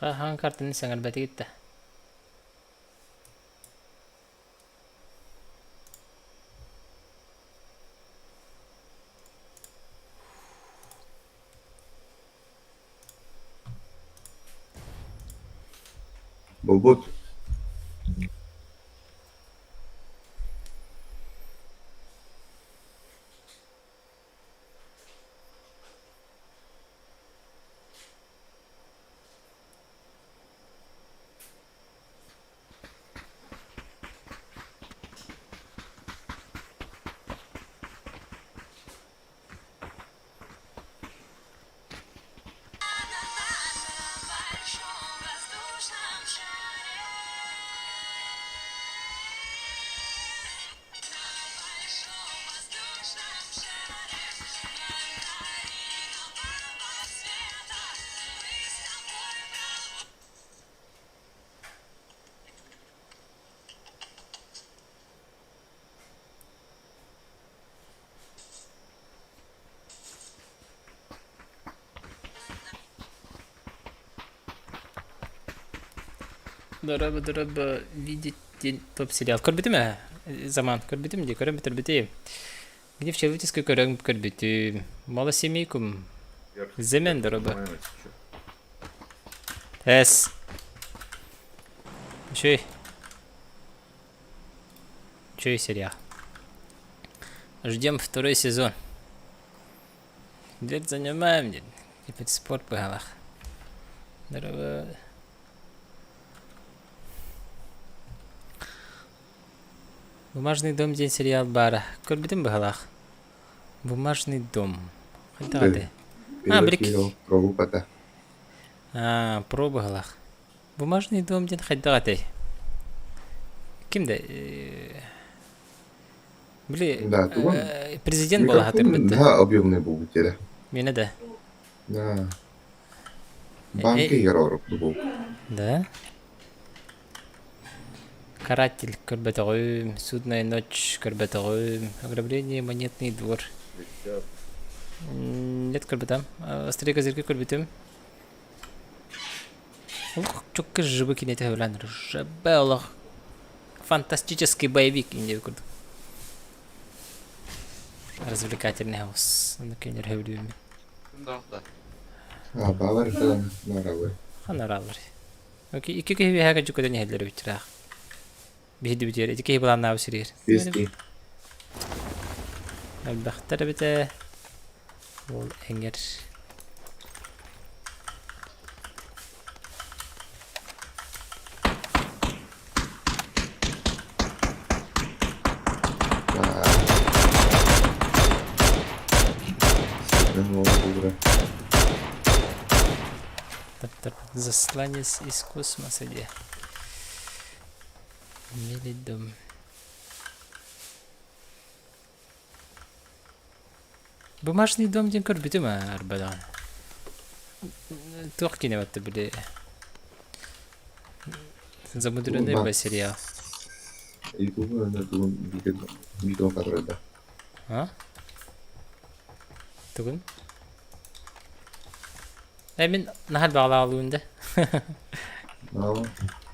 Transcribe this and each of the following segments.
Хаһан картаны сэҥэрбэтигит да? Булбут. Дороба дороба видеть диэн топ сериал көрбүтүм ээ заман көрбүтүм дии көрөн бүтэрбитим. Где в человеческой көрөн көрбүтүм. Малосемейкум. Земен дороба. Эс. Үчүгэй. Үчүгэй сериал. Ждем второй сезон. Дверь занимаем диэн. Типа спорт быһалаах. Дороба. Бумажный дом диэн сериал баара. Көрбүтүм быһалаах. Бумажный дом. Хайдах этэй? А, Первый били сериал пробу-пата. А, про быһалаах. Бумажный дом диэн хайдах этэй? Ким да били Да, тугун президент буола микрофон сатырбыт да. наһаа объемный буолбут этэ. Миэнэ да. Да. Банка игр орук Да. Каратель көрбөтөҕүм, Судная ночь көрбөтөҕүм, Ограбление монетный двор. Нет көрбөтөм. Острые козырьки көрбүтүм. Олох чукка живы кинете сөбүлээн ЖБ олох фантастический боевик диэби курдук. Развлекательный хаус. Онно кинилэр сөбүлүүммүн. А, баалар наравы. Ханараалар. Икки киһи үөһээ кэлдьи көтөн иһэллэр эбит ыраах. Биһиги бүтүөр ити киһи былааннаабыт сиригэр. Вести. Элбэхтэр эбитэ. Ол эҥэр. Засланец из космоса где? Мелидом. Бумажный дом диэн көрбүтүм аа арбадаҕын. Туох киинэ батта били Замудренный ба сериал. Ютубу видео которое А? Тугун? Э мин наһаа баҕалаалыын да.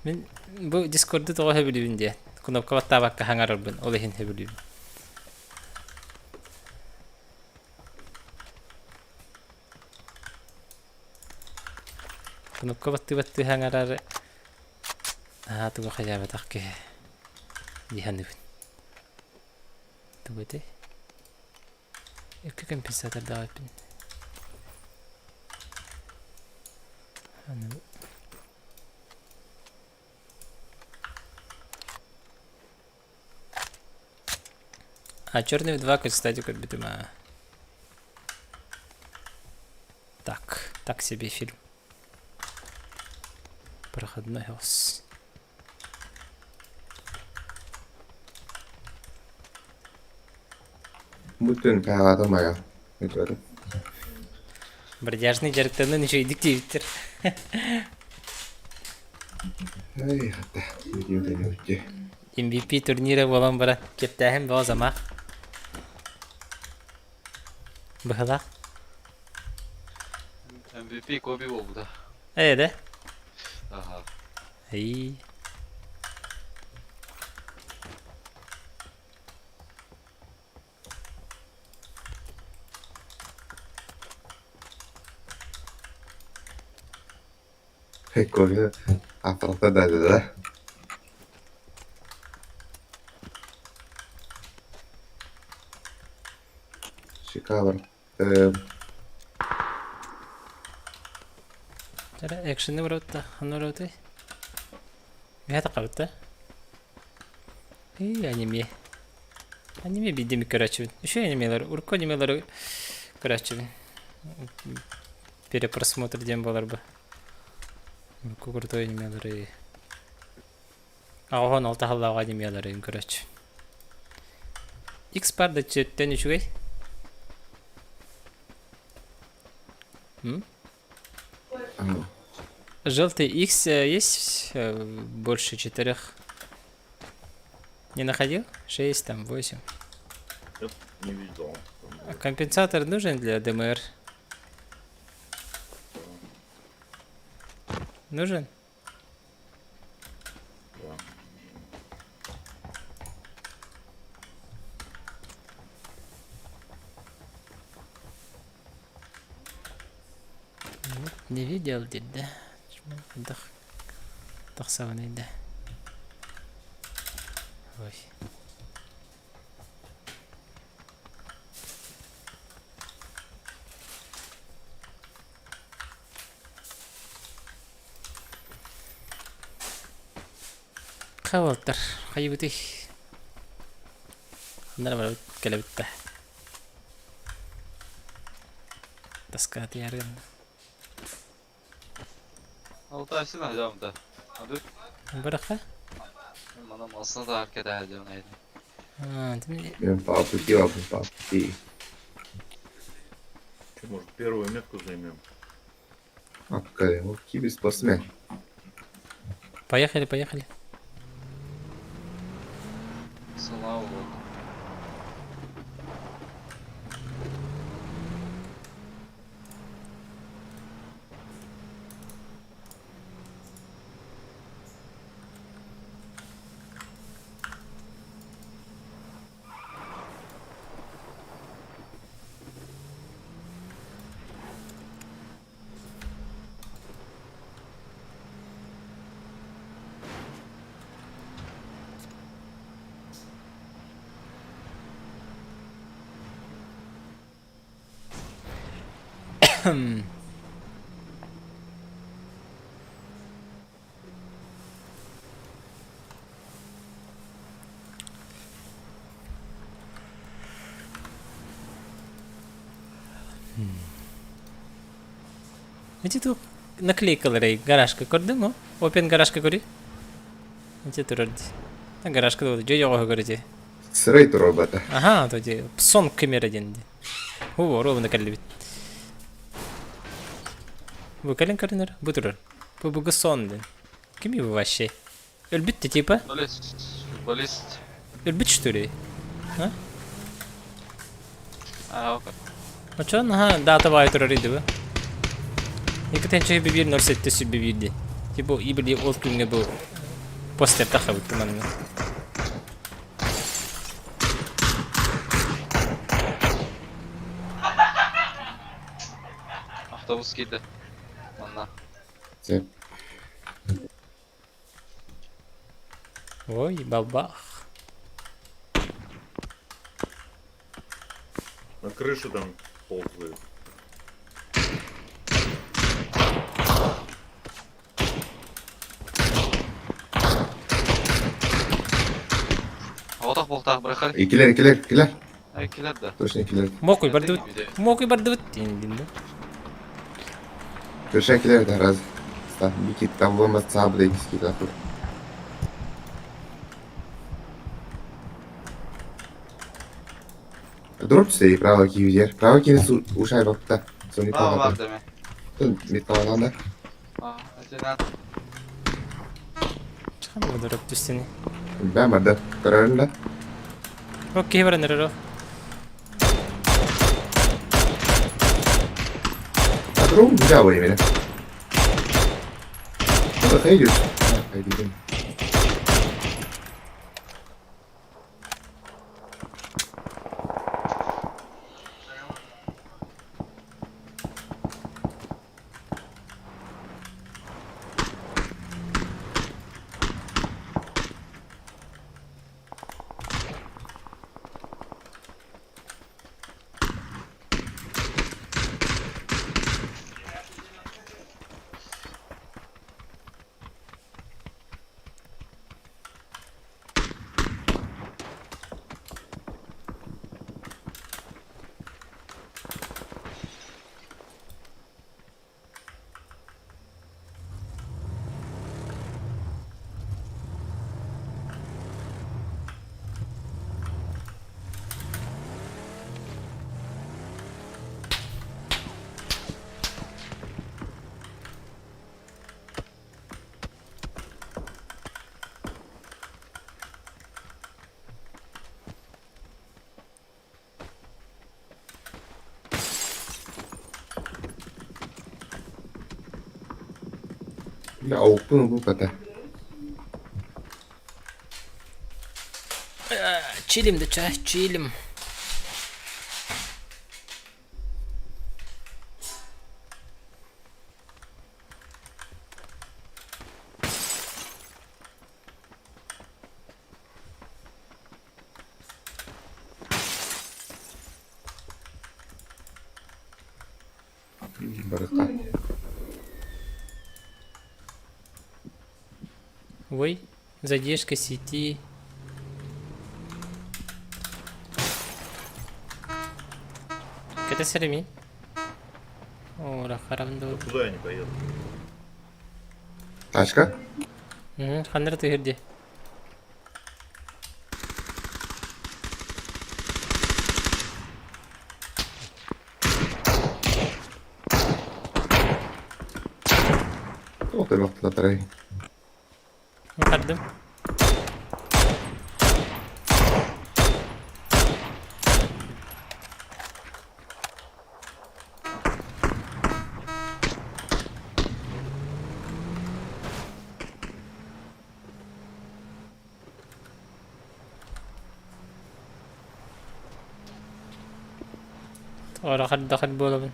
Мин бу Дискорду тоҕо сөбүлүүбүн диye. Кнопка баттаабакка хаҥарарбын, ол иһин сөбүлүүбүн. Кнопка баттыы-баттыы хаҥарар наһаа тугу хайаабатах киһи дии саныыбын. Тугу этэй? Икки компенсатордаах эппин. Аны А черный 2, кстати, көрбүтүм аа. Так, так себе фильм. Проходной хос. Бүтүн каҕатым ага. Өтөрү. Бродяжный дьарыктанан үчүгэйдик диэбиттэр. Эй, хата, видео MVP турнира буолан баран кэптээһин бөҕө замах. Быһалаах. MVP Коби буолбута. Ээ да? Эй. Кофе аппарата да. Шикарно. Эрэ экшени барабытта, ханна барабытый? Миэхэ таххабыт Эй, аниме. Аниме биирдэ эмит көрөөччүбүн. Үчүгэй анимелар, урукку анимелары көрөөччүбүн. Перепросмотр диэн буолар бу. Урукку крутой анимелары. Аҕаһон алта халлааҕа анимелары көрөөччү. X-пар да чөттөн үчүгэй. М? Желтый X есть больше четырех? Не находил? Шесть, там, восемь. Я не видел. А компенсатор нужен для ДМР? Нужен? Да. Не видел, да? Дах. Тахсабын да. Ой. Хавалтар, хайыбытый. Ханнара барабыт кэлэбит да. Тоска тиярын. Алтайсın hocam da. Hadi. Бырахха? Bana masına da hareket edeceğim neydi. Мен папы, папы, папы. Че, может, первую метку займем? Апка, киберспортсмен. Поехали, поехали. Слава Богу. Ити туох наклейкаларай гаражка көрдүҥ о? Open гаражка көрүй. Ити турар дии. Гаражка да дьэ дьоҕоһо көрү Сырай турар Аха, то ди сон камера диэн ди. Ху, ровно кэллибит. Бу кэлин көрүнэр, бу турар. Бу бугу сон диэн. Кими бу вообще? Өлбүт типа? Футболист. Футболист. Өлбүт что ли? А? А, окей. Очон, аха, дата баай турар иди бу. Екатенче бибир 07 сүббибир ди. Типа ибили ол күҥҥэ бу постер тахабыт манна. Автобус киирдэ. Манна. Сеп. Ой, балбах. На крыше там ползает. Отох болтах бырахар. Икилер, икилер, икилер. Икилер да. Точно икилер. Мокуй бардыбыт. Мокуй бардыбыт диэн да. Крыша икилер да раз. Бики там вон сабля икки да тур. Дроп сей право киюдер. Право киюдер ушай бапта. Сони А, бар палата. деме. Мит палата. А, этинен. Чахан бу дроп түстени. Бэм да. Көрөрүн Окей, баран эрэр. да. Дрон бля во именно. Это хейдер. Айдыгын. Аукпун ылбыт Чилим да чай, чилим. Барыта. Ой, задержка сети. Кэтэсэр эмиэ. Ора харам Да дуу. куда я не поеду? Тачка? Ханнара түһэр дии. Тоҕо төрүөхтүлэр Хардым. Ора хардахар буолабын.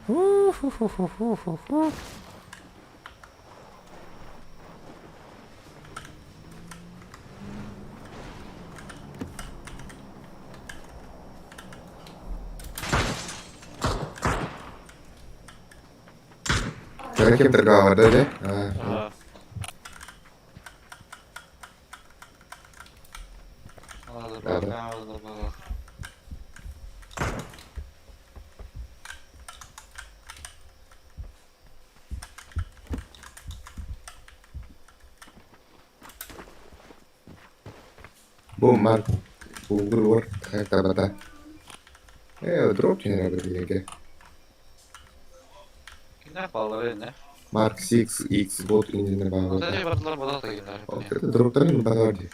Ху-ху-ху-ху-ху-ху. Ким торговал, да? Аа. Да, да. Бу Марк Бугур табата. Дроп генератор Кинер баллары не? Марк 6 X бот инженер Ота багата. бардылар бода тагиннар. Дроптарын багарди.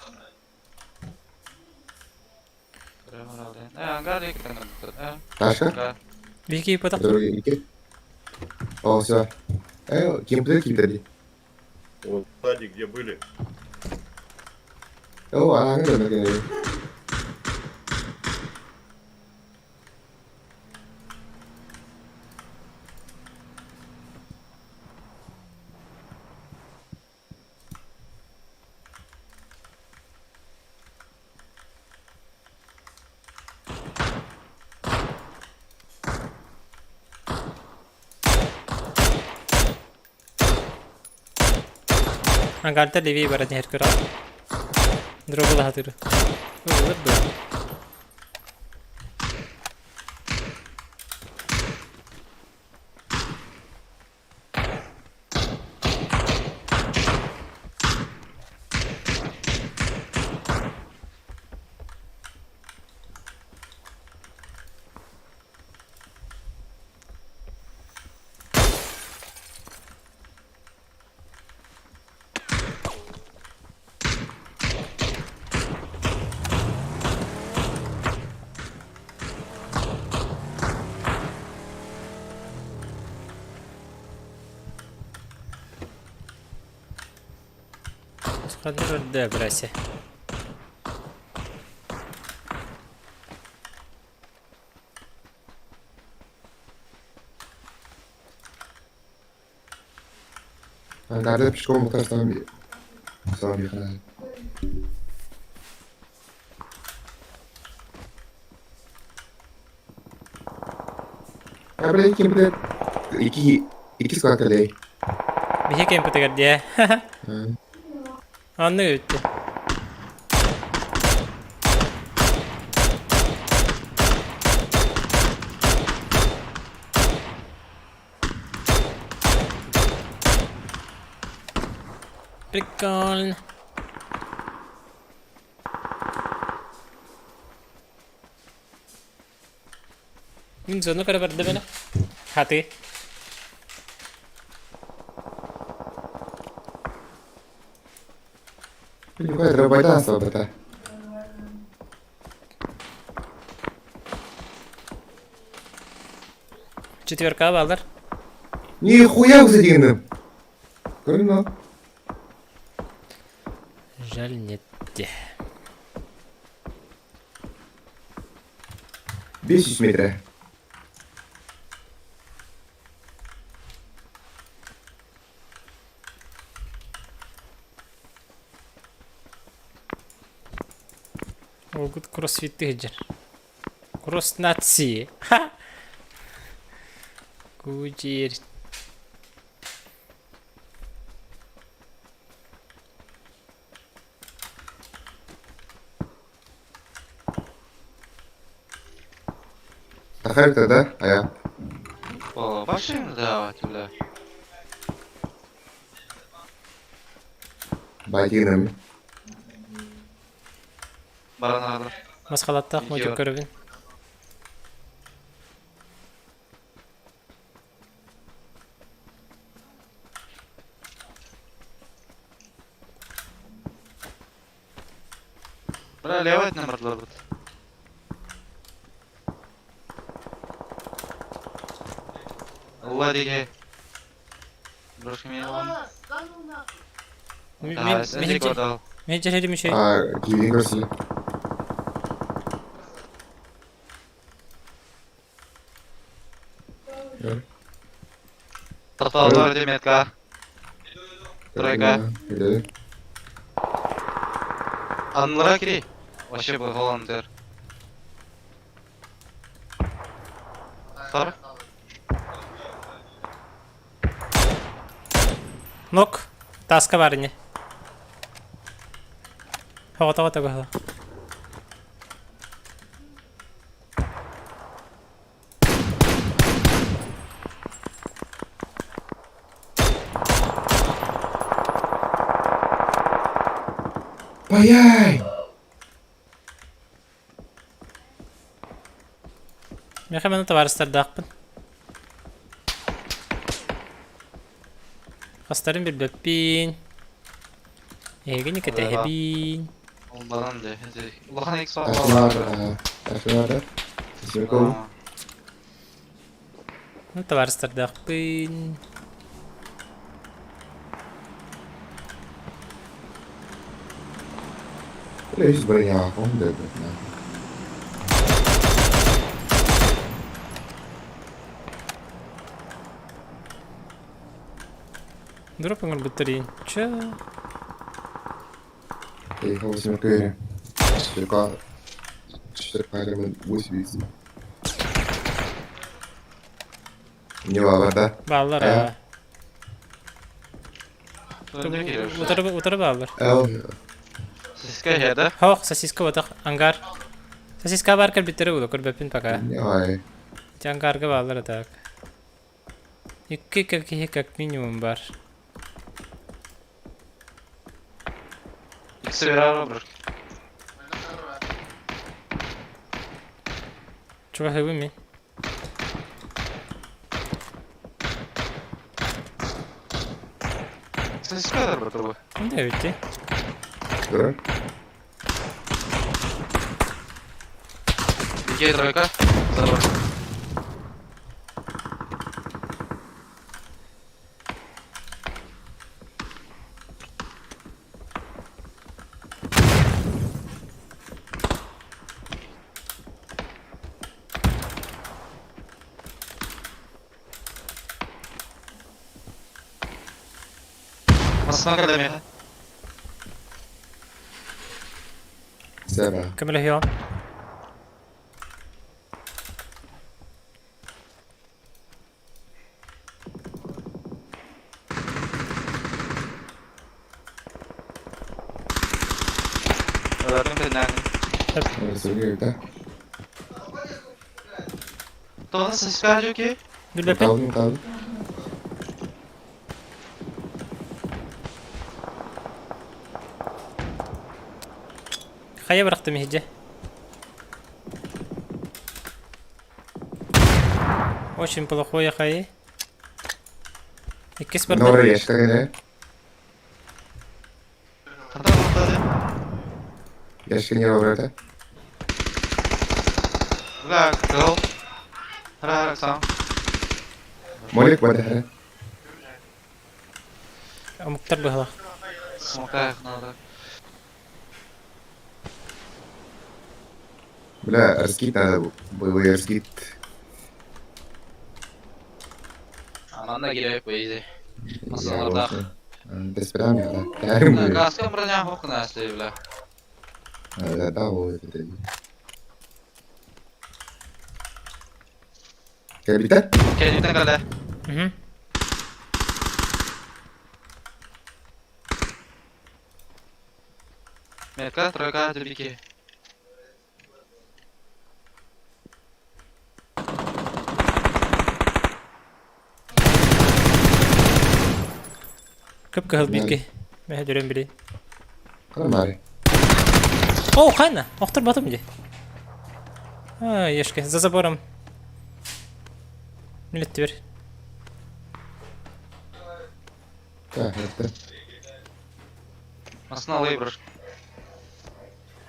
Ангар екенен. Ташка? Вики потақ. Дороги ики. О, все. Ким кимдер Вот сзади где были. О, аңыр да. Ангарта леви барат нер кыра. Дробы хатыр. Ылып бу. Кросс ханна барда, бырася? Ангарда пешком утарсан сам. А, блядь, ким, блядь? Ики, ики скакалей. Биһи кемпитигэр дии. Анны үттэ. Прикольно. Мин зону көрө бардым эне. Хаты. Рабайдан сабата. Четверка баллар. Нихуя кстати, Көрүн Жаль нет. 500 метров. Олгут кроссфит тыгдер. Кросс нации. Ха! Кучер. Характер, да? А я. О, машину давать, бля. Байтигинами. Баран Масхалаттах модюк көрөбүн. Бля, левый номер бут. Ладиге. Брошки меня он. Да, это дал. Мен жерим еще. А, киви красили. Тотал метка. Тройка. Анлара кири. Вообще бы волонтер. Сар? Нок. Таска бар не. Хого того того. Паяй! Меха мен товарыстардаахпын. Хастарын билбэппин. Эһигини кэтэһэбин. Балан де. Улахан икс Ашмар, Ашмар, Симко. Ну товарыстардаахпын. Лишь броня, он да. Дроп оҥорбуттар Чэ? Поехал Симко. Четверка. Четверка, 80. Не да? Бааллар. Э? Утары утары бааллар. Эл. Сиска да? Хох, сосиска батах ангар. Сосиска бар кэлбиттэри улу көрбөппүн пока. Ай. Ити ангарга бааллар так. Икки киһи как минимум бар. Икс берар брошки. Чугаһыбын мин. Сосиска да братва. Да өтте. Да? Где тройка? Забор. Массыына кэллэ миэхэ. Сера. Көмөлөһүөҕүм. Өлөрдүм төннөөнү. Сергей, да? Тоҕо сыспаа дьүки? Билбэппин. Калдым, калдым. Хайа бырахтым иһирдьэ. Очень плохое хайы. Иккис барда. Нора яшка гene. Хата баттады. Яшка не выбрата. Бля, кыл. Хара сам. Молик бада. Омуктар быһалах. Смокаях надо. Бля, раскид надо. Боевой раскид. Манна кирэп бейди. Масалардаах. Desperame, да. Гаска броня хокна бля. Да, да, вот это. Кэлбитэ? Кэнниттэн кэллэ. Мгм. Метка, тройка, дубики. Кып-кыһыл бииргэ. Мэһэ дөрөн били. Харамаары. О, ханна! Охтор батым дии. А, ешке, за забором. Милеттибер. Так, это. Масына лейбр.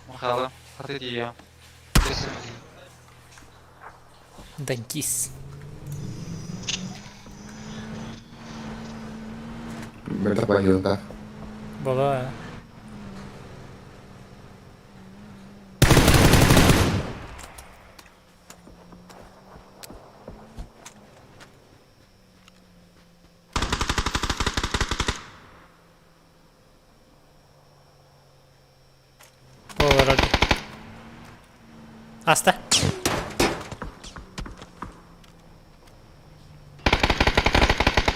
Махала. Хаты тиийэ. Дантис. Мөлтөх баһыылтаах. Буолуо. Олорор. Аста.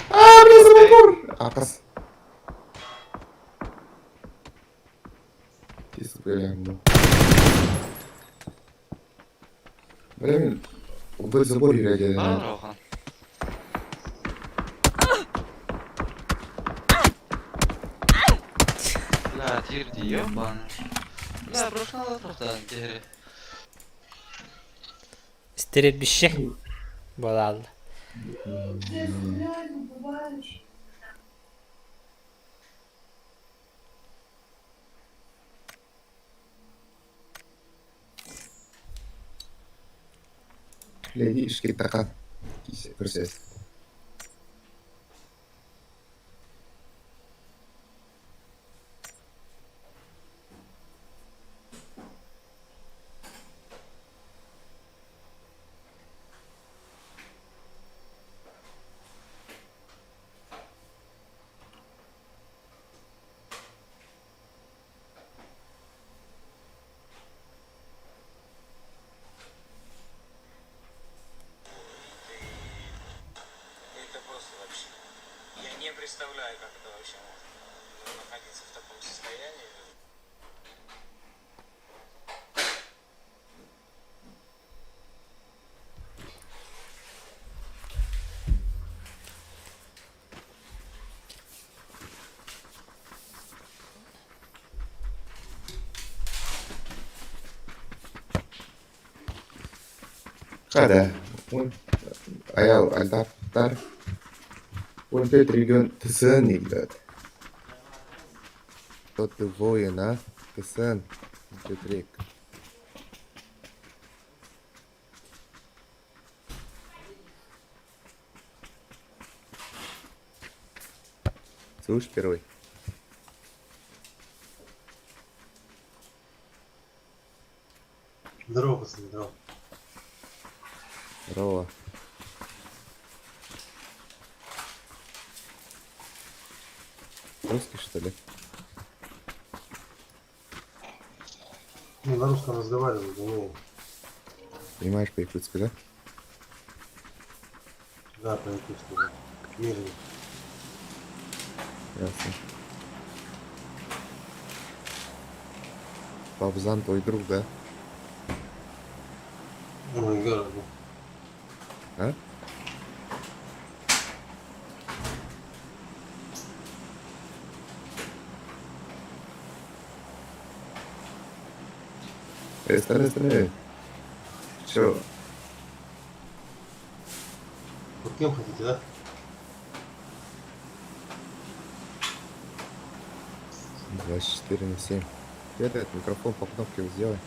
Аа, бля, забор! Акас. Тис, бля, ну. Бля, мин убыт забор юрэ Баар Бля, тиир дии, ёбаный. Бля, брошнала трохтан киһи. Стеребище. Буолаалла. Леди ишкитака. Процесс. Это просто вообще. Я не представляю, как это вообще можно находиться в таком состоянии. Хада. Он аял альтар. Он пет регион ТСН играет. Тот ты воин, а? ТСН. Петрик. Слышь, первый. Здорово, пацаны, здорово. Здорово. Русский, что ли? Не, на русском разговариваю, умею. Понимаешь по-якутски, да? Да, по-якутски, да. Мирный. Ясно. Бабзан твой друг, да? Ну, и города. А? Стой, стой. Чё? Вот кем хотите, да? 24 на 7. Этот микрофон по кнопке сделай.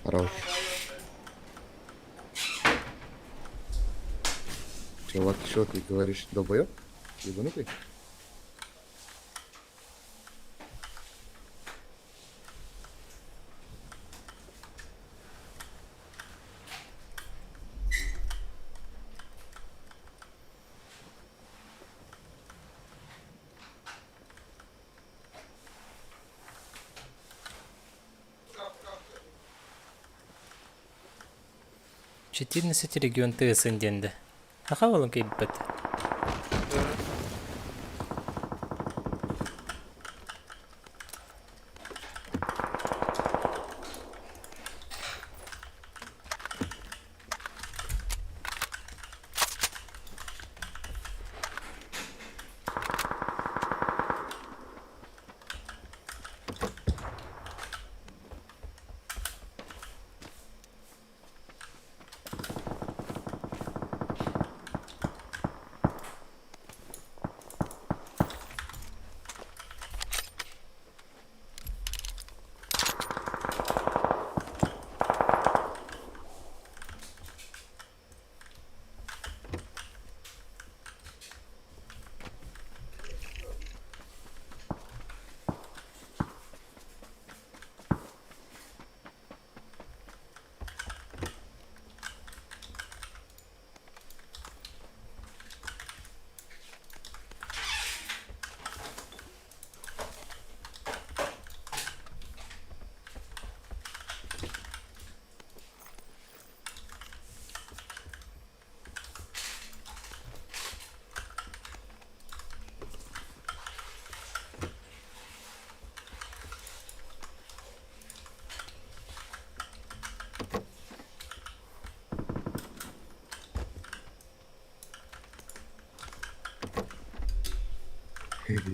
Хорош. Чувак, что ты говоришь, долбоёб? Ебанутый? 14 регион тыасын диэн да. Аха буолан киирбэт.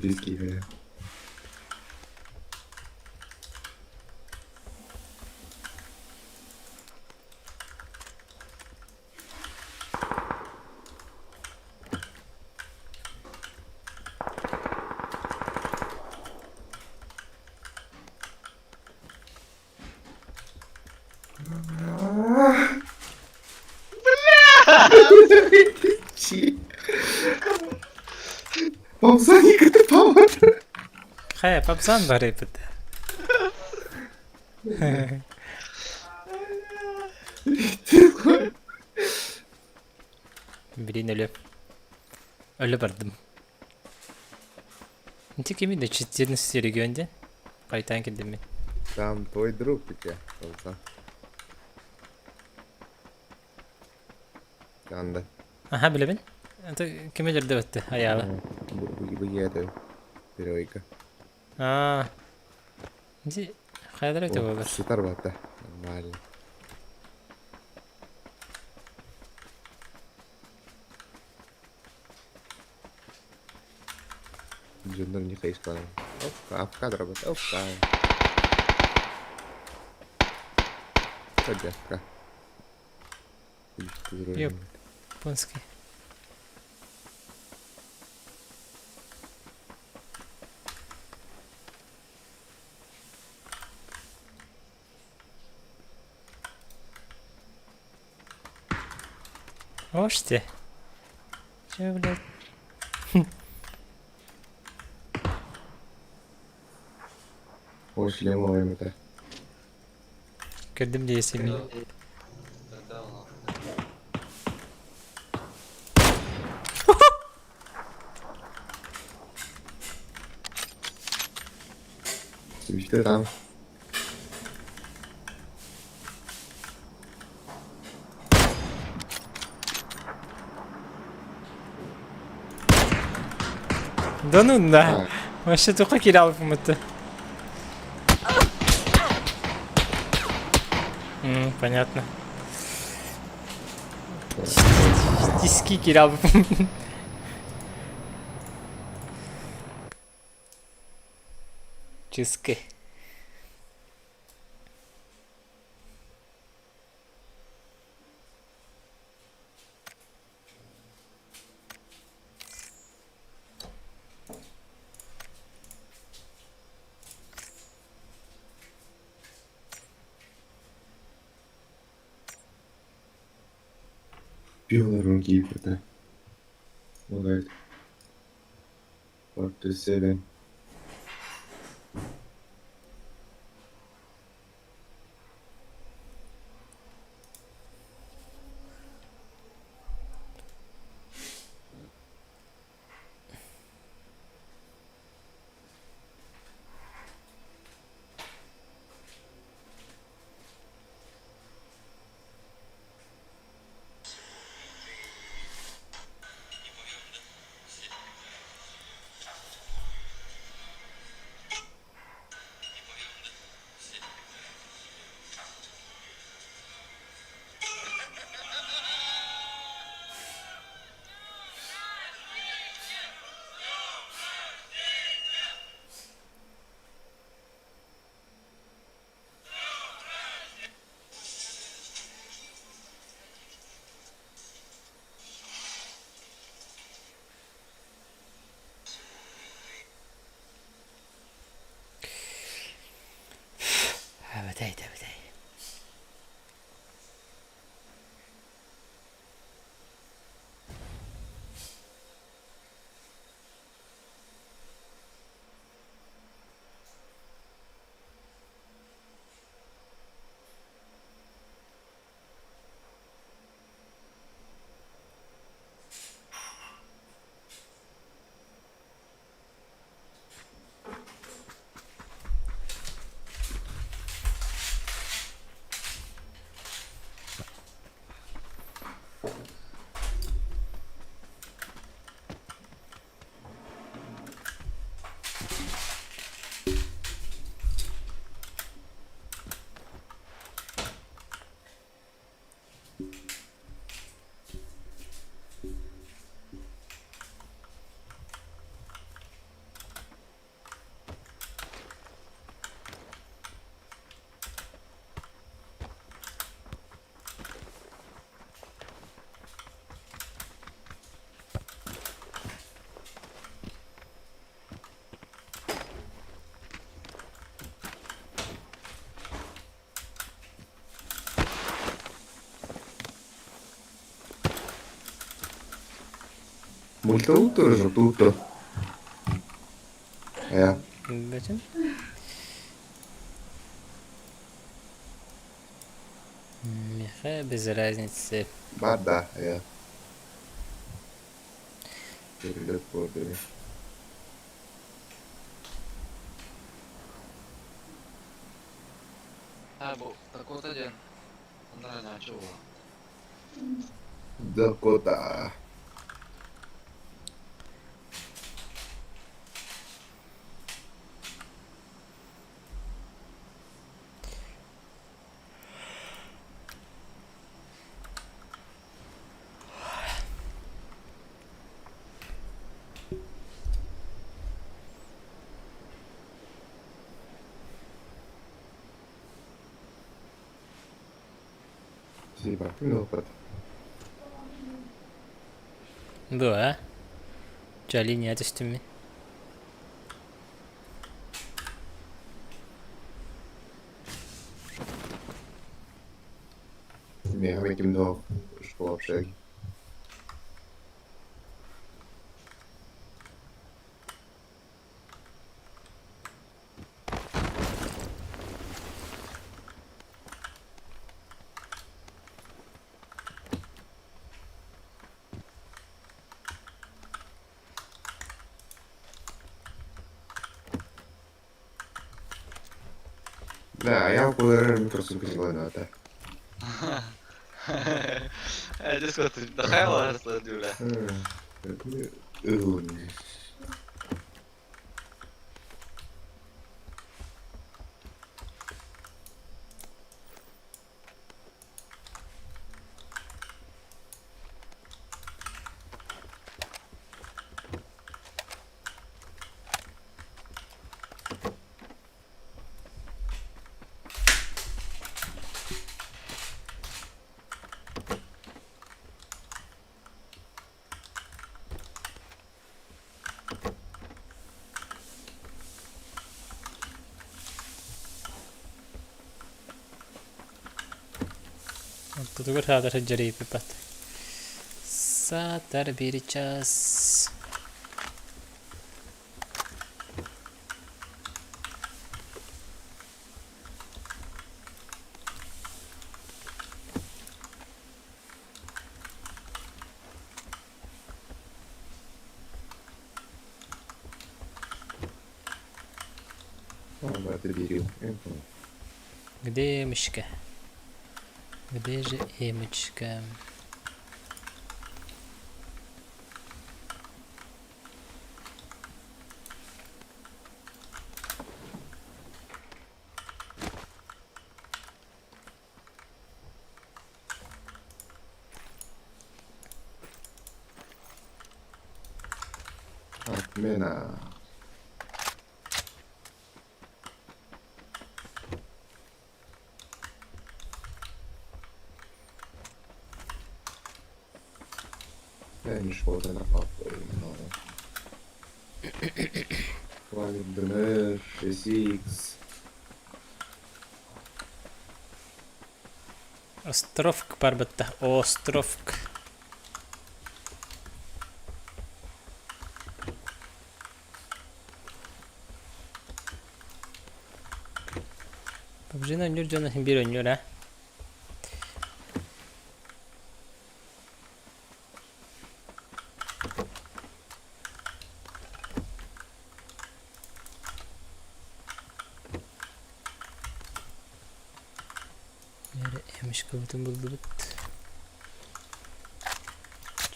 Риски, бля. Бля! Павзаник, это повар. Хайа, папсан барыпыт. Блин, өлө. Өлө бардым. Ити кими да 14 регион диэн? Хайтаан кэлдим мин. Там твой друг у тебя, Павзан. Анда. Аха, билэбин. Это кими өлөрдө айаала. Бу это Перейка. Аа. Ити хайдара өтө болар. Сытар бата. Нормально. Дьоннор не хайспана. Опка, апка дробот, опка. Подявка. Японский. Можете? Че, блядь? Ол шлем ылыам этэ. Көрдүм дии сэмии. Когда он? Свистер там. Да ну на. Вообще только киирэ албыммыт. Понятно. Тиски киирэ албым. Чыскы. Пиво киирбитэ. Alright. 47. Абатай, абатай. Мультаутор же тут. Я. Бөтен. Миха без разницы. Бада, я. Перелет по А, бу Дакота диэн онно наачы буолла. Дакота. Сибакын опыт. Дуо? Ча линия түстүм мин. Миэхэ ким да школа общаги. Да, я кулерер микросумка Э, сколько ты дохайла расслабляю. Ортотугар саатар сылдьар ииппиппат. Саатар биир час. Где Эмочка? Где же Эмочка? Отмена. Пламя 6X. Островк барбытта. Островк. PUBG-ны өнньүр дьоно син биир өнньүр ээ. Эрэ эмишкабытын буллубут.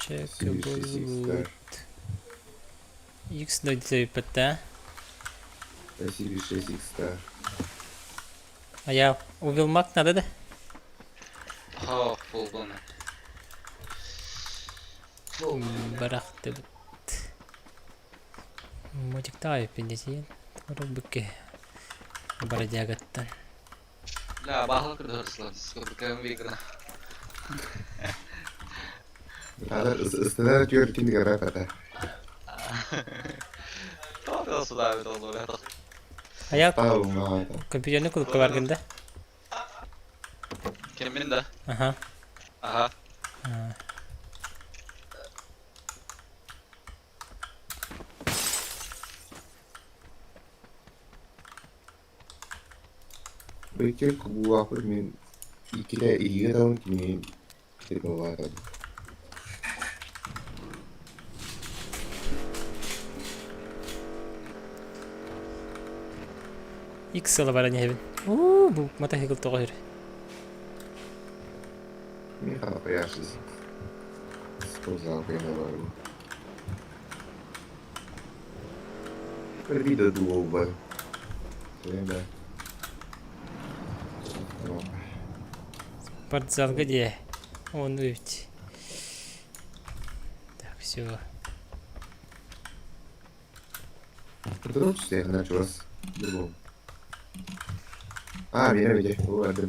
Чэкэ буллубут. X дойдута да? Спасибо, 6 Star. А я убил маг надо, да? Ох, полгона. Барахтыбыт. Мотиктаев пиндесиен. Робыке. Бродягаттан. Да, бахал кырдырсылар. Сколько выиграно. Ыстана түөр киндиге рапата. Аял компьютерный клубка баргын да? Киммин да? Аха. Аха. Бөкер кубуапыр мен икиле илиге даун кимин технология. X сыла баран иһэбин. Уу, бу мотоцикл тоҕо сүр. Мен хапаяшыз. Спортзал кыйналарым. Бір видео дуо бар. Да. Спортзалга дии. Он ведь. Так, все. Продолжите, началось. Другом. А, меня видели. Ладно.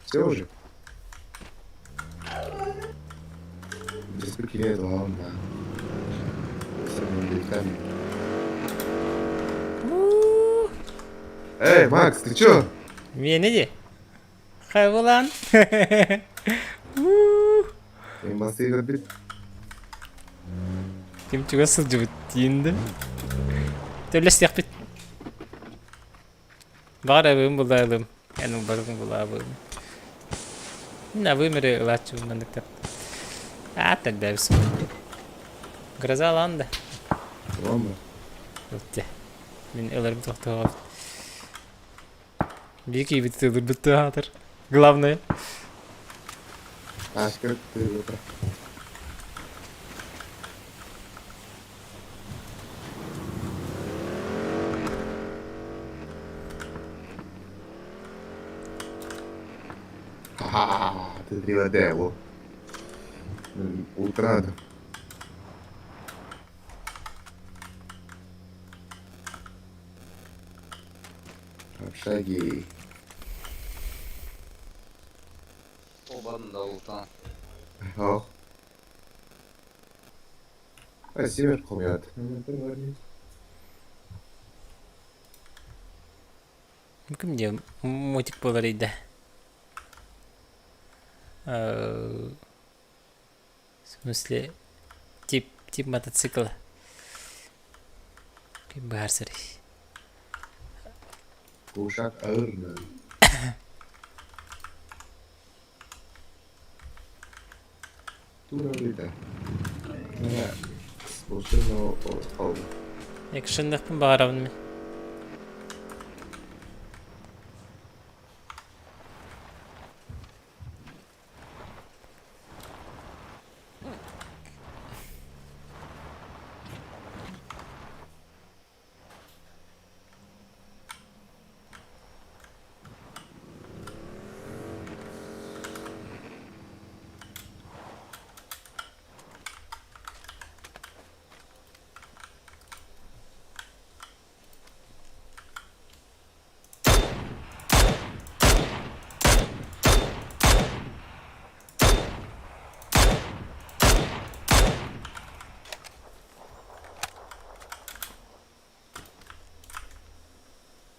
Все уже? Без ладно. Эй, Макс, ты чё? Миэнэ дии. Хайвалан. Масыга бит. Ким чугас сылдьыбыт диин да. Төлөстүөхпүт. Баҕар абыым булаалым. Эн барыгын булаабым. Мин абыым эрэ ылааччыбын манныктар. Аат эрдээбис. Гроза ылаан да. Рома. Ылтя. Мин ыларым тохтоҕобут. Биики бит театр. Главное. Ташка ты Ха-ха-ха, ты древоделу. Утро надо. Шаги. Оба да. Ох. Спасибо, хомят. Ким диэн мотик буолар ыйда? В смысле, тип, тип мотоцикла. Ким быһаарсарый? Кушак ырна. Тура Экшеннэхпин баҕарабын мин.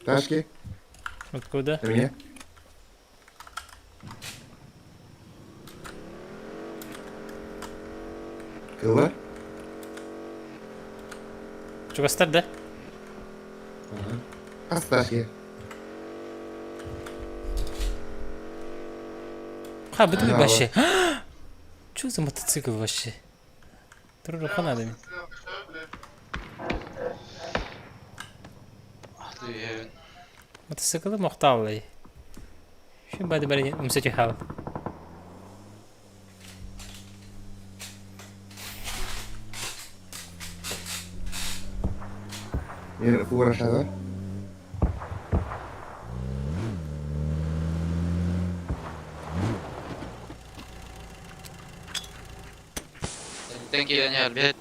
Ташки, Откуда? на меня. Кылар? Чугастар да? Ага. Хас ташки. Ха, бытый Ага, вообще. Что за мотоцикл вообще? Туруха надо. Мотоциклы мохталлай. Şu бады бары умсачы хал. Мир фура шада. Thank you, Daniel.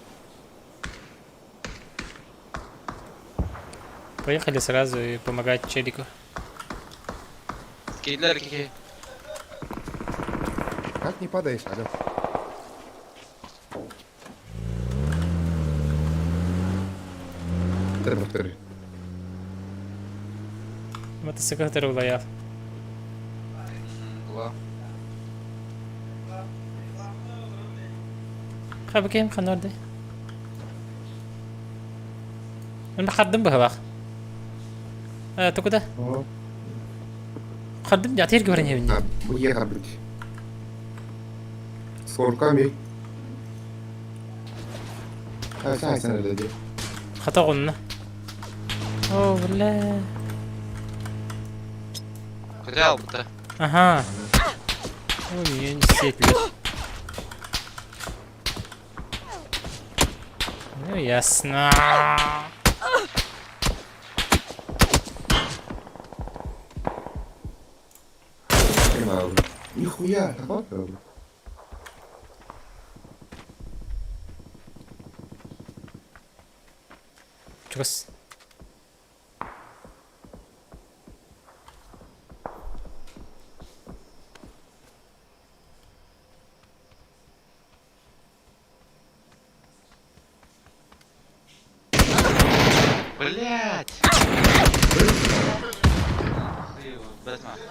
Поехали сразу и помогать челику. Кидлер ки. Как не падаешь, алло? Повтори. Мотоцикл тарулаял. Була. Ха бакем ханорды. Мен хардым быһылах. Э, ты куда? Хардым, я теперь говорю не А, уехал, блядь. С руками. А, сай, сай, Хата онна. О, бля. Куда албыта? Ага. Ой, я не сетлю. Ну, ясно. Нихуя, такой? Чугас. Блять! Бэтмен.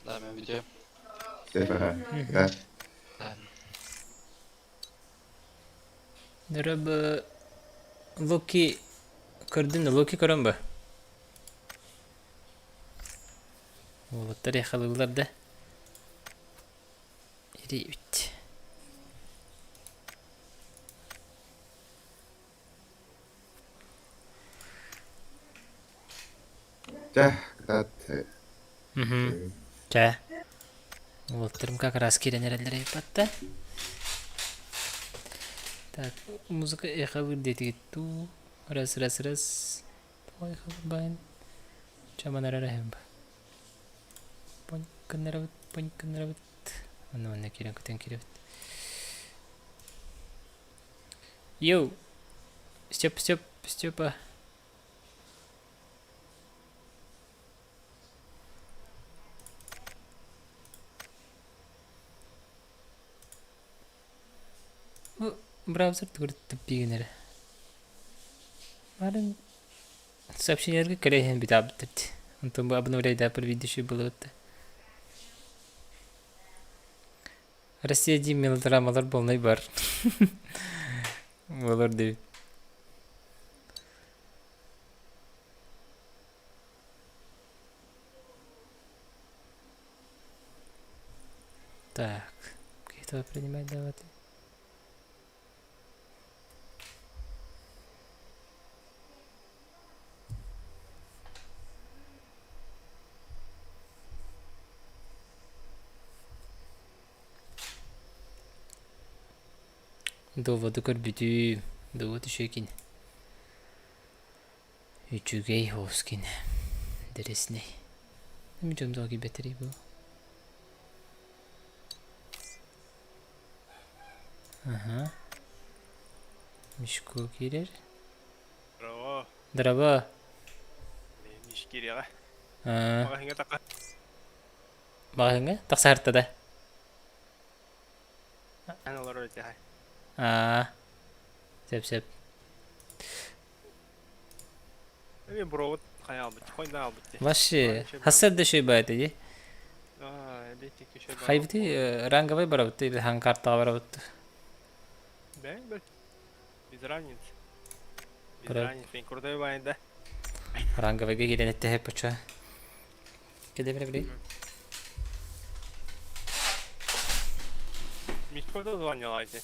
Да, мен видео. Да. Дөрөб Луки көрдүн да Луки көрөн бу. Уолаттар эхалыыллар да. Ирийбит. Чэ, кытаат. Мгм. Чэ. Уолаттарым как раз киирэн эрэллэр эйпатта. Так, музыка эхалыыр диэтигит дуу? Раз, раз, раз. Тоҕо эхалыыр Чаман эрэр эһэм. Понь гыннарабыт, понь гыннарабыт. Онно манна киирэн көтөн киирэбит. Йоу! Степ, Степ, Степа. Бу браузер тугу туппигин эрэ. Барын сообщениеларга кэлэ иһэн бүтаабыттар дии. Онтон бу обновляйда предыдущий было это. Россия дии мелодрамалар полный бар. Болор дии. Так, кто принимать давать? Доводу көрбүтүм, довод үчүгэй кини. Үчүгэй оҕус кини. Дэрэснэй. Мин дьон тоҕо киирбэттэрий бу? Аха. Мишко киирэр. Браво. Драба. Миш киириэҕэ. Аа. Маҕаһыыҥҥа таха. Маҕаһыыҥҥа тахсаһарта да. Эн олорор этиһай. Аа. Сөп сөп. Эми бровот хайаалбыт, хойдаалбыт. Вообще, хассар да шөй баайта дии. Хайбыты ранговай барабыт или хан картаҕа барабыт. Бэй, бэй. Без разницы. Без разницы, крутой баай да. Ранговайга киирэн эттэһэ поча. Кеде бре Мишко да звонил айти.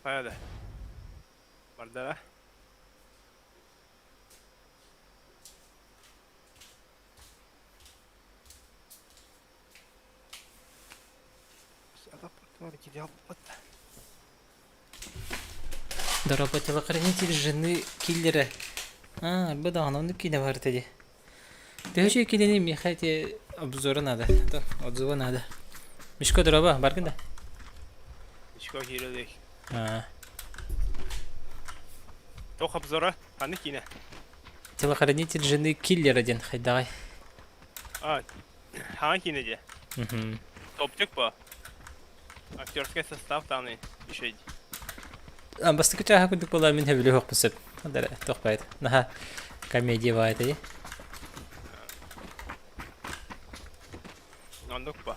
Хайа да. Барда да. Дорога телохранитель жены киллера. А, арба даҕаны оннук киинэ баар этэ дии. Төһө киинэни миэхэ ити обзора надо, то отзыва надо. Мишко дороба, баргын да? Мишко киирэлик. А. Туох обзора? Ханнык киинэ? Телохранитель жены киллера диэн хайдаҕай? А, хаҥа киинэ дии. Мгм. Топчик по. Актерский состав там еще А бастакы чааһа курдук буолла мин сөбүлүү сөп. Туох баайт. Наха комедия баайт дии. Оннук ба.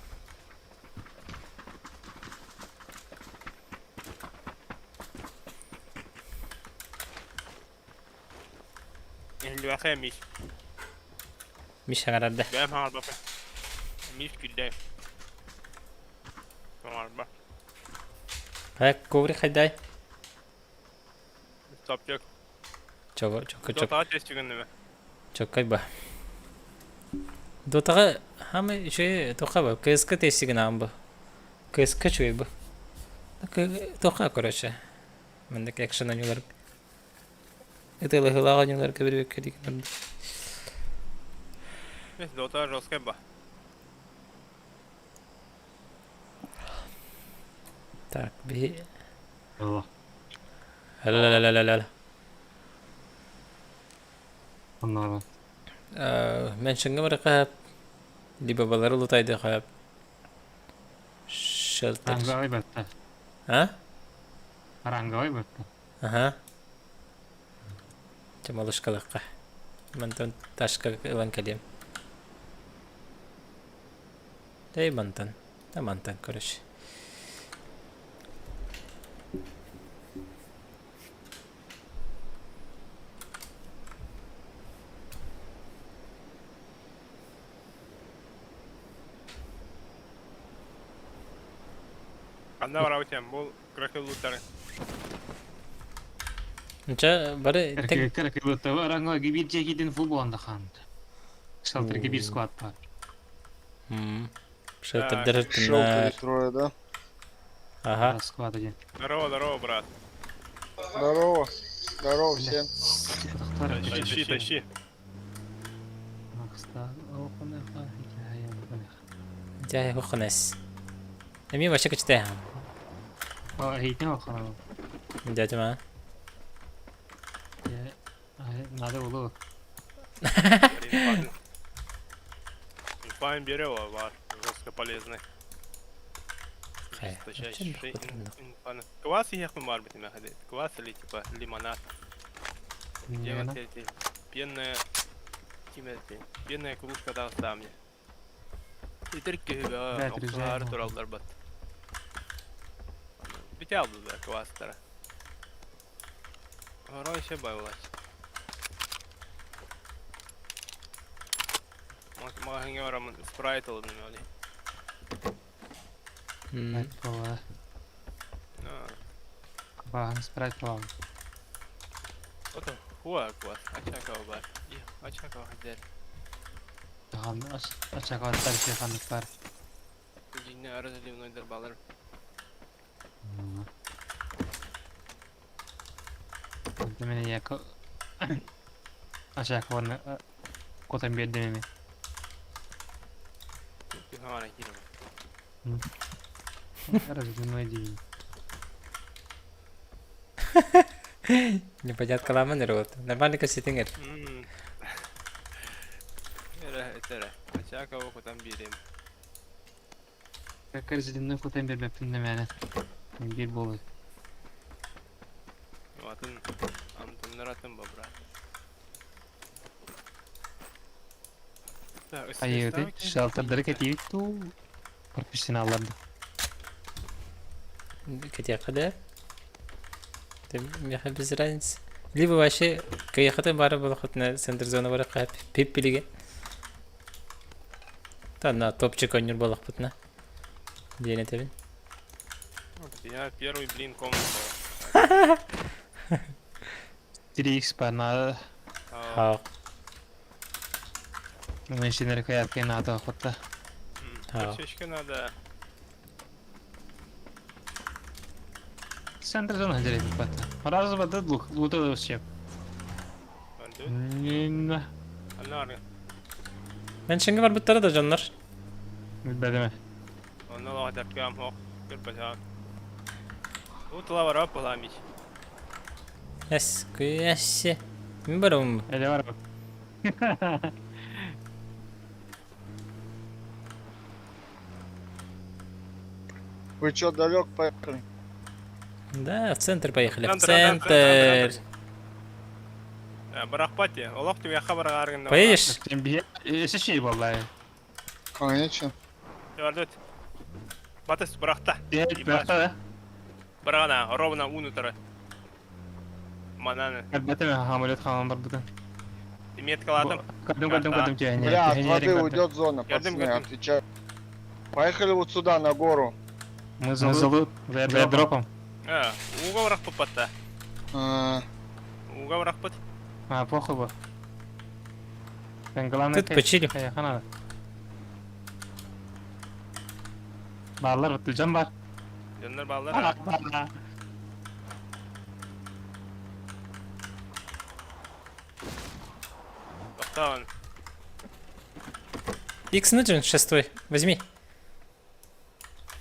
Иһиллибэхэ Миш. Миш саҥарарда. Бэйэм хаҥарбаппын. Миш күллэ. Хаҥарба. Хайа коврик хайдай? Стоп, Чого, чокка чок. Дотаҕа түс түгэннэмэ. Чоккай ба. Дотаҕа хамай үчүгэй тоха ба. КСК тестигин аан бу. КСК үчүгэй бу. Тоха короче. Маннык экшен оонньуулар ытылыһылаах оонньууларга бирибекке диэн ордук. Дота жесткай ба. Так, би... Алло. Ла-ла-ла-ла-ла. Оннооҕо. Меншиҥҥэ барыахха либо балары лутайдыахха Шелтер. Ранговый батта. А? Ранговый батта. Ага. Чэ, малышкалыахха. Мантан ташка ылан кэлиэм. Эй, мантан. Да мантан, короче. Ханна барабыт бұл крокодилтары. Нча бары тек Кыркы ранговый бир жекидин футболында ханды. Шелтерге бир склад бар. Шелтердер Шелтере трое, да? Ага. Склад один. Здорово, здорово, брат. Здорово. Здорово всем. Тащи, тащи. Дьэ, хохонес. Эми вообще кычтай. Дядя ма. Надо было. Инфайн дерево бар, жестко полезный. Хай. Квас ехмы бар бит мәхәдә. Квас или типа лимонад. Пенная пенная кружка да мне. Итер кеһүбэ оксаар тураллар бат. Бите алды квастара. Хорошая байлач. Магазинге барамын, спрайт алып неме олей. Баган спрайт була. Ото хуа квас, ачака бар. Ачака хадер. Хан ачака тарихи ханнык бар. Динне разливной дырбалар. Мен яко ачака оны котан бердим эми. Кихана кирем. Разливной день. Непонятно ламан работа. Нормально кассетингер. Эре, этере. Ачака котан берем. Как разливной котан бербеппин немени. Бир болду. Атын амтыннар атын ба, брат. Айырды, шелтердери кетибит ту профессионалларды. Кетияққа да. Меха без разницы. Либо вообще каяхатын бары болохотна центр зона бар пип билиге. Та на топчик ойнур болохпутна. Диэн этэбин. Я первый блин комната. 3x бар надо. Ха. Инженер каятка надо охота. Точечка надо. Центр зона делит бата. Раз бата двух, лута вообще. Мен шинге бар буттара да дьоннор. Билбедеме. Онно лоҕа хох көрбөтөөн. Утла барап буламич. Эс, күйәссе. Мин барым. Эле бар. Вы чё, далек поехали? Да, в центр поехали. В Центр, центр. Барахпати, олох тебе хабар аргын. Поедешь? Эсэ боллай. Конечно. Жардыт. Батыс барахта. Барахта. Барана, ровно унутара. Мананы. Бәтеме хамолет хаман бар бүтән. Меткаладым. Көрдүм, көрдүм, көрдүм түһэни. Бля, от воды уйдет зона, Көрдүм, пацаны, көрдүм. отвечаю. Поехали вот сюда, на гору. Мы залут за дропом. А, ууга бырахпыппат да. А, Ууга бырахпыт. А, похуй бу. Sen главное... Тут почили. Хайаха надо. Баалар бутылжан бар. Дьоннор бааллар. Тохтоон. Икс нужен шестой. Возьми.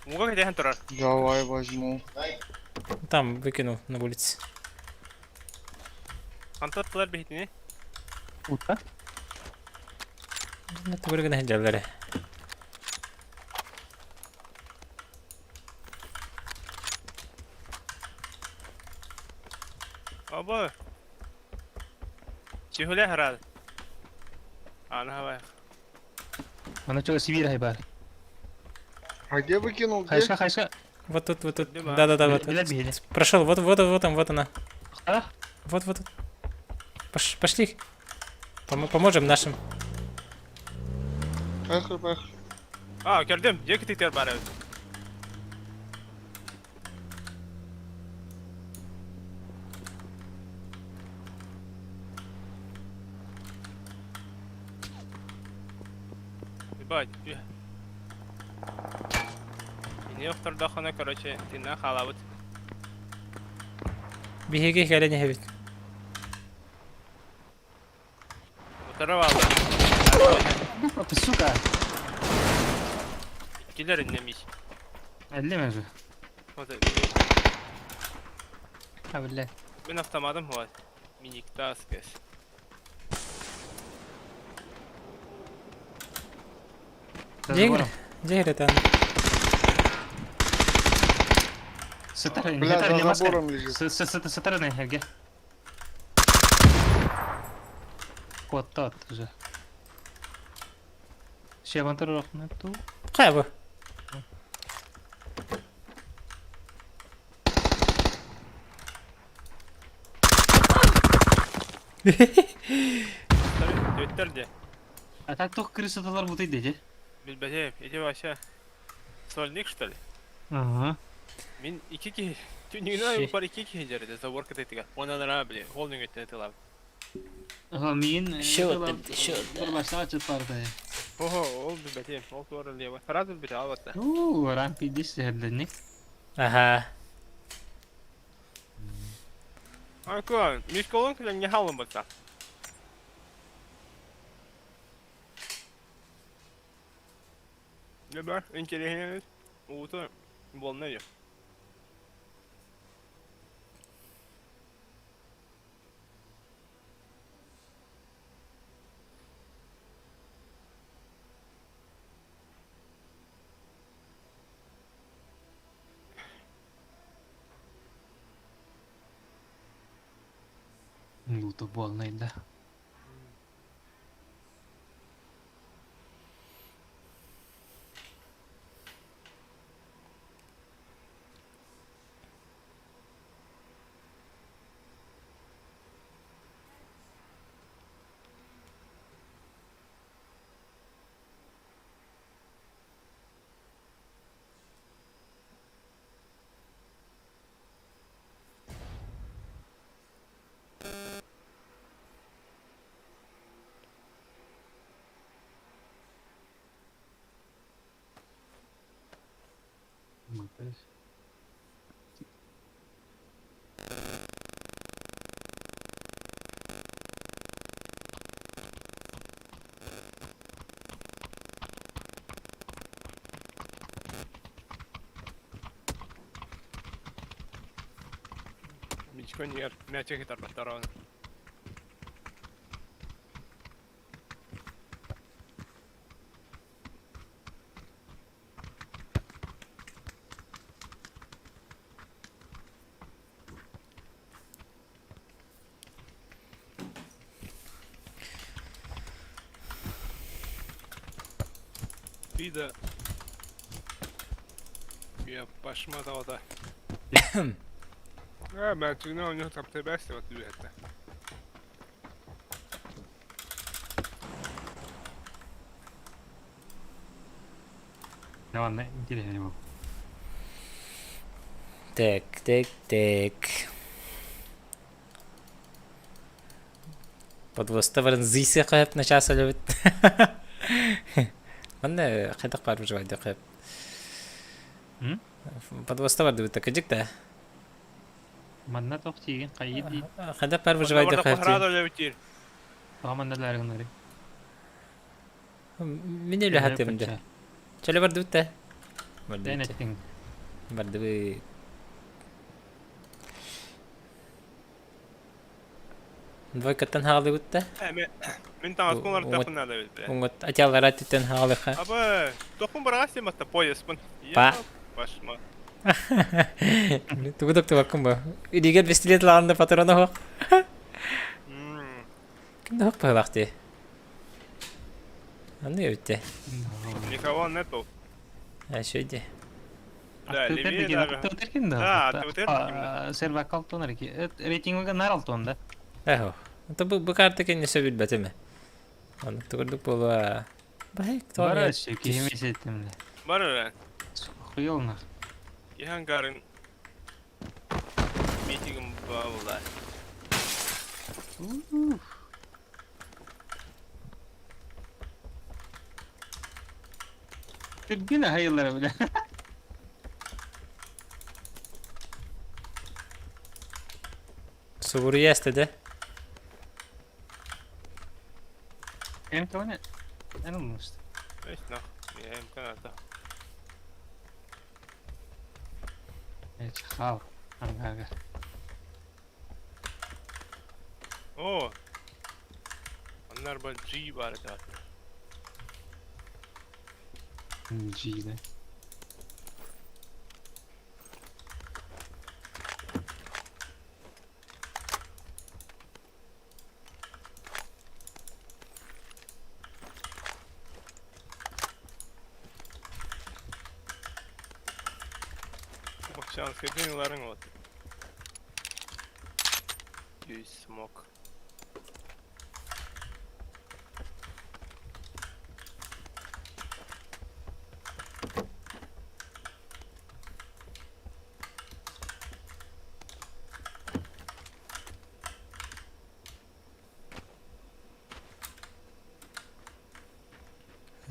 Ууга кэтэһэн турар. Давай возьму. Там выкинул на улице. Хантан тылар биһитини. Ута? Это выргана дьаллары. Оба. Чүһүлэ хараад. Аны хабай. Аны чого сибирь хайбар. А где выкинул? Где? Хайша, хайша. Вот тут, вот тут. Дима. Да-да-да, вот. Билэр биһили. Прошел, вот, вот, вот он, вот она. А? Вот, вот. Пошли. Поможем нашим. Поехали, поехали. А, көрдүм. Дьиэ кытыытыгар баар эбит. Ебать, Ини охтордохуна, короче, тинна хаалабыт. Биһиги кэлэн иһэбит. Утары бааллар. Ты сука. Иккилэр иннемиш. Эллеме же. Вот, А, бля. Мин автоматым вот. Миниктас кэс. За Дьиэ забором. дьиэ там. Сытар, Бля, сытар, за не маска. забором лежит. Сытар, эрге. Куотта уже. Шевантар рахмату. Хайа бу. Өттөр де. А так только крысаталар бутый деди. Билбэтим, ити вообще сольник что ли? Ага. Мин икки киһи түннүгүнэн бар икки киһи дьэридэ забор кытыытыгар. Уонна анараа били ол нөҥүөттэн ытыылаабыт. Ага, мин... Еще одна, еще одна. Бір башта чыт барды. Ого, ол билбэтим, ол туора лево. Сразу билбэтим, албатта. Уу, рампи дис херденник. Ага. Айкон, мишколон кэлэн не халым батта. Лебе, интересно. Уута буолна дии. Лута буолна да. Мичконер, мячик тарбаттар Ты да. Я пошматал-то. А, мальчик, у него там тебя вот это. Ладно, интересно был. Так, так, так. Подвоста баран зыйсы қойып начаас өлөбүт. Манна хайдах баар выживать қойып. Подвоста бар дыбыта кыдьык да. Манна тох тиигин хайы дии. Хайдах баар выживать Барда қойып похрада өлөбүт Тоҕо манна лааргынары. Мин өлө хатым да. Чөлө бардыбыт да. Тэн Бардыбыт. эттиң. Бардыбыт. Двойкаттан хаалыбыт да. Мин таҥас кун артахпын наада эбит бля. Уҥут атялара түттэн хаалыха. Аба, тохпун бараҕас тематта пояспын. Па. Башма. Тугу доктубаккын бу. Илиигэр пистолет лаанна патрона хоқ. Ким да хоқ быһылаах дии. Анны эбитте. Никого нету. А шөйде. Да, левее даже. Аттытеркин Да, да. аттытеркин Сервак алтон ки. Рейтинг нар алтон да. Эхо. Это бу бу карта кенне сөбүл бэтеме. Аны тугурдук буолуа. Бай, Бар өссө киһи сеттим. Бар эрэ. Хуйолна. Иһангарын митигим баабыла. Түргүн хайыллара биле. Субуруя да? МК-ны эн olmuştu. Эс нах. МК надо. Эч хал. Ангага. О. Аннар бар G бар это. G да. Бакчан скрипингларың вот. Юй смок.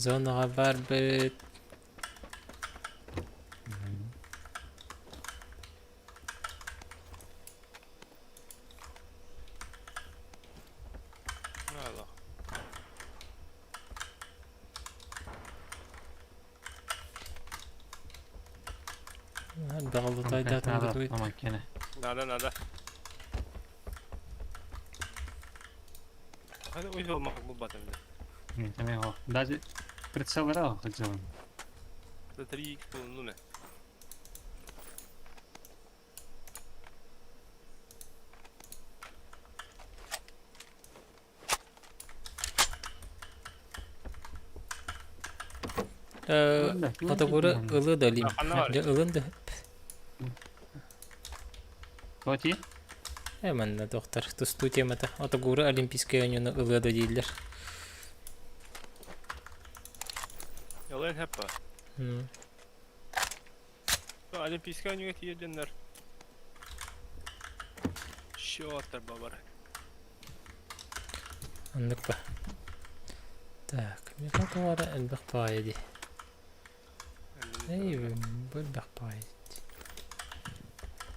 Зонаға бар бит. Аллах. Бағылы тайдатын бит. Макена. Надо, надо. Hadi uyuz olmak bu batım. Теме го. Даже прицел хотел. За 3 ну не. Отогуры ылы да лим. Ылын да. Тоти? Эманна доктор, тустуу темата. Отогуры Олимпийская ойнуну ылы да дииллер. Ялын хеппа. Олимпийская ойнуга тиерденнер. Шоттар бабар. Аннык ба. Так, меха туара элбэх баайы ди. Эй, бу элбэх баайы.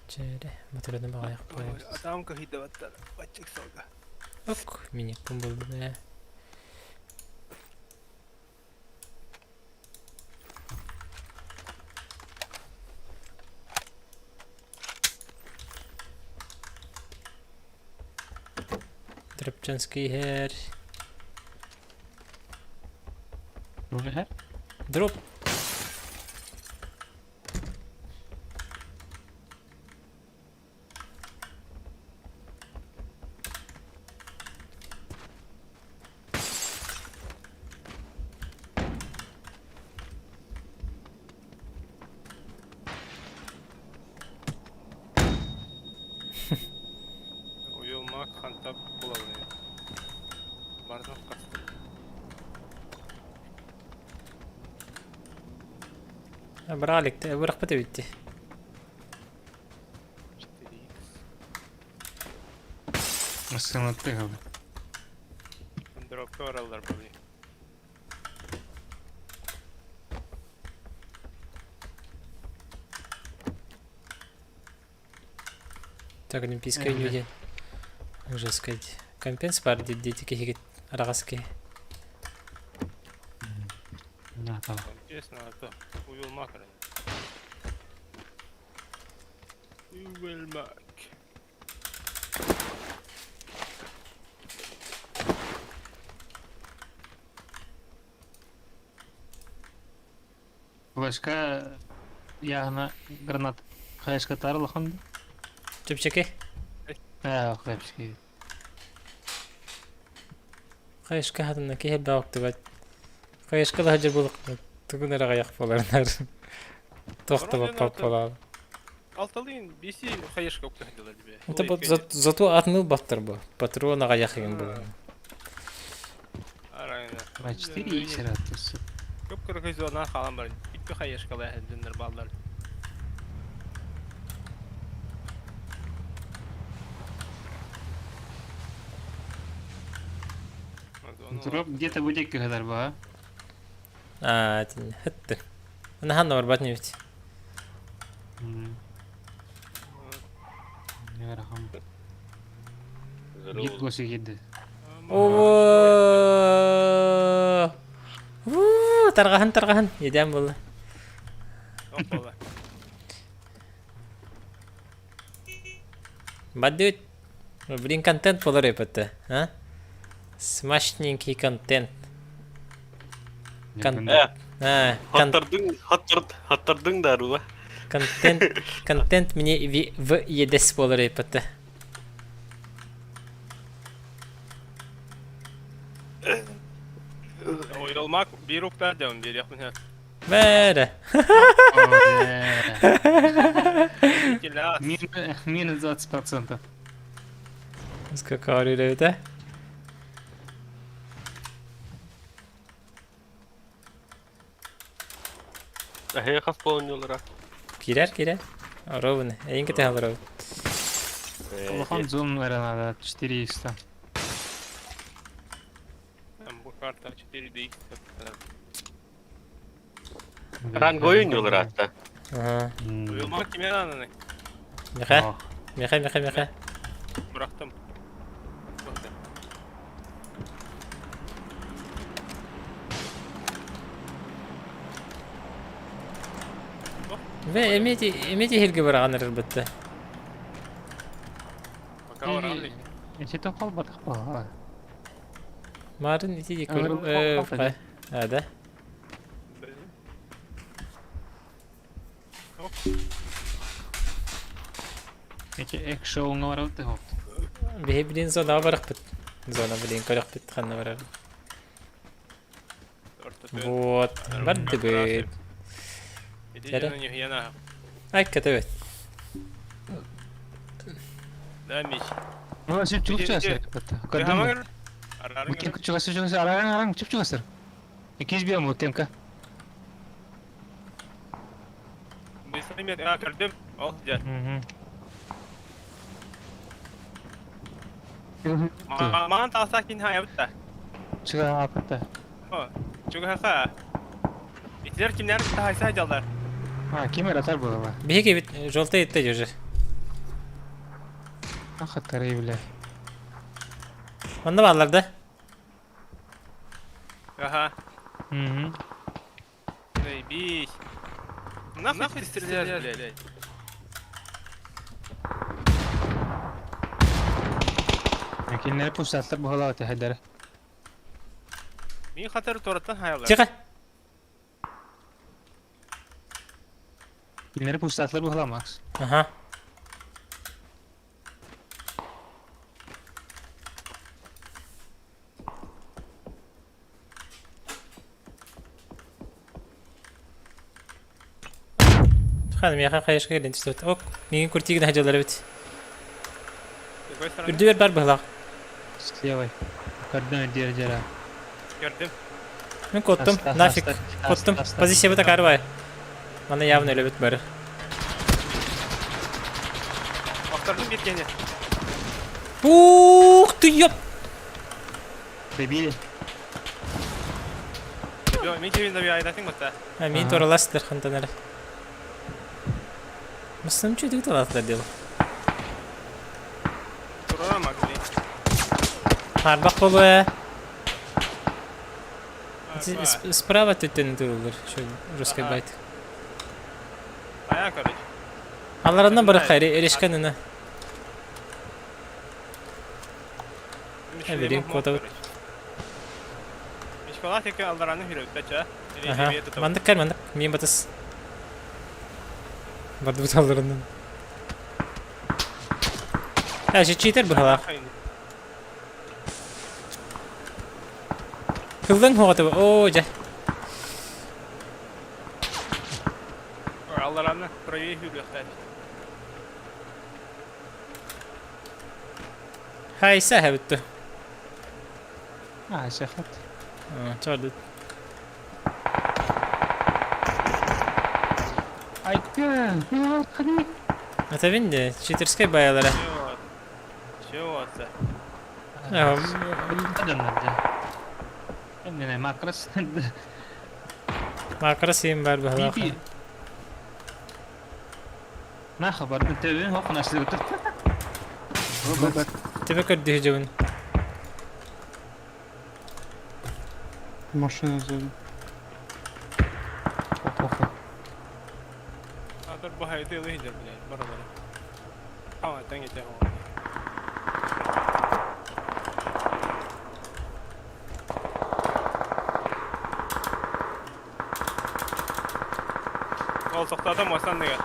Чэре, моторына бағаяқ баайы. Атам кахидаваттар. Батчик салга. Ок, минекпин болду э. Дропчанский хер. Уже Дроп. Уйулмак хантап булабын. Бардак касты. Быраҕа иликтэ, бырахпыт эбит дии. 4X. Массыынаттыы ыһабын. Дропка бараллар бу. Так, Олимпийская люди. Уже сказать. Компенс бар дети киһигит араҕас киһи. На, там. Честно, а то увел макро. Увел мак. Флешка яғына гранат хаешка тарылхан. Чэпчэки. Ээ, хлебский. Хайышка хатына киһи элбэх октубат. Хайышка да сылдьар буолуохпут. Тугун эрэ аҕыйах буоларынар. Туох да баппат буолаҕын. Алталыын биси хаешка уктаһдылар тебе. Это вот зато атын ылбаттар бу. Патрон аҕыйах игин буолан. Арайна. Ба 4 икс ратысы. Көп кыргыз зона хаалан бар. Икки хаешкалай дьоннор бааллар. Дроп где-то будет кыһыдар ба. Аа, итиннэ. Хыттын. Наһаа барбат небит. Неверахам. Гид госы гидdi. Оо! Уу, тарҕаһын тарҕаһын. Идээн буолла. Бадыт. Блин, контент буолар эпэтэ. А? Смачненький контент. Кон... А, кон... Хаттардың, хаттардың да рула. Контент, контент мне в едэс буолар эпэтэ. Уйулмак биир уктаах дьон биэриэхпин Бээрэ. Минус 20%. Сколько эбитэ? Эһээ хас полнюлара. Киирэр, киирэр. Ровно. Эйин кэтэһэ олоробут. Улахан зум эрэ надо 4 икс Там бу карта 4DX. Ранг ойнуулар атта. Ага. Уйулмак кимиэн ананы? Миха, Миха, Миха, Миха. Бырахтым. Ve эмиэ эмиэ тиһиргэ быраҕан эрэр бытта. Пока баран Эче холбатах буолла. Марын ити ди Ырыл А, да? Эче экшоуҥа барабыт хоп. Биһи блин зонаҕа барахпыт. Зона блин көрөхпүт ханна барар. Вот. Бардыбыт. Ай кэтэбит. Да, Мич. Ну, сип чугас сыр. Букин чугас чугас аран аран чуп чугас сыр. Иккис биэм букинка. Быстрый а, көрдүм. Ол, дьэ. Маан тааса кин хайабытта. Чуга апта. О, чугаха. Итилер кимнер тахайса дьаллар. А, ким эратар буолла. Биһиги бит желтый итте уже. Ахаттары бля. Онно бааллар да? Ага. Угу. Заебись. Нахуй ты стреляешь, блядь? Кинилэр пустааттар буолла тэһэдэр. Мин хатыр тураттан хайалар. Тихо. Кинилэр пустааттар буолла Макс. Ага. Ханым миэхэ хайышка кэлин түстүбүт. Ок, миигин куртигин хадьалар эбит. Үрдүбэр бар быһылаах. С левой. Көрдүм дьэр дьэрэ. Көрдүм. Мин куоттум, нафиг. Куоттум. Позиция быта карбай. Маны явно өлөбүт бары. Охтордум bir киһини. Ух ты ёп! Добили. Йо, мин киһибин да айдатың бата. А, мин тураластыр хантанар. Мыстым чуть талатлар дел. Турара магли. Харбах болу Справа түттен турулар, şu русский байт. Ая, короче. Аларынан бары хайры, эрешканына. Берин кота. Мишкала теке алдараны хүрөттө ча. Аха. Мандык кер мандык. Мен батыс. Барды бут алдарынан. А, же читер быһалаах. Кылдан хоҕото. Оо, дьэ. Алдараны правее хүрөттө. Хайса хэбүттү. А, сехат. Чордут. Айка, ходи. Атабин де, читерскай баялара. Чего это? Макрос. Макрос им бар быһалаах. На хабар, төбүн хоқна сылытыр. Төбө көрдү дьобун. Машина сзади. Атыр бахайды лыйдыр, блядь, бара-бара. Ама, таңы те хоо. Ол тоқтады мосан деген.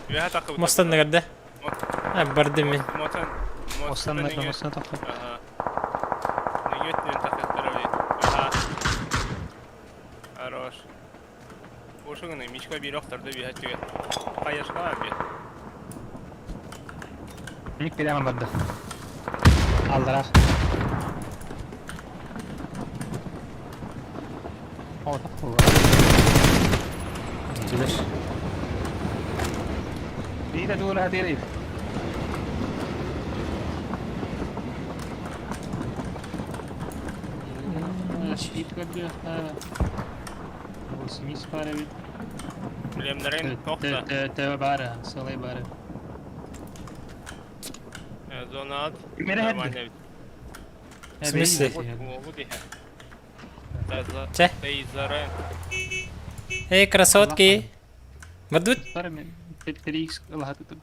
Үйә тақы. Мостан нагарды. А, барды мен. Мосан. Останнар мостан тоқтап. Ага. Неге өтінен тақықтыра блядь. Ага. Хорош. Ошоңны мишка бир оқтырды бүйә түгел. Қаяшқа би. Ник прямо барды. Алдырар. О, тақты. Түлер. Бире дура дерей. Щит Восемьдесят пара бит. Білемдерин тоқта. Тәбе бары, солай бары. Зона ат. Мере хәдді. В смысле? Че? Эй, красотки. Бардут? Бары мен 3x лахаты тут.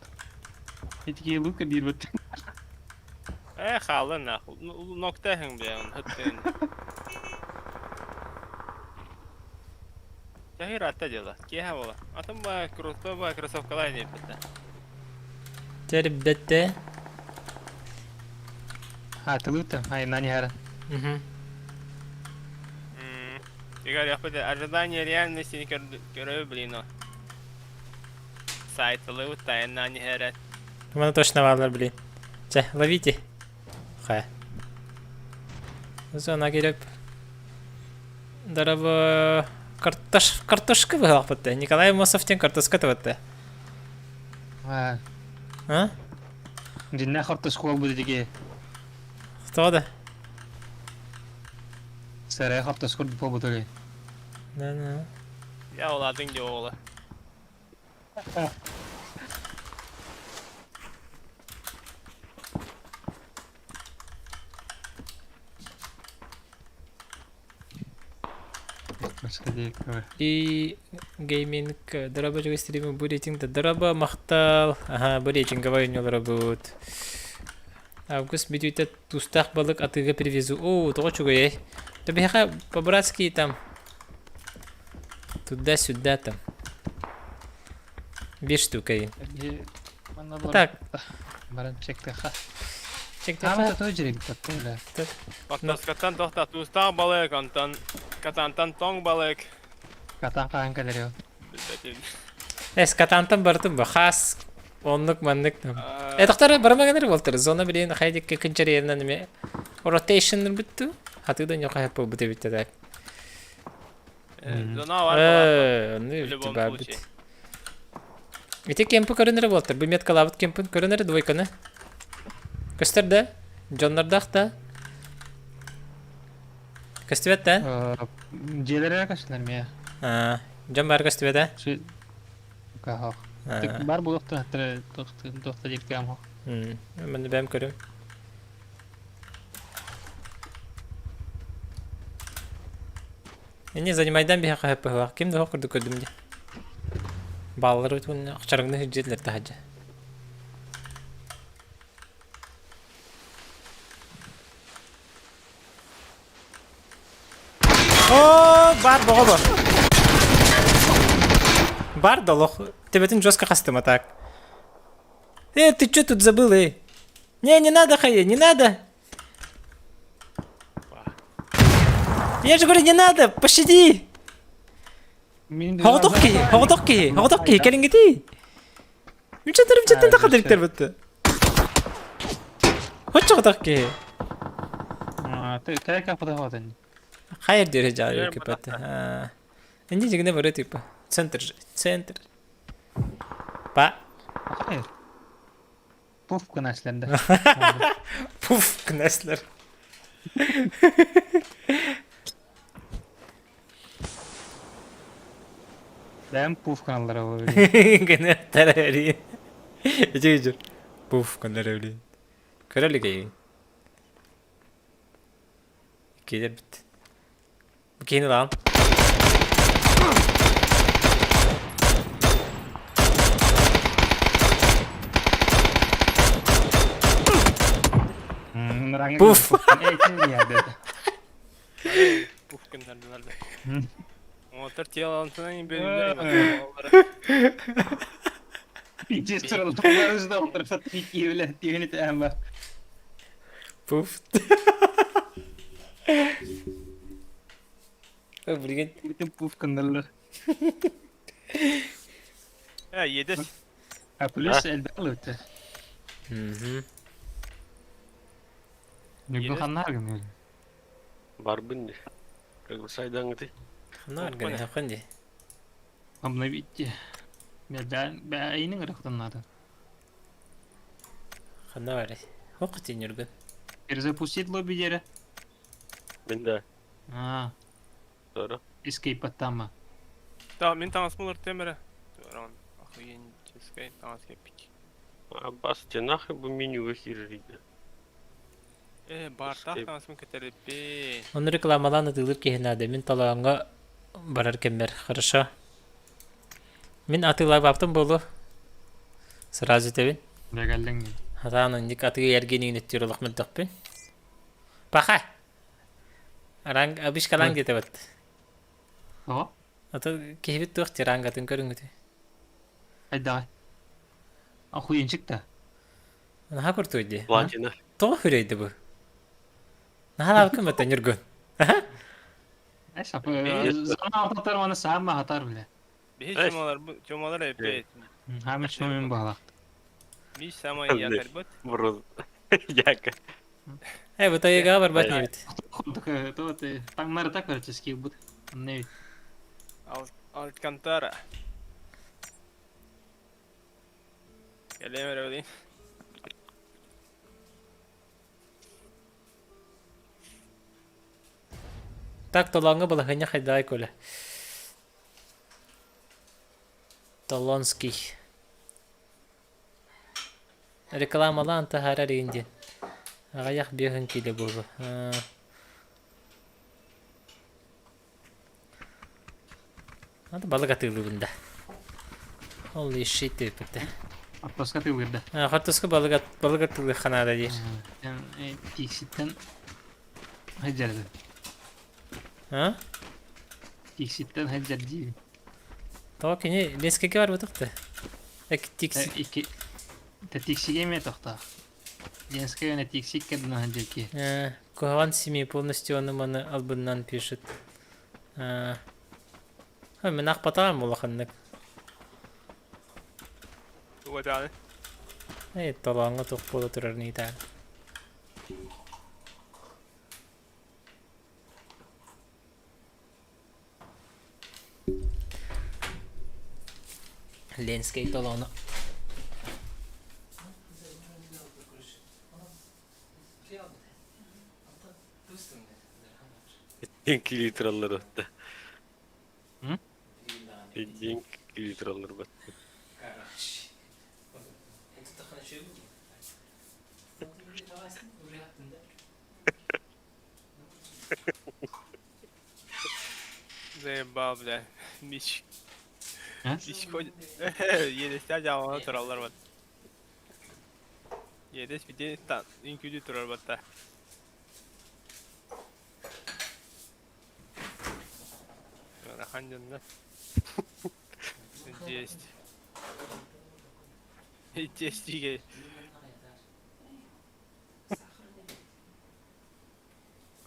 Этики лука бир бит. Э, халы нахуй. Нокта хың бля, хыттын. Тахир атта дела. Кеха бола. Атым ба круто ба кроссовкалар не битте. Тербетте. А, ты лута? Ай, на не гара. Угу. Игорь, я хотел ожидание реальности не көрө блин. Сайт лута на не гара. Мана точно валар, блин. Че, ловите. Хай. Зона керек. Дарабы картош картошка быһалахпытты. Николай Мосовтен картошка табатты. А, А? динна хортос кол бу диге. Кто да? Сәрә хортос кол бу бу Да, да. Я оладың жоолы. И гейминг дораба жуга стримы бу рейтинг да дораба махтал. Ага, бу рейтинговый у будет. Август бүтүтэ тустаах балык атыыга привезу. О, тоҕо чугай. Табиха по-братски там. Туда-сюда там. Бир штука. Так. Баран чекте ха. Чекте А, ха. это тоже жеребит бля. Картошкаттан тоқта тустаах балык, онтон катантан тоң балык. Катан каан калерио. Билбетим. Эс катантан бартым ба хас. Оннук маннык там. Э, тоқтар бармаганыр болтыр. Зона билин хайдик кынчар неме. Rotation бүттү. Хатыдан yok хап бу бит так. Зона бар. Э, В ну любом ба случае. бит. Ити кемпи көрөн эрэ буолтар. Бу меткалаабыт кемпин көрөн эрэ двойканы. Көстөр да? Дьоннордоох да? Көстүбэт да? Дьиэлэрэ көстүлэр миэ. Дьон баар көстүбэт ээ? Бар буолуохтара туохта диэбит хоох. Мин бэйэм көрүм. Инни занимайдан биһиэхэ хөп Ким да курдук көрдүм дии. Бааллар уонна чарыҥны сылдьытлар таһырдьа. О, бар боҕо бар. Бар да олох. Төбөтүн жестко хастым а так. Э, ты что тут забыл, эй? Не, не надо, Хае, не надо. Я же говорю, не надо, пощади. Хоҕотох киһи, хоҕотох киһи, хоҕотох киһи, кэлиҥҥитий. Үчэтэр-үчэттэн тахадырыктар бытты. Хоччоҕотох киһи. Хайыр диэри дьаайы кипэт. Инди дьигинэ бары типа. Центр же, центр. Па. Хайыр. Пуф гынаслар Пуф гынаслар. Бэйэм пуф гыналлара буолуо. Гынаттара эри. Ити жүр. Пуф гыннара эри. Көрө илик Киирэр бит. Киһини ылаҕын. Пуф. Пуф гыннардылар да. Оҥоттор тело бөлүннэр Пуф. Билигин Бүтүн пуф гыннарлар. Э, едес. А плюс элбэх ылыты. Ньургун ханна аргын Барбын дии. Приглашайдаҥыты. Ханна аргын хакын дии. Обновить. Бэйнин ырыхтаннаата. Ханна барый? Хок Ньургун. Перезапустить лобби диэри. Мин да. А, Doğru. escape аттаама. Да, мин таҥаспын ыртыам эрэ. Охуенческий таҥас кэппик. Аббас, те нахуй бу менюга киирэрийдэ. Э, баартаах таҥаспын кэтэриппин. Ону рекламалаан атыылыыр киһи наада. Мин толооҥҥо барар кэммэр. Хорошо. Мин атыылаабаптым буолуо. Сразу этэбин. Бэгэллиҥ. Хатаан оннук атыы эргиниин өттүр олох мөлтөхпүн. Паха! Ранг абишкалаан диэтэбит. Тоҕо? Ото киһибит туох дии рангатын көрүҥүтүй? Хайдаҕай? Охуенчик да. Наһаа куртуй дии. Платина. Тоҕо хүрейди бу? Наһаалаабыккын бата Ньургун. Зона аны саама хатар биле. Биһи чумалар бу чумалар эппет. Хама чумин баалах. Биш самай якарбыт. Бурун. Яка. Э, бу тайга барбат небит. Таҥнарыта короче скилбут. Не. Алькантара. Кэлиэм эрэ билин. Так, толооҥҥо балаһыанньа хайдаҕай Коля? Толонский. Рекламалаан таһаарар иин диэн. Аҕыйах биэһин киилэ буолуо. Аты балык атыылыыбын да. Holy shit диэбиппит. Хортуоска атыылыыр да. Хортуоска балык балык атыылыахха наада диир. Тиикситтэн сылдьар А? Тиикситтэн сылдьар диибин. Тоҕо кини Ленскэйгэ барбатах да? Тикси. Икки Тиксигэ эмиэ тохтоох. Ленскэй уонна Тикси икки ардынан сылдьар киһи. Куһаҕан СМИ полностью ону маны албыннаан пишет. Мин аахпатаҕым улаханнык. Тугу Эй, толооҥҥо туох буола турарын ыйытаары. Ленскэй толооно. Кили тураллар отта. Дин кили тураллар бат. Заебал, бля. Мич. А? Мич ходит. Иэдэстээх дьаалана тураллар вот. Иэдэс бити үҥкүүлүү турар батта. Ыарахан дьоннор. Есть. Есть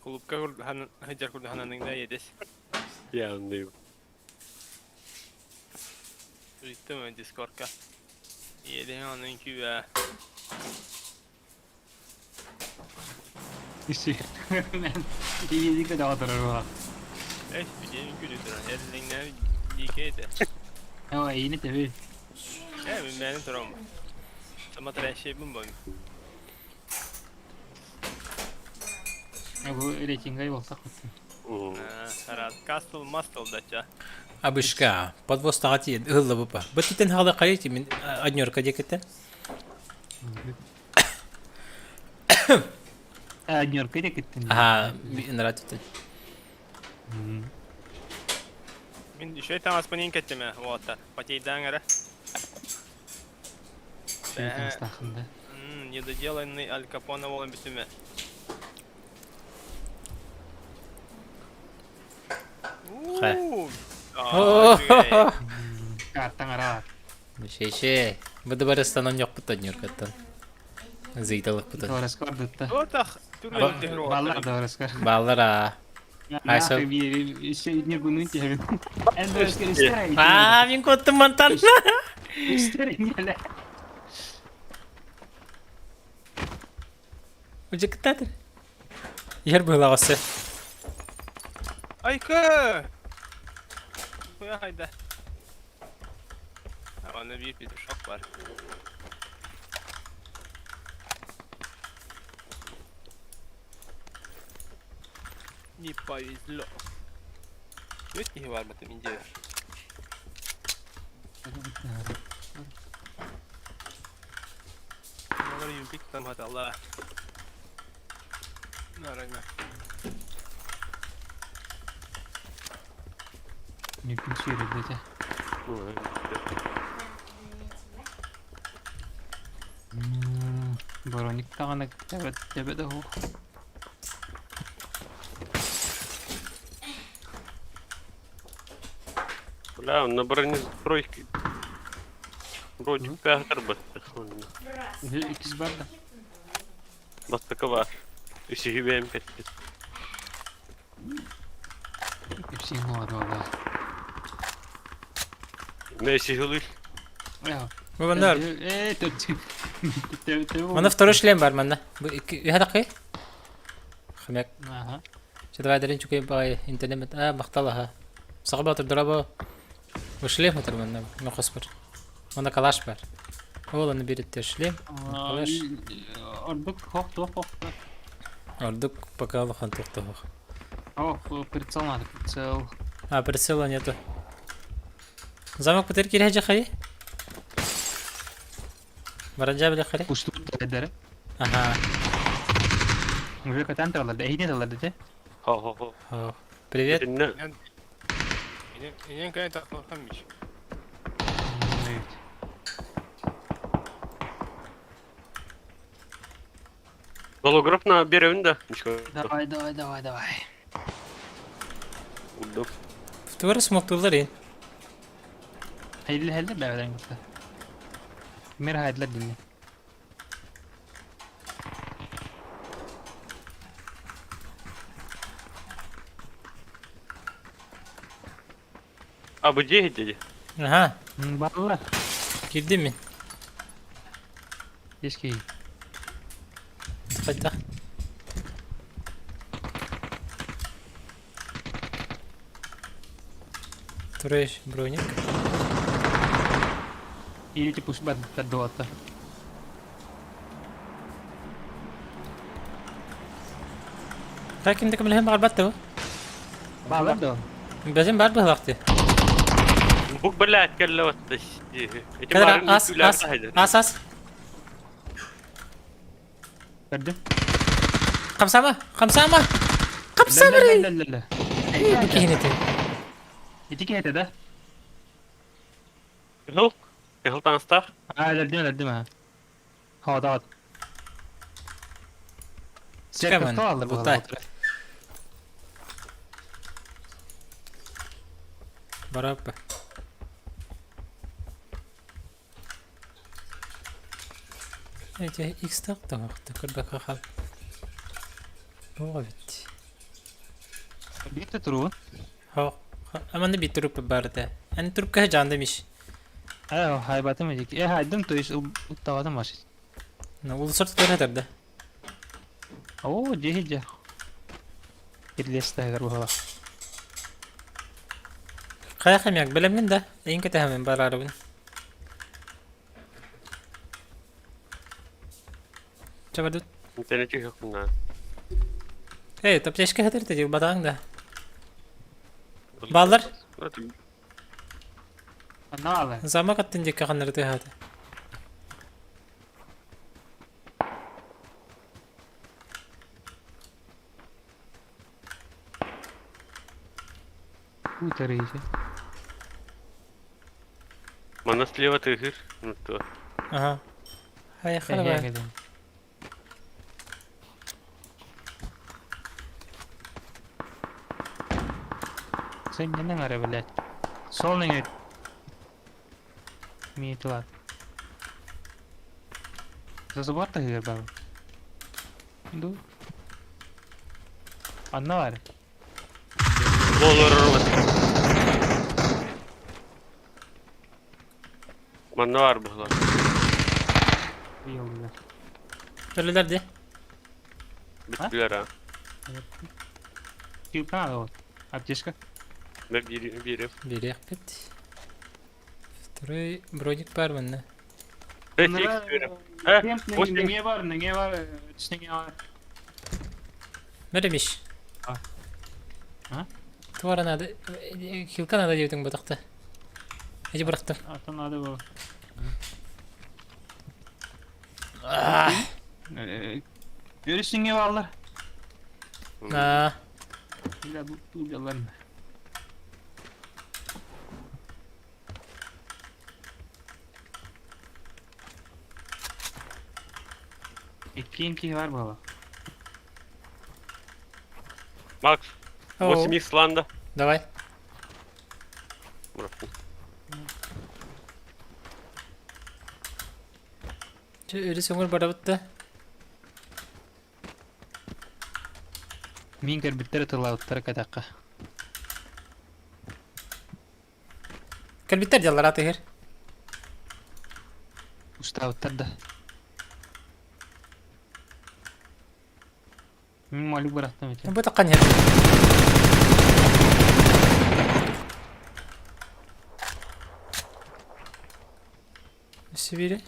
Кулупка сылдьар курдук хананыҥ да иэдэс. Явный. Ыйыттым дискордка. Иэдэһиҥ ону үҥкүү ээ. Иедик да турар буолар. Эй, бүтүн үҥкүүлүү турар. Эрилиҥнээн диикэ этэ. Оо, эйини тэбий. Ээ, мин бэйэм турам. Смотрящийбин бу. Бу рейтингай буолсах бутун. Кастл мастл дача. Абышка, подвостаҕа тиийэн ыһылла бупа. Бытытын хаала хайы мин однерка диэкиттэн. Однерка диэкиттэн. Аха, нравится. Мин үчүгэй таҥаспын иин кэттим ээ, уолаттар. Потейдаан эрэ. Үчүгэй таҥастааххын да. Недоделанный Аль Капоне буолан бүтүмэ. Картаҥ араат. Шеше. Бу дыбарыстанан йохпут Нюркаттан. Зыйталыкпытын. Дыбарыска бардытта. Отах Баллар дыбарыска. Баллар аа. Нюргунун тиһэбин. Аа, мин куоттум мантан. Удьуктатыр. Иһэр быһылаах өссө. Айка! Хайда. Аны биир петушок бар. Не повезло. Үт киһи бар бытым индия. Олар юмпик там хаталла. Нарайна. Нүкүн сүүрүллүтэ. Броник даҕаны тэбэ тэбэ да суох. Бля, он на бронестройке. Вроде пятер Иккис бар да. Бастакова. Үсүһүбэм кэттит. Кэпсиин буолар Мэ сиһилый. Бу манна Э, Манна второй шлем бар манна. Бу икки үһэ такый. Хомяк. Ага. Чудовайдарын чукай бай интернет а махтал аха. Саха батыр дорабо. Бу шлем отыр манна. Мөхөс бар. Манна калаш бар. Ол аны беретте шлем. Калаш. Ордук хох туох хох. Ордук пока улахан туохтоох. Ох, прицел надо, прицел. А, прицела нету. Замок бытыр кире жахай. Баранжа биле хари. Устут дәрі. Ага. Уже катан тұралар, әйне тұралар деді. Хо-хо-хо. Привет. Инен кайын тақлаққан миш. Голограф на беревин да. Давай, давай, давай, давай. Удоб. Тугары смоктулар ин. Хәйлі хәлді бәбәдән күтті. Мир хайдлар динне. А бу дьиэ дии. Аха. Балла. Кирдим мин. Ески. Хайда. Туреш броник. Или типа барбыттар дуота. Так ким да көмөлөһөн баҕарбат да бу? Баалар да? Бэзин бар быһылаах дии. Бук блядь, кэллэ батта. Эти Кэлэр марын ас үҥкүүлээн ас таһайда. ас ас. Көрдүм. Хамсаама, хамсаама. Хамсаама Лэ эрэ. лэ лэ лэ. Бу киһини этин. Ити киһи этэ да? Кыһыл? Кыһыл таҥастаах? Аа, өлөрдүм өлөрдүм аа. Хоодоот. Чыкамын, Церковь аллар бутай. буолар. Бараппа. Эти X-тах таҥахта көрбөккө хаал. Тоҕо эбит. Биир туруун. Хо, аманда биир труппа баар этэ. Эн трупка жаанда миш. Э, хайбатым эдик. Э, хайдым, то есть уттаватым машин. Ну, улусар тутар этэр да. Оо, дьиһи дьэ. Кирлес таһыгар буһала. Хайа хэмиак бэлэммин да. Эйин кэтэһэмин бараарыбын. Чэ бардыт. Интернет түһүөхпүн Эй, таптешка хатыр дии батаң да. Баллар. Анна Замок аттын диэки ханнары тыаһаата. Утарыйся. Манна слева тыгыр. Ну то. Ага. Поехали. Сынньаныҥ эрэ, блядь. Сол нөҥүө Миэтилар. За забор таһыгар баар. Ду. Анна бар. Болор. Манна бар буолар. Йоллар. Өлөлөр дии. Бүттүлэр а. Килка вот. Аптечка. Мен бири бири. Бириэхпит. Второй броник бар манна. Э, Неңе бар, неңе бар, түснеңе бар. Меремиш. А. А? Туара надо. Хилка надо диэбитиҥ батахта. Эти бырахтым. Ата надо было. Görüşсүңе баалар. Аа. Бля, бу туулалар. Иккиэн киһи бар буола. Макс, 8 Исланда. Давай. Чэ, өрүс өҥөр барабыт да. Мин көрбүттэр тыллаабыттара кэтэххэ. Кэлбиттэр дьаллара тыһыр. Устаабыттар да. Мин молик бырахтым ити. Бу таххан иһэр. Өссө биири.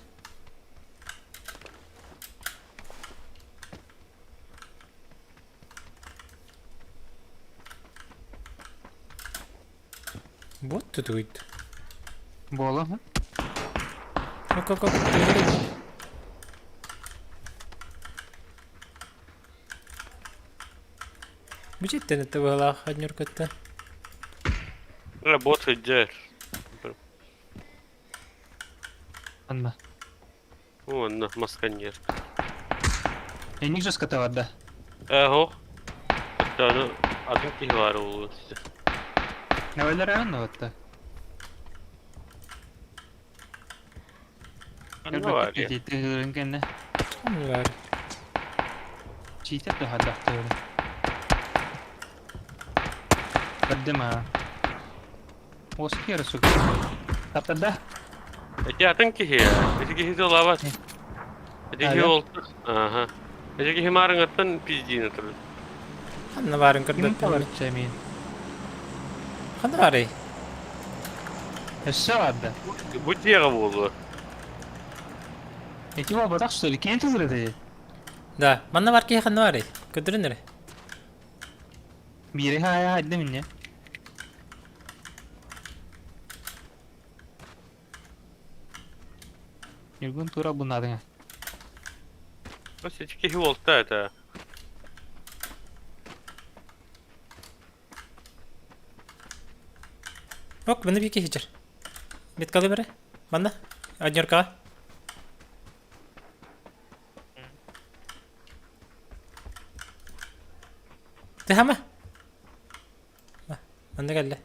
Вот тутуйт. Буола. Оп, оп, оп. Бүчеттен это быһалаах однюркатта. Работает дьэр. Анна. Онно масканьер. Эник же скотовар да. Эго. Аны атын киһи баар буолуо. Навалар анна отта. Анна бар я. Тыгырын кэннэ. Анна бар. Чиитер да хадахтыгыр. Көрдүм аа. Оскер сука. Таптарда. Эти атын киһи. Эти киһи тылабат. Эти киһи Ага. ол. Ага. Эти киһи маарыҥаттан пиздиин турар. Ханна баарын Ким көрбөппүн. таларча мин. Ханна баарый? Өссө барда. Бу дьиэҕэ буолуо. Эти буолбатах что ли? Кини тылыр этэ. Да, манна бар киһи ханна барый? Көрдөрүн эрэ. Биири хаайа хайда минне. Ньургун тура бунадыңа. Ити киһи уолта это. Ок, маны бики хичер. Меткалы бере. Манна. Однеркаға. Ты хама? Манна кэллэ.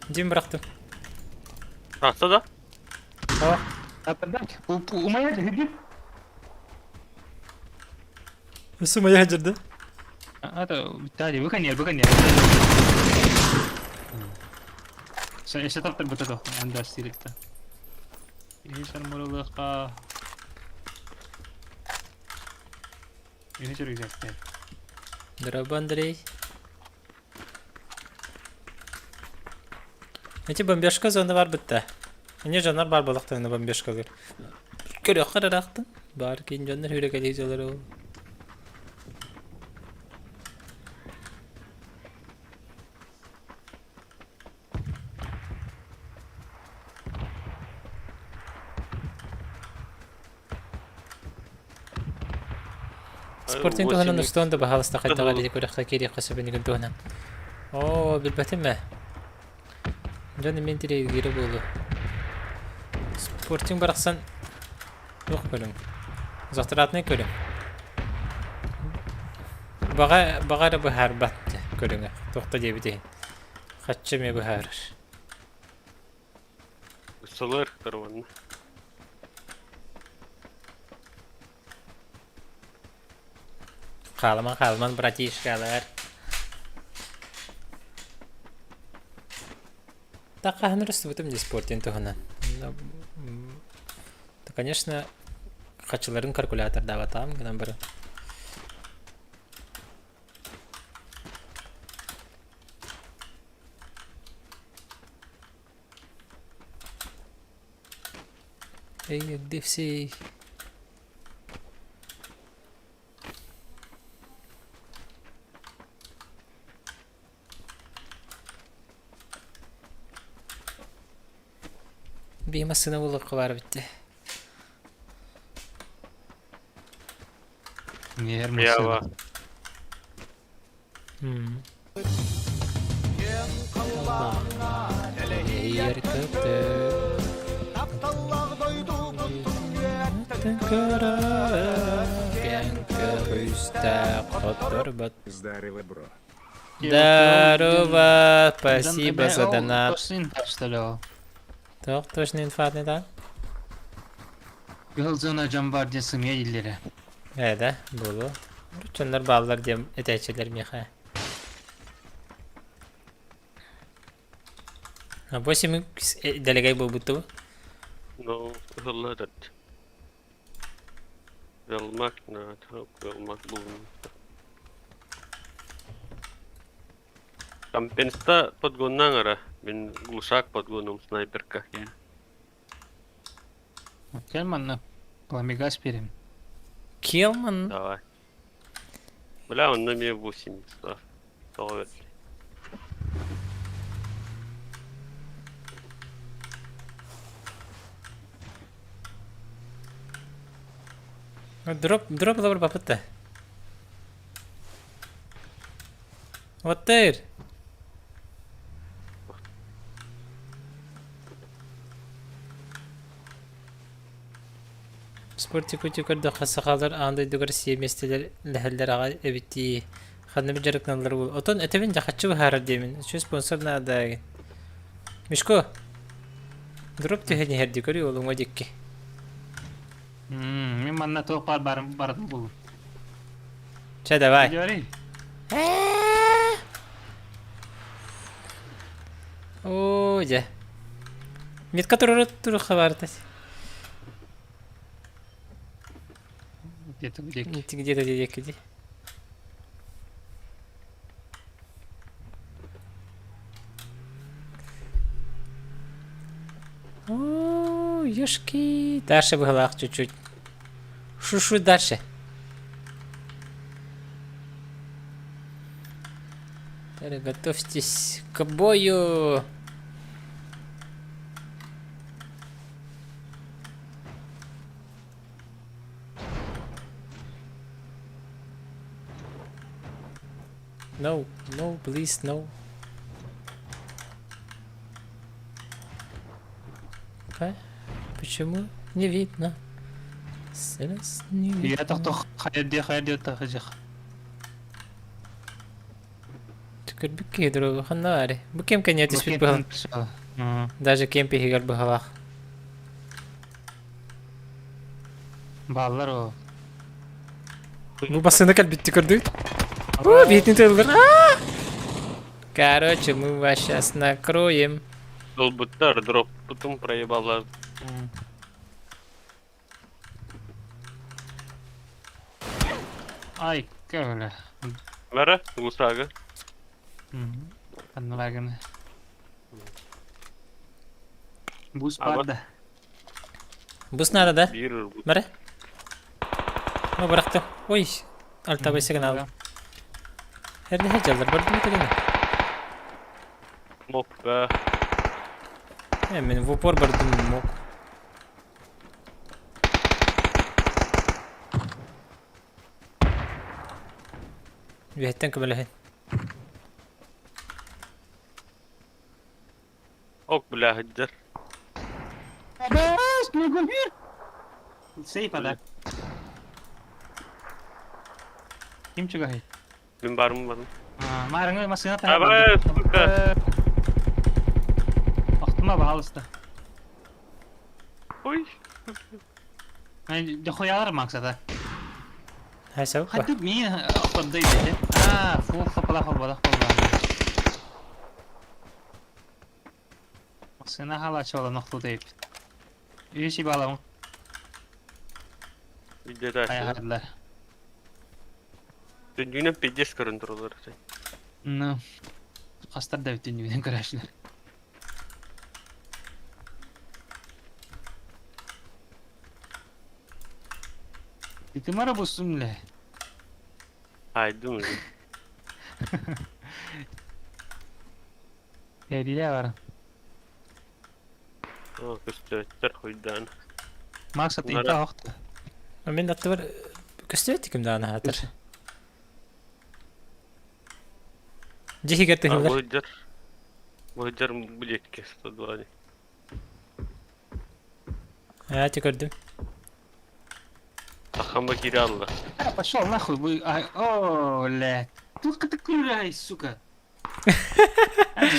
Дим бырахтым. Тахса да? О, Умайа дьүһү. Сумая дьырды. Это Виталий, выходи, выходи. Еще таптар бутадо, анда стилетта. Иһитэр мурулуохха Иһитэр рюкзакте. Здорово, Андрей. Эти бомбежка зона бар бытта. Они жанар бар балактарына бомбежкалар. Көрөххөр арахтын. Бар кин дьоннор хүрекэлии дьолор ол. Спортинг туһунан устуон да баһаалыста хайдаҕа дии күрэххэ киириэххэ сөбүнүгүн туһунан. Оо, билбэтим ээ. Дьон имин тириэргиирэ буолуо. Спортинг барахсан туох көрүҥ? Затратный көрүҥ. Баҕа, баҕа эрэ быһаарбат көрүҥэ. Туох да диэбит иһин. Хаччы эмиэ быһаарар. Сылыр карванна. Хаалыман, хаалыман, братишкалар. Так хаһан өрөстүбүтүм дии спортин туһунан. То, конечно, хачыларын калькулятордаабатаҕым гынан баран. Эй, где все? Биир массыына булуохха баар эбит дии. Нээр Ява. массыына. Эйэр көтөр Хотторбот. Здорово, бро. Здорово, спасибо за донат. Точно инфа, что ли? Тоқ точно инфа не да? Кыһыл дьон бар диэн сымыйа дииллэрэ. Ээ да, буолуо. Дьоннор бааллар диэн этээччилэр миэхэ. А 8 дэлэгэй буолбут дуу? Ну, ыһыллыат. Велмак на велмак булун. Компенста подгоннаҥ эрэ. Мин глушак подгоном снайперка. Кэл манна пламегас берем. Келман? Давай. Бля, он на мне 8 Тоҕо Дроп, дроп лабыр бапытта. Вот there. Спортик көрдөххө сахалар аан дойдугар сиэмиэстэлэр лэһэллэр аҕай эбит дии. Ханна бу дьарыктаналлар буолуо. Отон этэбин дьэ хаччы быһаарар диэмин. Үчүгэй спонсор наада эҥин. Мишко, дроп түһэн иһэр дии көрүүй ол уҥа диэки. Мин манна туох баар барын барытын буллум. Чэ давай. Говори. Оо, дьэ. Метка турар туруха баарта. Где-то где Где-то диэки дии. О, ёшки. Дальше быһылаах чуть-чуть. Шу-шу дальше. Готовьтесь к бою. No, no, please, no. А? Почему не видно? Сырос не Я видно. тохтох хайа хайа тахыжах. Түкөрбүк киһи дорога ханна баарый? Бу кем кэнниэ түспүт быһыл. Даже кемпи иһигэр быһалаах. Бааллар о. Бу бассыны кэлбитти көрдүгүт? О, биһитин тыллар. Короче, мы вас сейчас накроем. Ылбыттар, дроппутун проебала. Ай, кэлэ. Бара, гусага. Анналаганы. Бус А вот- бар да. Бус надо, да? Биир Бара. Ну, бырахтым. Ой, альтабай сигнал. Эрдэ дьаллар бардым этилин. мок ба. Э, мин в упор бардым мок. Үөһэттэн көмөлөһүн. Ок бля хыддар. Сейф ада. Ким чугаһый? Мин барым барым. Маарыҥы массыына Абай, сука. Охтума, пожалуйста. Ой. Дохуялар Максата. Хайсау. Хатып мин охтордой дете. А, фу, хопала хопала хопала. Массыына халачола нохту дейп. Үси балам Видеода. айхарлар. Дүнүнэн пиздец көрөн туралар. Ну, хастар да бүтүн көрәшләр. Ты мара бусум ле. Айдым. Териле бар. О, көстөттөр хуйдан. Максат инта охта. Мин аттыбар көстүбэт ким даҕаны аһатар. Дьиһигэр тыһыллар. Быһыдьар. Быһыдьар билетке 102. Аа, ти көрдүм. Ахама кире алла. Пошел нахуй, вы... О, бля. Тут ты курай, сука.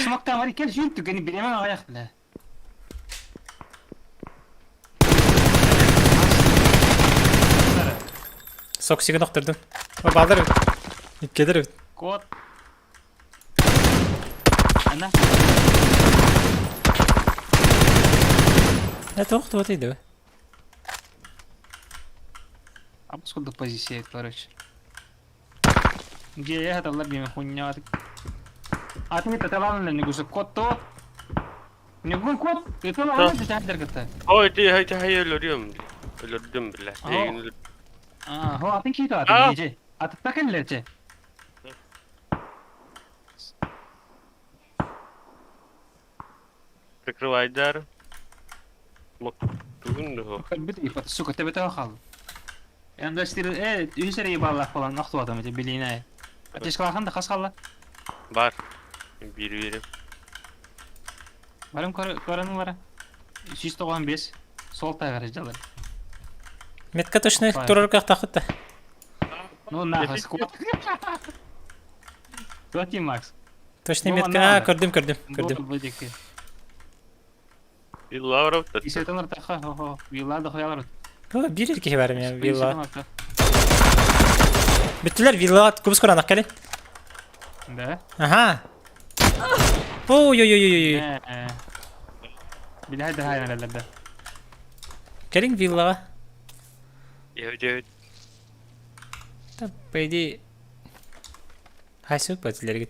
Смок там арикел жинту, гани беремен аяқ, бля. Соксигын охтордум. О, балдар эбит. Иккедер эбит. Кот. Ана. Это охту вот иди. А сколько позиция, короче. Где я это лабим хуйня. А ты это ладно, не гуса кот то. Не гун кот, это ладно, ты хадер Ой, ты хай хай өлөрүм. Өлөрдүм бля. А, хо, атын кито атын же. Аты такеллерче. Прикрывайдар. Мок тугун хо. Бит сука, тебе того хал. Янда стир э үсер ебаллах falan нохту адам эте билине. Атеш калахан да хас халла. Бар. Бир бир. Барым көрөнүң бара. 195 сол тайгар жалар. Метка точно турар кахтахыта. Ну нахуй, скот. Кто Макс? Точно метка. А, көрдүм, көрдүм, көрдүм. Вилларов. Исетен артаха, хо-хо. Вилла да хуялар. О, бир киһи бар мен вилла. Бүттүлэр вилла кубус куранах кэлин. Да? Ага. Ой-ой-ой-ой. Билһай да хайна да. Кэлин виллаҕа. Девять. Та, по идее... Хайсы батилер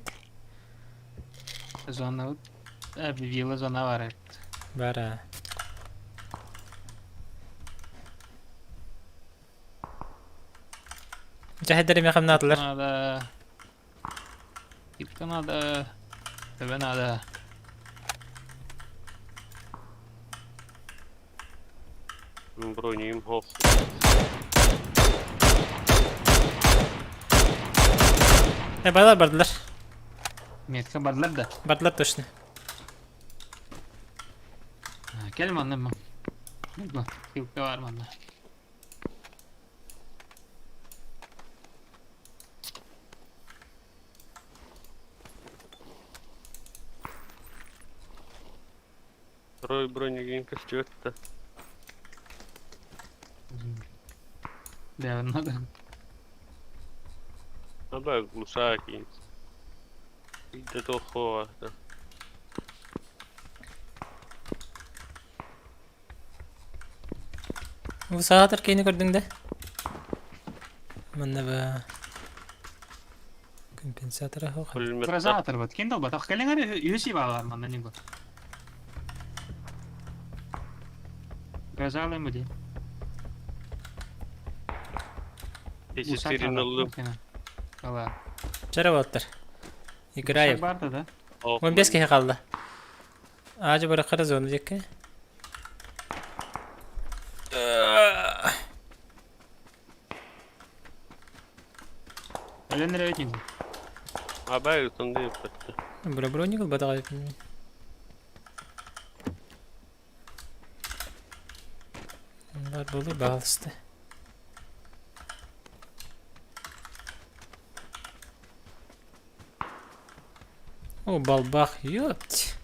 Зона. Вилла зона бар. Бара. Дьаһайдар эмиэ хамнаатылар. Надо. Кипка надо. Төбө надо. Бронюм хох. Э, балар бардылар. Метка бардылар да. Бардылар точно. Кел манна ма. Килка бар манна. Второй бронегин көстүөттэ. Да, надо. Аба глушаки. Иде тохо. Бу саатар киини көрдүҥ да? Манна ба компенсатора хоха. Грозатор вот ким долбатах кэлиҥэр үһүс ибаалар манна нигу. Грозалым бudi. Четыре наллым. Ала. Чара буолтар. Играем. Барда да. 15 киһи хаалла. Аажы бараххара зона диэкки. Өлөн эрэбит нигу. Абай утанды yaptı. Бра броник бадаҕай. Бар буолу баҕалыста. О, балбах, ёпть.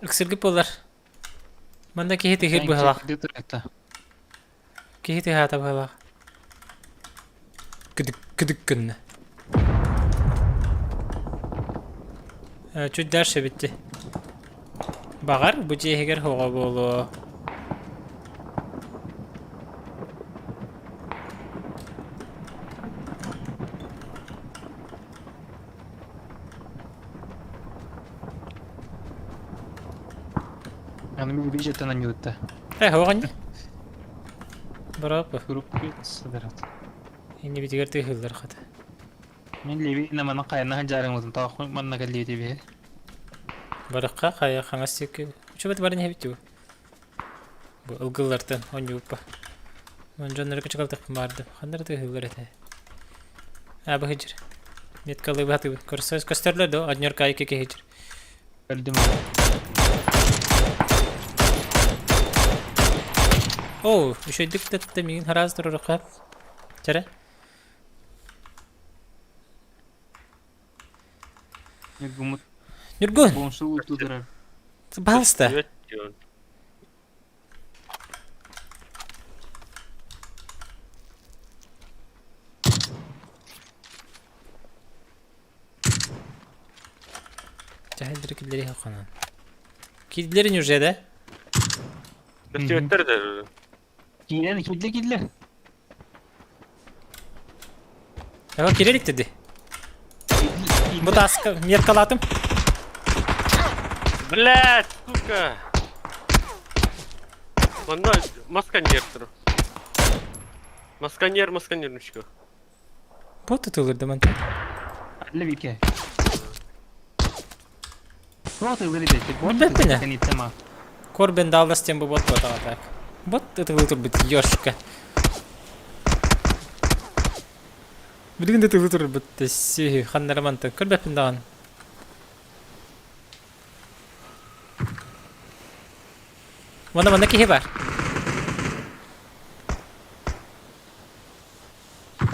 Ыксыргы буолар. Манна киһи тыһыыр быһалаах. Киһи тыһаата быһалаах. Кыдык кыдык гынна. Чуть дальше битти. Баҕар, бу дьиэ иһигэр оҕо буолуо. Аны мин бюджеттан анньыбытта. Э, оҕонньор. Бырааппа. Группа сыдырат. Иннибитигэр тыаһыыллар хата. Мин леви намана хайана ханжаарыҥмытын таах манна кэллиэти биһи. Барыкка хайа хаҥас диэки. Учебат баран иһэбит дуу. Бу ылгыллартан оонньууппа. Ман дьоннору кычыкалтыхпын баардым. Ханна эрэ тыаһыыллар этэ. Аа быһыдьыр. Меткалыы баһатыбын. Көрсө көстөрлөр дуо? Однёрка айки киһидьир. Көрдүм. Оо, үчүгэйдик да миигин хараас туруорукка. Чэрэ. Ньургуммут Ньургун, бонсу тутурар. пожалуйста. Чахайдыры киллэри ханан. Киирдилэрин уже да? Көстүбэттэр да. Киирэн киирдэ киирдэ. Ага, киирэ илик Бу тааска меткалаатым. Блядь, сука! Манна масканер тур. Масканер, масканер нүчкө. Бу тутулурда мантан. Левике. Туох тыллары бэти? Билбэппин ээ. Кэнниттэн Корбен Даллас диэн бу бот буотаҕа так. Бот ытылыы турбут ёшка. Билигин да ытылыы турбут сүһү ханнара мантан көрбөппүн даҕаны. Уонна манна киһи бар.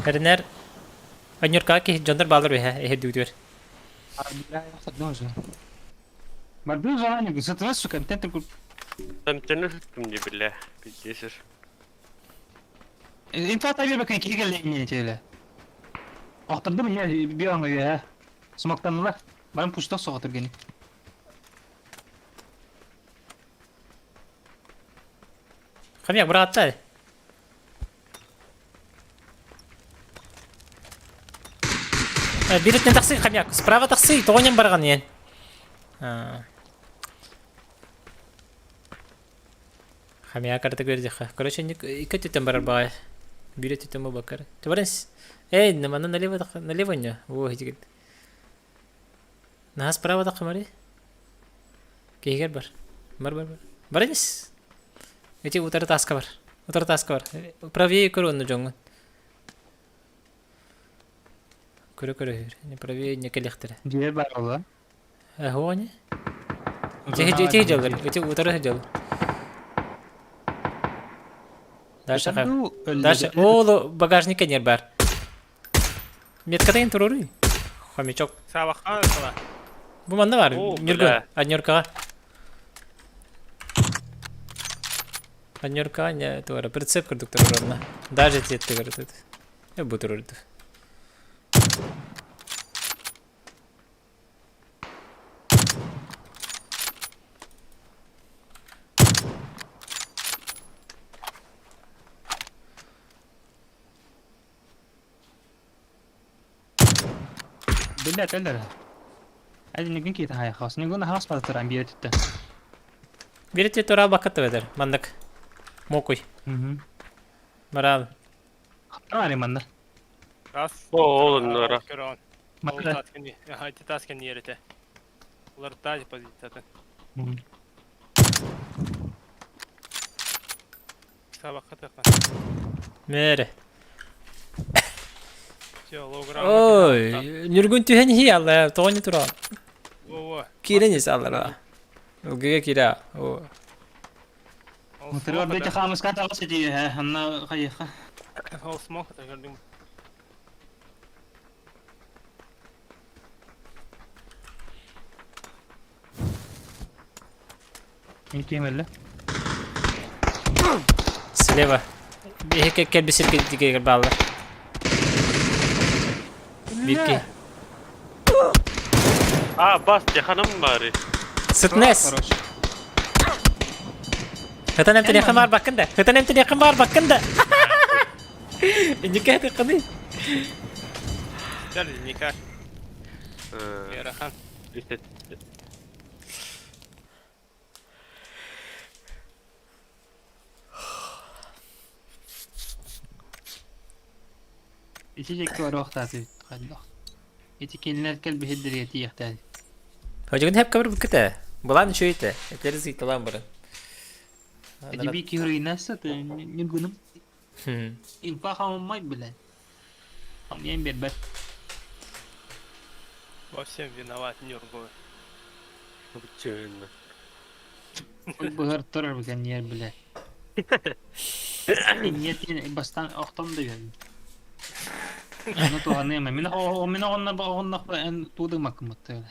Эринэр Анньуркаҕа киһи дьоннор бааллар үһэ эһэрдүүтүгэр. Барбын заранее, сытыра сука, контент Там төнө сыттым не бля, пиздец. Инфа табир бакын киһи кэллэҥ теле. Охтордум меня биоҥ үйэ. Смоктанылар. Баран пусток соҕотур гени. Хомяк, бырааттар. Биир өттүнэн тахсыы, хомяк. Справа тахсыы, тоҕо барҕан иэн. Хамия карта көрдөххө. Короче, икки өттүттэн барар баҕай. Биир өттүттэн буолбаккар. Тубарыс. Эй, манна налево налево не. О, иһигит. Наһаа справа таххамари. Киһигэр бар. Бар бар бар. Барынис. Эти утары тааска бар. Утары тааска бар. Правее көр онну дьоҥҥун. Көрө көрө үһүр. Не правее не кэлиэхтэрэ. Дьиэ бар ола. Эһуони. Ити ити дьаллар. Ити утары дьал. Дальше Дальше. О, багажник не бар. Меткатайын туруруй. Хомячок. Сабахан сала. Бу манна бар. О, Ньургун. бля. Однеркаҕа. Однеркаҕа не туора прицеп курдук турар Даже тиэттигэр тут. Э бу турурду. Биллэ этэллэр. Әдин киитэ хайа хас. Ньугун хас батыран биир өттүттэн. Биир өттү тура баккат эбэтэр. Маннык. Мокуй. Бараал. Хаттан манна. Раз. О, ол оннора. Көрөн. Ол таскын, аха, ити таскын ерете. Улар таж позициятын. Сабакка тыкан. Мэре. Все, лоу-граунд. Ой, Ньургун түһэн иһи алла, тоҕо не тура. Во-во. Киирэн ис аллара. Ылгыга киирэ. О. Мутырыгар бэти хаамыска таҕыс ити анна хайыха. Ол смог это көрдүм. Иккиэмэллэ. Слева. Биһиги кэлбисир дигэр бааллар. Бирки. А, бас, яханым бары. Сытнес. Хытан эмтен якын бар бакын да. Хытан эмтен якын бар бакын да. Инникке хаты Дәл никак. Ярахан. Ити жекке баруохтааты хайдах. Ити кинилэр кэлбиһирдэргэ тиийэхтээти. Хожугун хеп кабыр бүккете. Булан үчүөйте. Этери зыйталан барын. Ити би киһиринасса ньургунум. Инфа хаммай билэ. Хамьян бербэт. Во всем виноват Нюргун. Чүн. Быһар турар бикэн ниэр билэ. Нет, бастан охтом да бен. Ну туһаныма. Мин мин оҕонно оҕонно эн туудың маккымытты.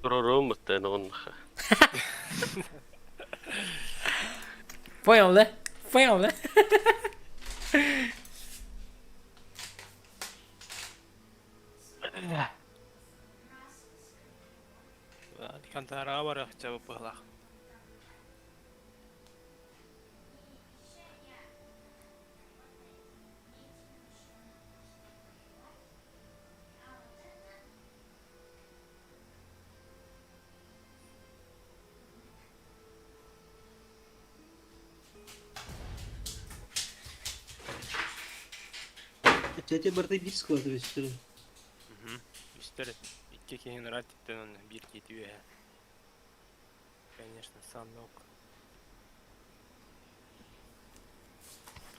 Турорум бутта нон. Понял, да? Понял, да? Кантара бар хотя бы быһлах. Тетя барты бир складывает, что ли? Үстер икки киһин раттиттен онно биир киити үөһэ. Конечно, санок.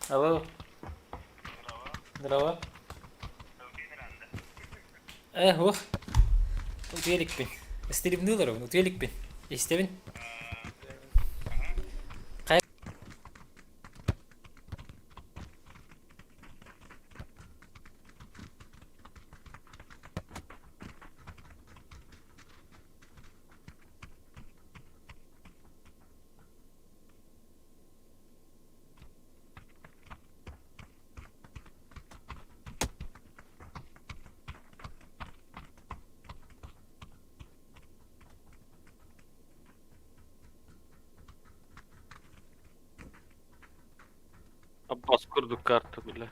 Алло. Здорово. Э, ох. Утуеликпин. Стилибнылар, утуеликпин. Истебин. Аббас курдук карта биле.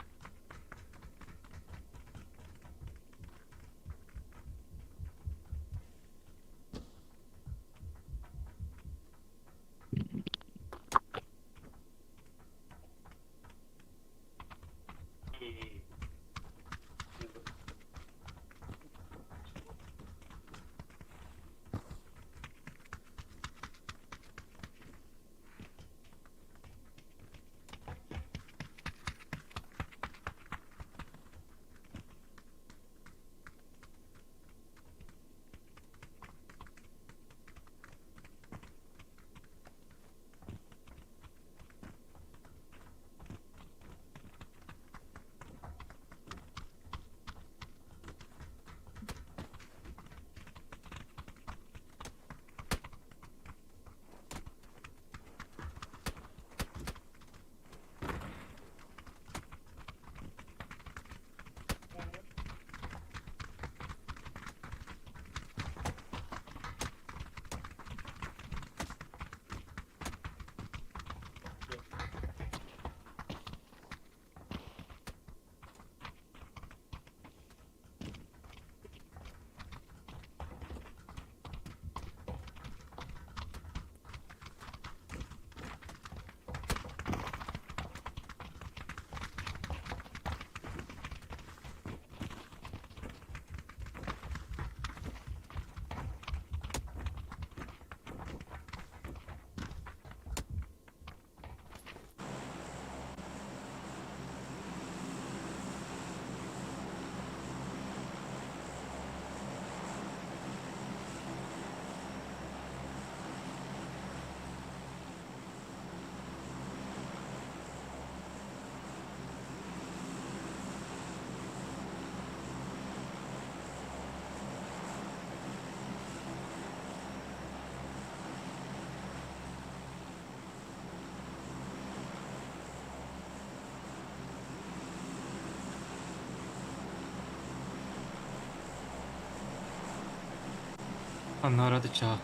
Онно ыччаҕа.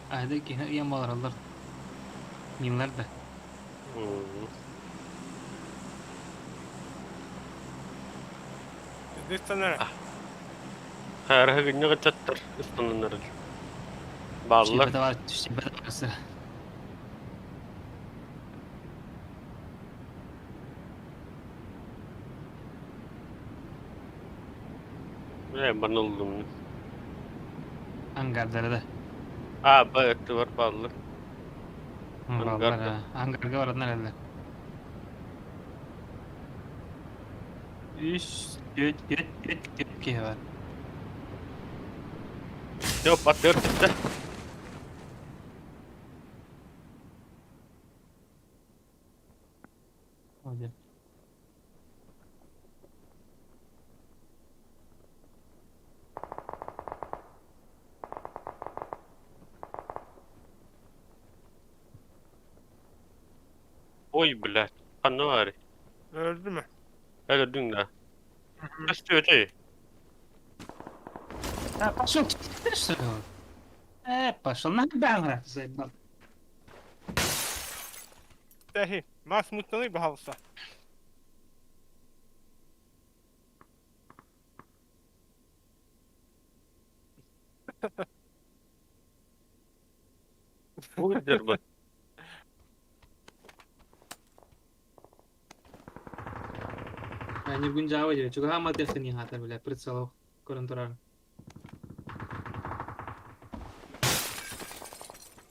Айда киһи ыйан балараллар. Миинлар да. Ыстанара. Хайарыһыгынньык ыччаттар ыстананнар бааллар. Сибэтэ бар, сибэтэ барса. Ээ, манна ыллым. Ангардара да. Аа, ба өттүгэр бааллар. Баллар, Ангарда. ангарга бараннар эллэр. Үс, түөрт, түөрт, түөрт, түөрт киһи бар. Yok, atıyor gitti. Hadi. Ой, блядь. Ханна баарый? Öldü mü? Өлөрдүҥ да? Көстүөтэй. А, пошел, ты что? Пошел на бангра, заебал. Тэхи. Мас мутнаны баһалса. Уйдербат. Ньургун дьаабы диэ, чугаһаама тыахтын хаатар бile, прицелов көрөн турар.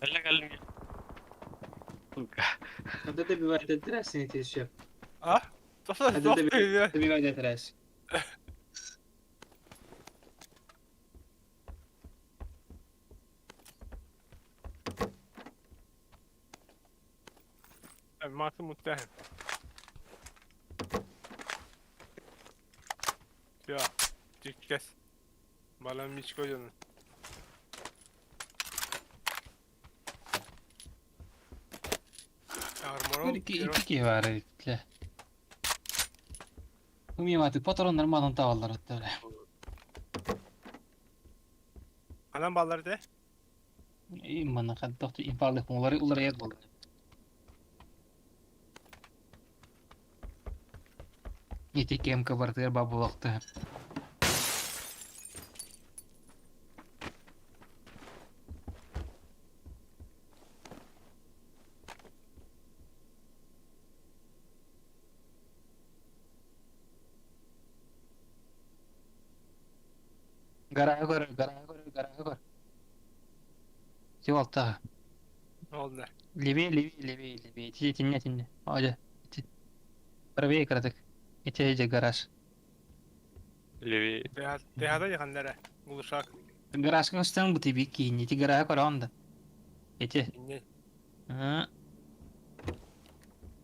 Эле кэлин. Сука. Когда добивает эти эти еще? А? Тоса Hadi de тоқтайды. Добивает эти Мас муттаһын. Ya. Dikkat. Балам мичко дьону. Армором. Икки киһи баар эбит Умиематы патроннар мадан табаллар отта бile. Анан баллар де. Иммана хаттахту импалых улары улары болды. Ити кемка бартыр бабулакты. Гарага көр, гарага көр, гарага көр. Сивалта. Ne oldu? Левее, левее, левее, левее. Ити, тинне, тинне. Оде. Ити. Правее кратык. Ити, ити, гараж. Левее. Tehada yakandara. Улушак. Гаражка өстен бу тебе кинь. Ити гарага көр онда. Ити. Не. А.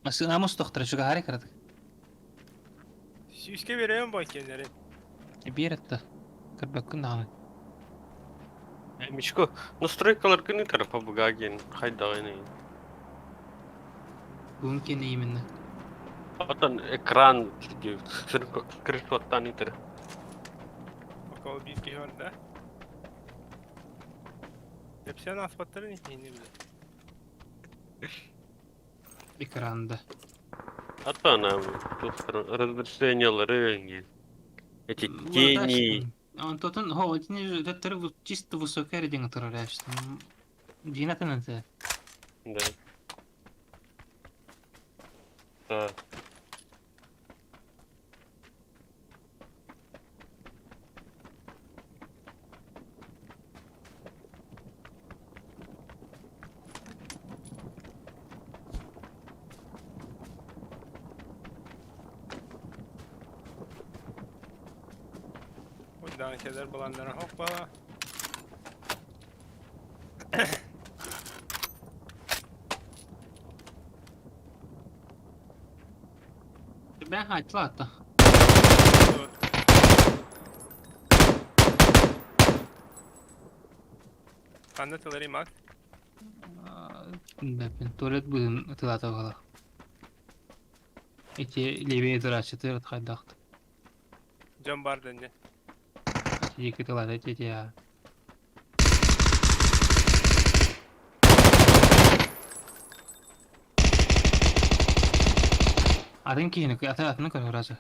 Машина мус тохтар, şu гари кратык. Сүүскэ берем бой кеннери. Бир этте. Кырбаккын даҕаны. Мичко, настройкалар күнү тарапа бугаген хайдагын. Бүгүн кene именно. Отон экран скриншоттан итер. Около bir киһи бар да. Hepsini аспаттарын итини биле. Экранда. Ата тут разрешениялары эти тени. Онтотон хо итини төттөрү чисто высокая деген турар яшты. Динатын это. Да. Да. Уйдаан кэлэр баланнара хоппала. Ben haytla hatta. Ханна тылары мак. Бэпин туалет будын тылата бала. Эти левее дурачы тырат хайдахт. Жон бар дэнне. Тиги кытылата тетя. Атын киһини атын атыны көрөр асы.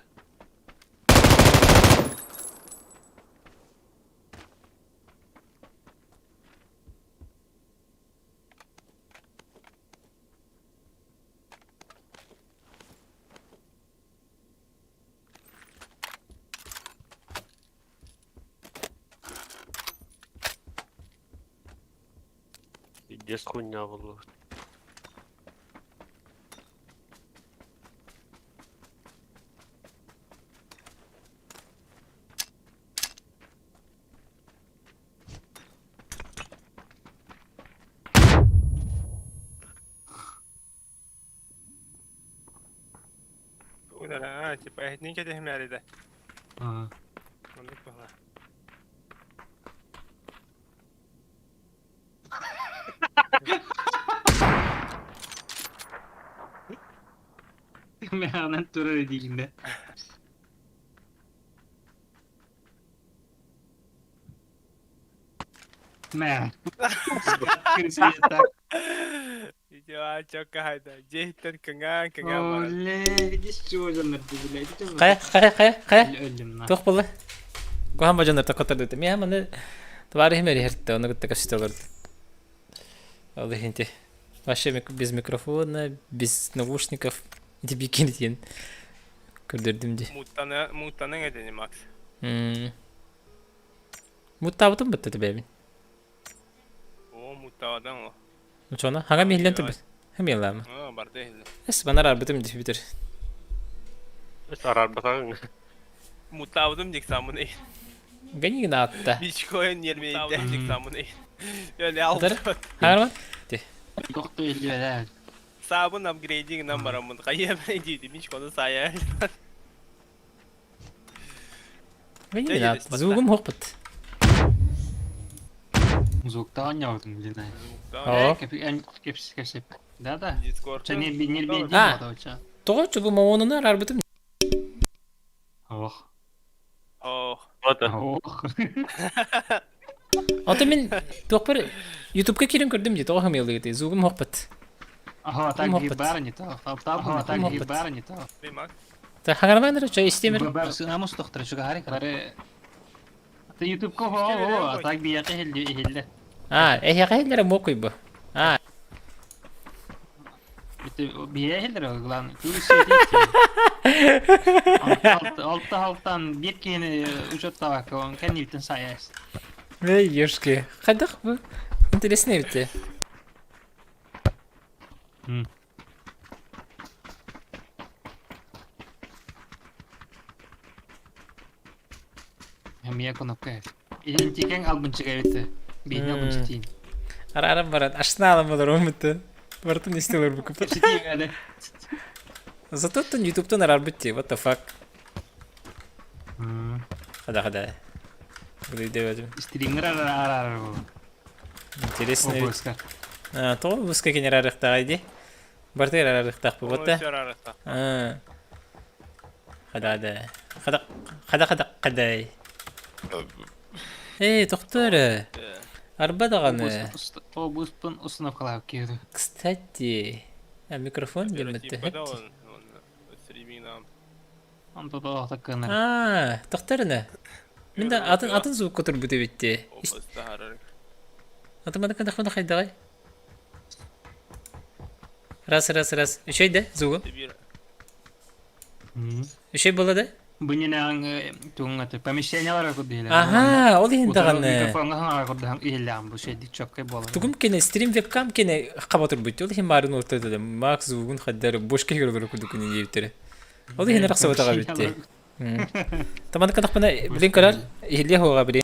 Пиздец хуйня буолла. А, типа, эһитинин кэтэһимээри да. Аа. Оннук баҕа. Мээҕинэн турар диигин да. Мэ. Крысиета. Видео чокка хайда. Дьиэһиттэн кыҥаан кыҥаан баран. Оле, видишь, чего дьоннор блядь. Хайа, хайа, хайа, хайа. Өллүм на. Туох буолла? Куһаан бадьоннор токкотордута. Миэхэ маны товарищым эриһэртэ, ону кытта көстө олорду. Ол иһин ити вообще без микрофона, без наушников ити бикини диэн көрдөрдүм дии. Муттаны, муттаныҥ этини, Макс. М. Муттаабытым бытта бэйэбин. Оо, муттаабатаҥ ол. Очоно хаҥа миһиллэн турбут. Хамиалаама. Оо, барда иһиллэ. Эс банар арбытым дии бүтэр. Эс араарбатаҕыҥ. Муттаабытым дик самын Ганигин аатта. Бичкоин нермейде дик самын. Öyle Атар. алды. Хаҥарма? Ти. Тохто иллиэлээ. Саабын апгрейдингынан бараммын. Хайа диди Мичкону сая. Ганигин аатта. Звугум хоппут. Звуктаан ньаҕытын билинэ. Оо. Кэпс кэпсеп. Да да. Дискорд. Ча не не не А. Тоҕо чубу моонуну араарбытым. Ох. Ох. Вот. Ох. Ото мин туохпар Ютубка киирэн көрдүм дии тоҕо хамыалыгыт звугум хоппут. Ага, так гибар не то. Ага, так гибар не то. Та хаҥармаан ча истиэмэр. Бар сынамус тохтор чугаһари кары. Ты Ютубка хо, а так бияқы хилли хилли. А, эһиэхэ хиллэрэ муокуй бу. А, Бие хиллер главное. Алта халтан бир киһини учуттабакка он кэнниттэн сайаас. Эй, ёшки. Хайдах бу? Интересный эбит. Эмиэ кнопка. Идентикең албынчыга эбит. Биһини албынчы тиин. Арааран баран ашна алан болор уммутун. Бартын истелер бу купат. Зато тон ютубтан араарбыт дии. What the fuck? Хада хада. Буду Стример араар бу. Интересно. Обыска. А, тоҕо выпуска кини араарыахтааҕай дии? Барытыгар араарыахтаах буолбат да? Аа. Хада да. Хада хада хада хадай. Эй, тохтоо эрэ. Арба даҕаны. Обыспын установкалаах киһи. Кстати, а микрофон диэммит Аа, тохтоо эрэ. Мин да атын атын звукка турбут эбит дии. Атын маны кындахпына хайдаҕай? Раз, раз, раз. Үчүгэй да звугу? Үчүгэй буолла да? Бу нинээҕиҥ тугуҥ аты помещениялара курдук Аһаа, ол иһин даҕаны. Микрофоҥҥа хаҥара курдук иһиллэҕин бу шедик чоккай буолар. Тугум кини стрим вебкам кини хаба турбут. Ол иһин баарын ортодо Макс звугун хаддар бошка көрөр курдук күнүн диэбиттэрэ. Ол иһин арахсыбатаҕа битти. Таманы катахпына билин көрөр иһиллиэ хуоҕа билин.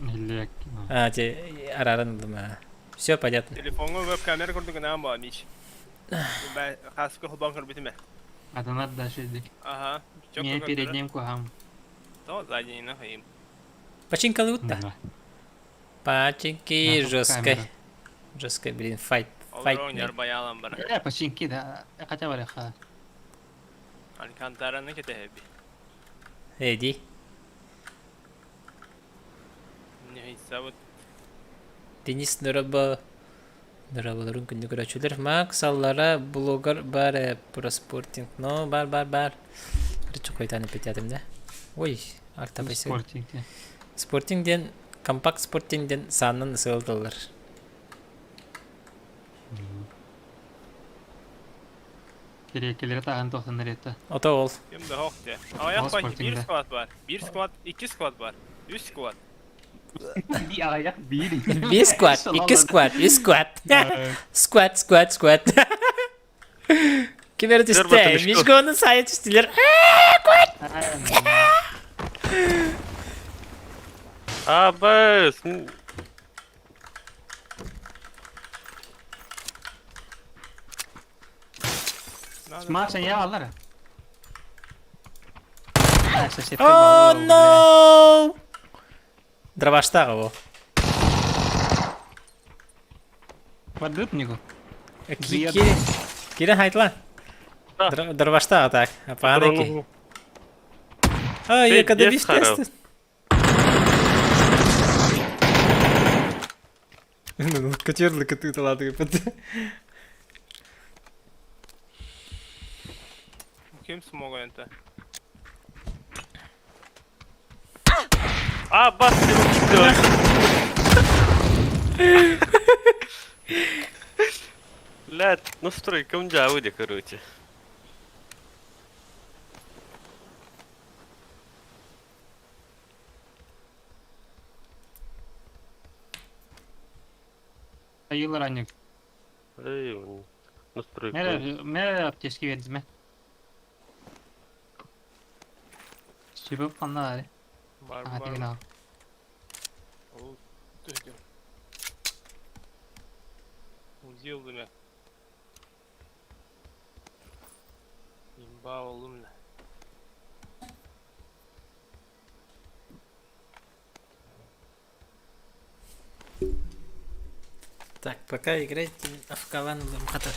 Иһиллиэк. А, те арааран ыллым аа. Все понятно. Телефоҥҥа веб-камера курдук гынаан баа Мич. Хаска холбоон көрбүтүм ээ. Атанар да шедик. Ага. Мне перед ним кухам. То задний нахуй. Починкалы да. Починки жесткой. Жесткой, блин, файт. Файт. Баялам бар. Починки да. Хотя бы ха. Алькантараны кетеһэби. Эди. Не Денис Дороба Дорабаларын күндү көрөөччүлэр. Макс аллара блогер бар э, про спортинг. Но бар бар бар. Короче, қойтан эпетятым да. Ой, арта Спортинг. Спортинг диэн компакт спортинг диэн сааннан сыалдаллар. Кириэккэлэри таһан тохтоннор это. Ото ол. Ким да хох де. Аяқ Ол бар, bir спортингда. склад бар. Bir склад, iki склад бар. Үс склад. Аяқ биир. Bir squat, iki squat, üç squat. Squat, squat, squat. Ким эрэ түстэ? Мишконы сайа түстүлэр. А, бэс. Макс, я аллара. Oh no! Дробаштағы ол. Бардып него. Кирен хайтла. Дробаштағы так. Апаныки. А, я когда Пиздец, биш тест. Ну, кочерлы кыты талады кыпыт. Ким смог это? А, бас, Блядь, настройка у короче. Айылар аньык. Эй, настройка. Мере мере аптечки бердиме. Чебеп канна ари. Бар, Ага, бар. деген ал. Ол түстүм. Удилды ме. Имба олум да. Так, пока играйте в Каван хата.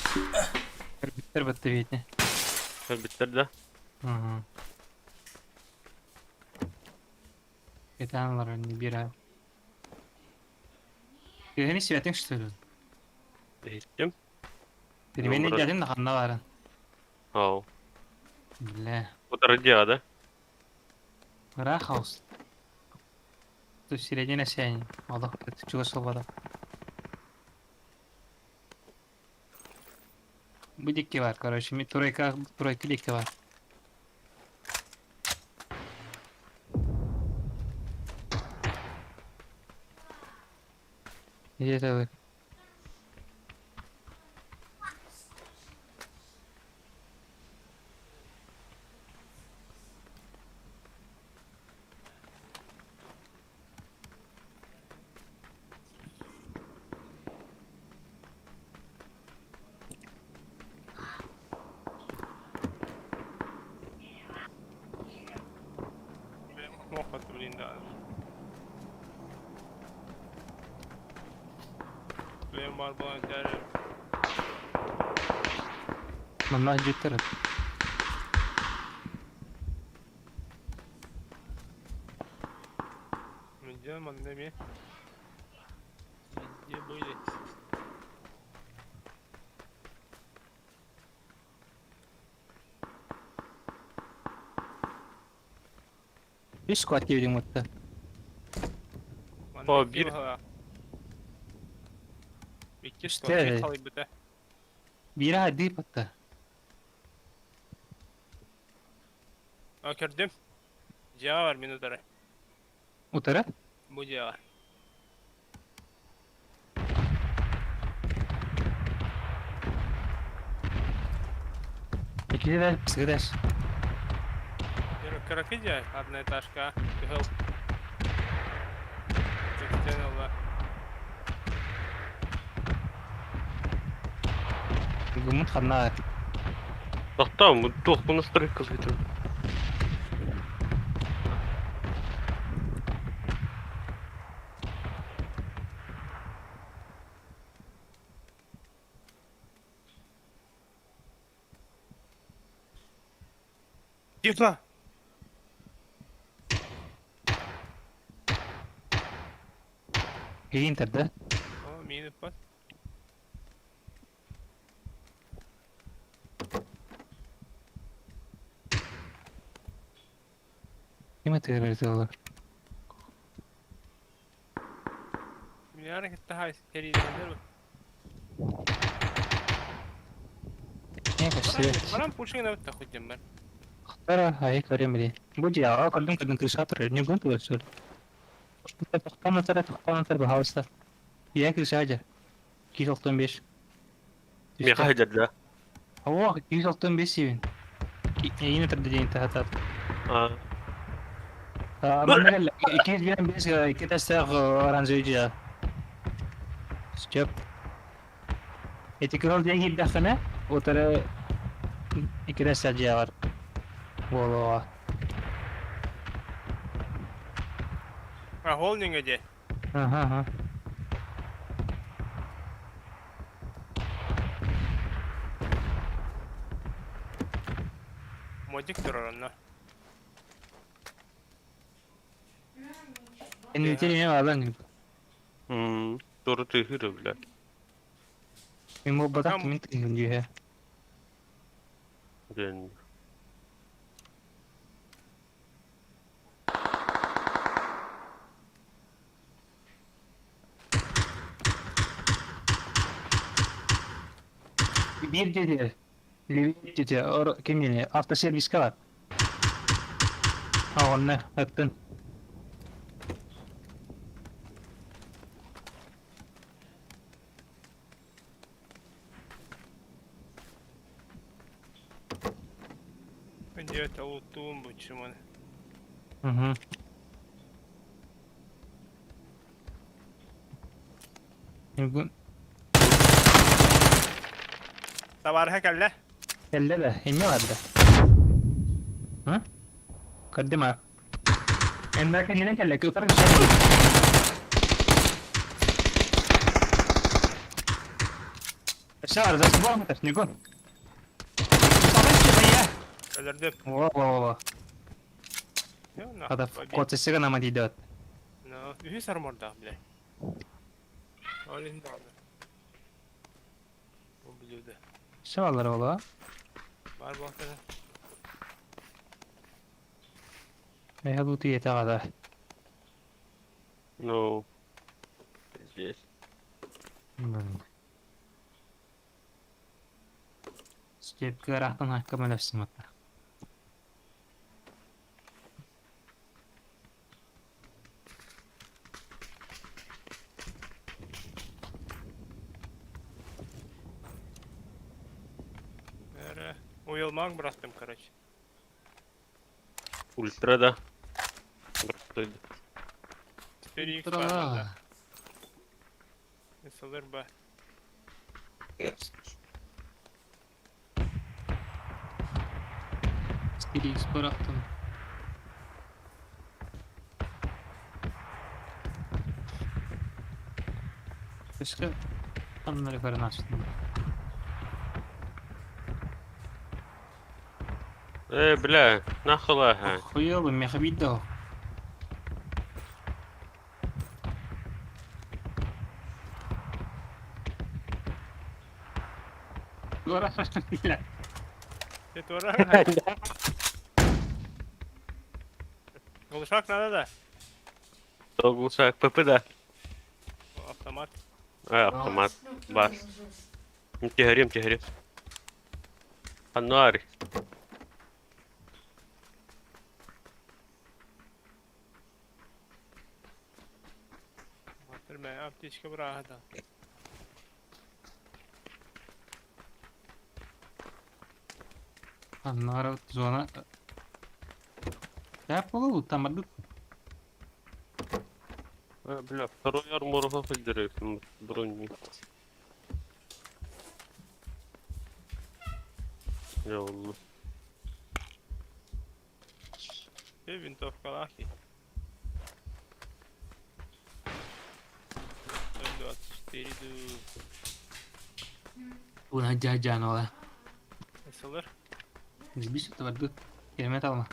Биттер бітті бетіне. Биттер, да? Угу. Кетаналар не бира. Кені светің что ли? Дейттим. Перемене брат. дядин да ханна барын. Ау. Бля. Вот радиа, да? Рахаус. То середина сяни. Аллах, это чего свобода. Будикки бар, короче, ми тройка, тройка ликки бар. Где это вы? Мохот, блин, да. Блин, бар болан тәрі. Манна жеттер. Где маннами? Где были? Үш склад келген өтті. О, бир. Икки Үсте. склад қалай біті. Бири айды бітті. А, көрдім. Жаға бар, мен отырай. Утыры? Бу жаға. Екіде де пісігідеш. Каракидия, одна этажка, Хелл. Текстенела. Гумут ханна. Тохта, мы тох, мы настройка зайдем. Тихо! Киин тарда. О, миин ыппат. Ким ытыыр ытыалар? Миллиард кытта хай кэриилэнэр. Не көстүбэт. Баран пушка на таху дем бар. Тара, ай көрөм били. Бу дьиэҕэ көрдүм көрдүм крышатор, не гон тугар сөл. Тохтон тара, тохтон тара баһаалыста. Ийэ крыша дьэ. 295. Миэхэ сылдьар да? Оо, 265 сиэбин. Эйиин ытырда диэн таһатаат. Аа. Манна кэллэ. 205 икки тэстээх оранжевый дьиэ. Сөп. Ити кыһыл диэн киирдэххинэ, утары икки тэстээх дьиэҕэр буолуоҕа. А холдинга де. Аха, аха. Модик турар онно. Эннитин эмиэ баалаан. М, Туора тыаһыыр бля. Мин буолбатах кимин тыаһын дьиэһэ. Диэн. Биир дьиэтигэр, Левит дьиэтэ, ор ким диэни, автосервиска бар. А онно ыттын. Дьиэтэ луттуун буччумун. Угу. Бүгүн Табаарыһа кэллэ. кэллэ да, инньэ барда. Ы? Көрдүм аа. Эннэ кэннинэн кэллэ, кытары Өссө барда, субуон Ньукун. Өлөрдүм. Во, во, во. Хата, куотсыга нама тиийдэ. Ну, үһүс армордаах, бля. Ол иһин даҕаны. Ублюдок. Өссө баллар буолуо. Бар буолтара. Эһэ бу тиийэтэ аҕата. Ну, здесь. Степка ыраахтан аакка мөлөссүм атта. Эрэ. Уйулмаҥ бырахтым, короче. Ультра да. Бырахтыйды. 4x бар да. SLR ба. 4x бырахтым. Өскө ханнары көрөн астым. Э, бля, нахуй Хуёлы, меха видео. Бля. Ты Глушак надо, да? Глушак, ПП, да. Автомат. А, автомат. Бас. Тиһэрим, тиһэрим. Ануари. Мэ, аптечка быраҕа. Аннары зона. Я полу там одну. Э, бля, второй армор выдерет, брони. Я wallah. Ты винтовка лахи. 24 ду. Уна дьаджан ола. SLR. Збись это варды. Кермет алма.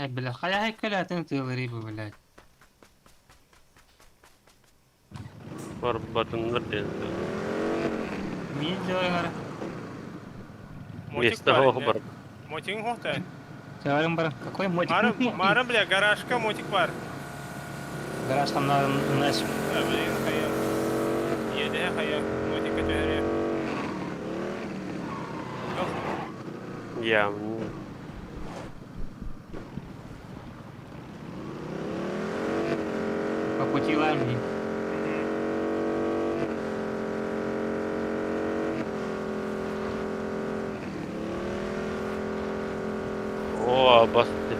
Ай, бля, хайа кэлээтин тыалырый бу, блядь. Барбатыннар диэн. Мин дьоҕор. Мотик Место бар. оһох бар. Мотигин хохта. Чаарым бар. Какой мотик? Мары, мары, бля, гаражка мотик бар. Гараж там на наш. А, блин, хайа. Еде хайа. Мотика төһөрү. Я. По пути лайм. О, басты.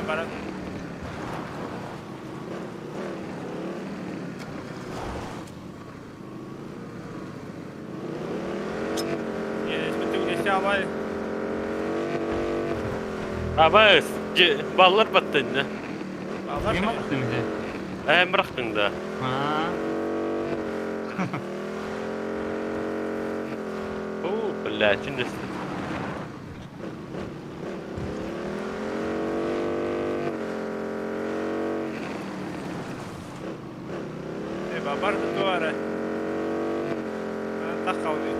Баран. Абас, баллар баттын. Баллар. Ким аттым иде? Эм бырахтың да. А. О, бля, şimdi. Бар туара. Тахауды.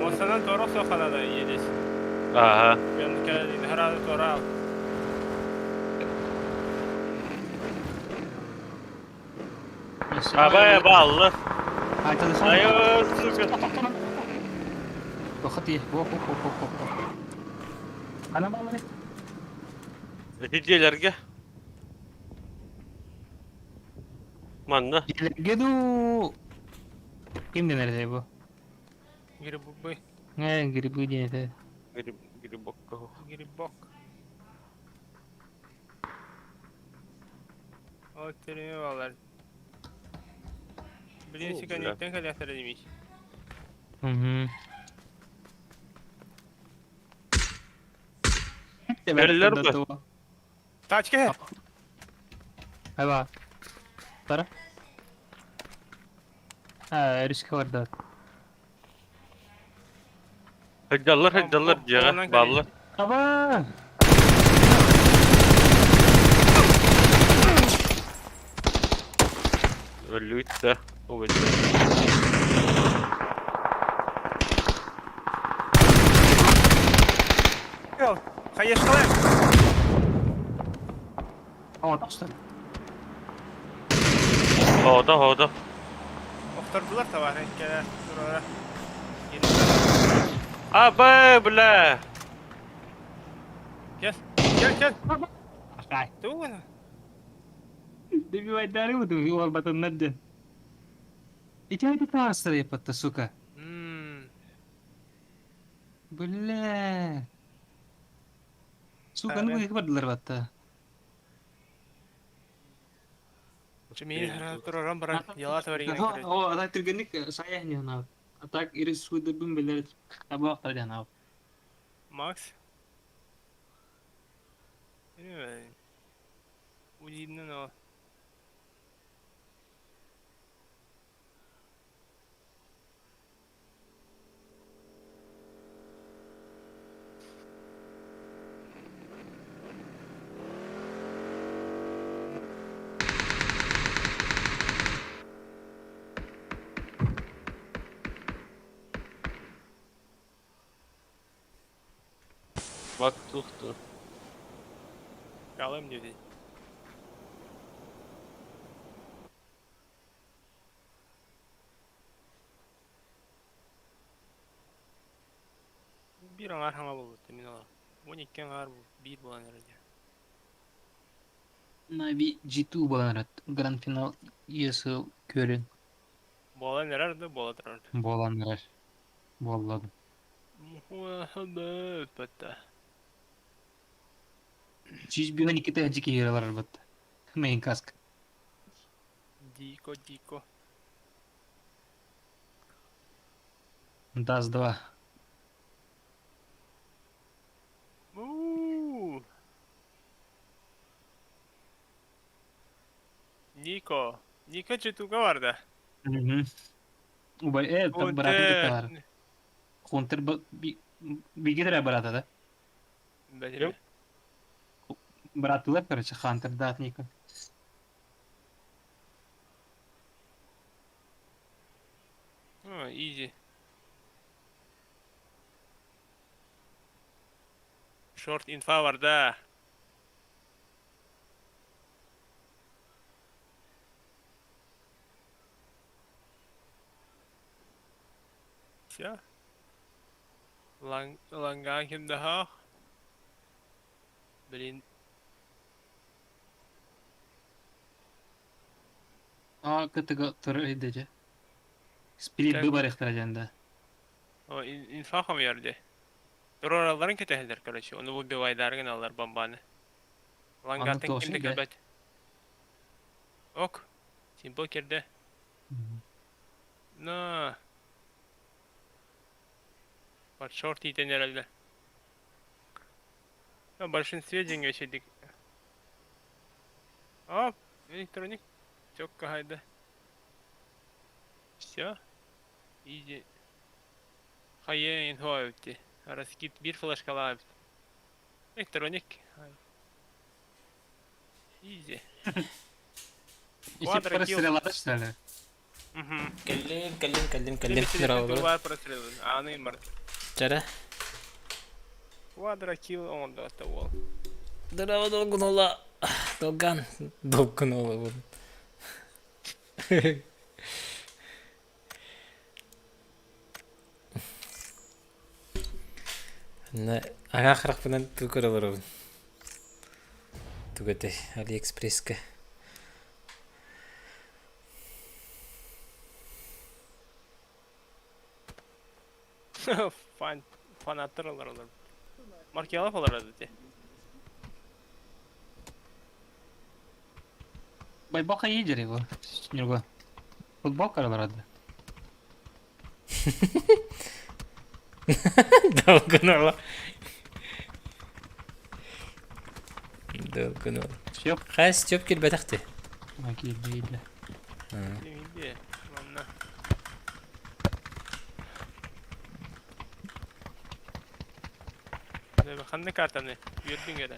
Мосанан торох соханада едес. Ага. Ben kelin herhalde tora. Абай баллы. Айтылыша. Айо, сука. Бохати, бо бо бо бо бо. Ана баллы. Нәтижелерге. Манна. Геду. Ким денер бу? Грибы. Не, грибы диэн Гриб, грибок. Грибок. О, терimi алар. Блин, О, сика бля. нектен калятыр демеш. Угу. Берлер бу. Тачка! Айба. Тара. А, риск бар да. Хыджаллар, хыджаллар диэҕэ, баллар. Аба! Өллүт да. О, Хаешкалар! О, тохтор. Хода, хода. Охтордулар товар, келе, турара. Абай, бля. Кел, кел, кел. Ай. Тугуна. Добивай дары, вот ол батыннар ден. Ити айды тағыстыр епатта, сука. Бля. Сука, ну их бардылар батта. Мен турарам баран, яла товар О, ата түргенник саяхни на. А так ирис суды бим билер табак тардан ау. Макс. Удивно, но... Бак тухту. Калым диди. Бир аңар хаңа болду, мен ала. 12 аңар бир болан эрде. Нави G2 болан Гранд финал ESL көрін. Болан эрерди, бола турар. Болан эрер. Болладым. Бетте. Чиж биган иките жики яралар бат. Мейн каск. Дико, дико. Дас 2. Уу. Нико. Нико Чутуга бар да. Убай, быраатын кытта бар. Хунтер биги эрэ быраата да? Бәдире. Бырааттыылар, короче, Хантердаах Нико. Изи. Шорт инфа бар да. Все. Ланган ким да Блин. А кытыга турар идэдэ. Спирит быбарыхтара дьанда. О, инфа хомуйар Туроралларын кэтэһэллэр, короче. Ону выбивайдары гыналлар бомбаны. Лангаттан ким да кэлбэт. Ок. Симпл кирде. На. Под шорт иитэн эрэллэр. В большинстве деньги үчүгдик. Оп, электроник. Чокка хайда. Все. Изи. Хайа инфо эбитти. Раскид биир флешкалаах эбит. Электроник. Изи. Ити прострелата что ли? Кэллим, кэллим, кэллим, кэллим. Здорово. Прострелы. Аны март. Чара. Квадрокилл оҥордо уол. Здорово, долгунула. Долган. Долгунула. Аҥаа харахпынан туу көрө олоробун. Тугу этэй, Алиэкспресскэ. Фан фанаттар олороллор. Маркелов олорор ити. Байбака едер его. Нюрга. Футболка олорор Долгунула. Долгунула. Степ. Хас Степ кирбэтэх Киирдэ. Киирдэ. Манна. Ханна картаны? Үөрдүҥ эрэ.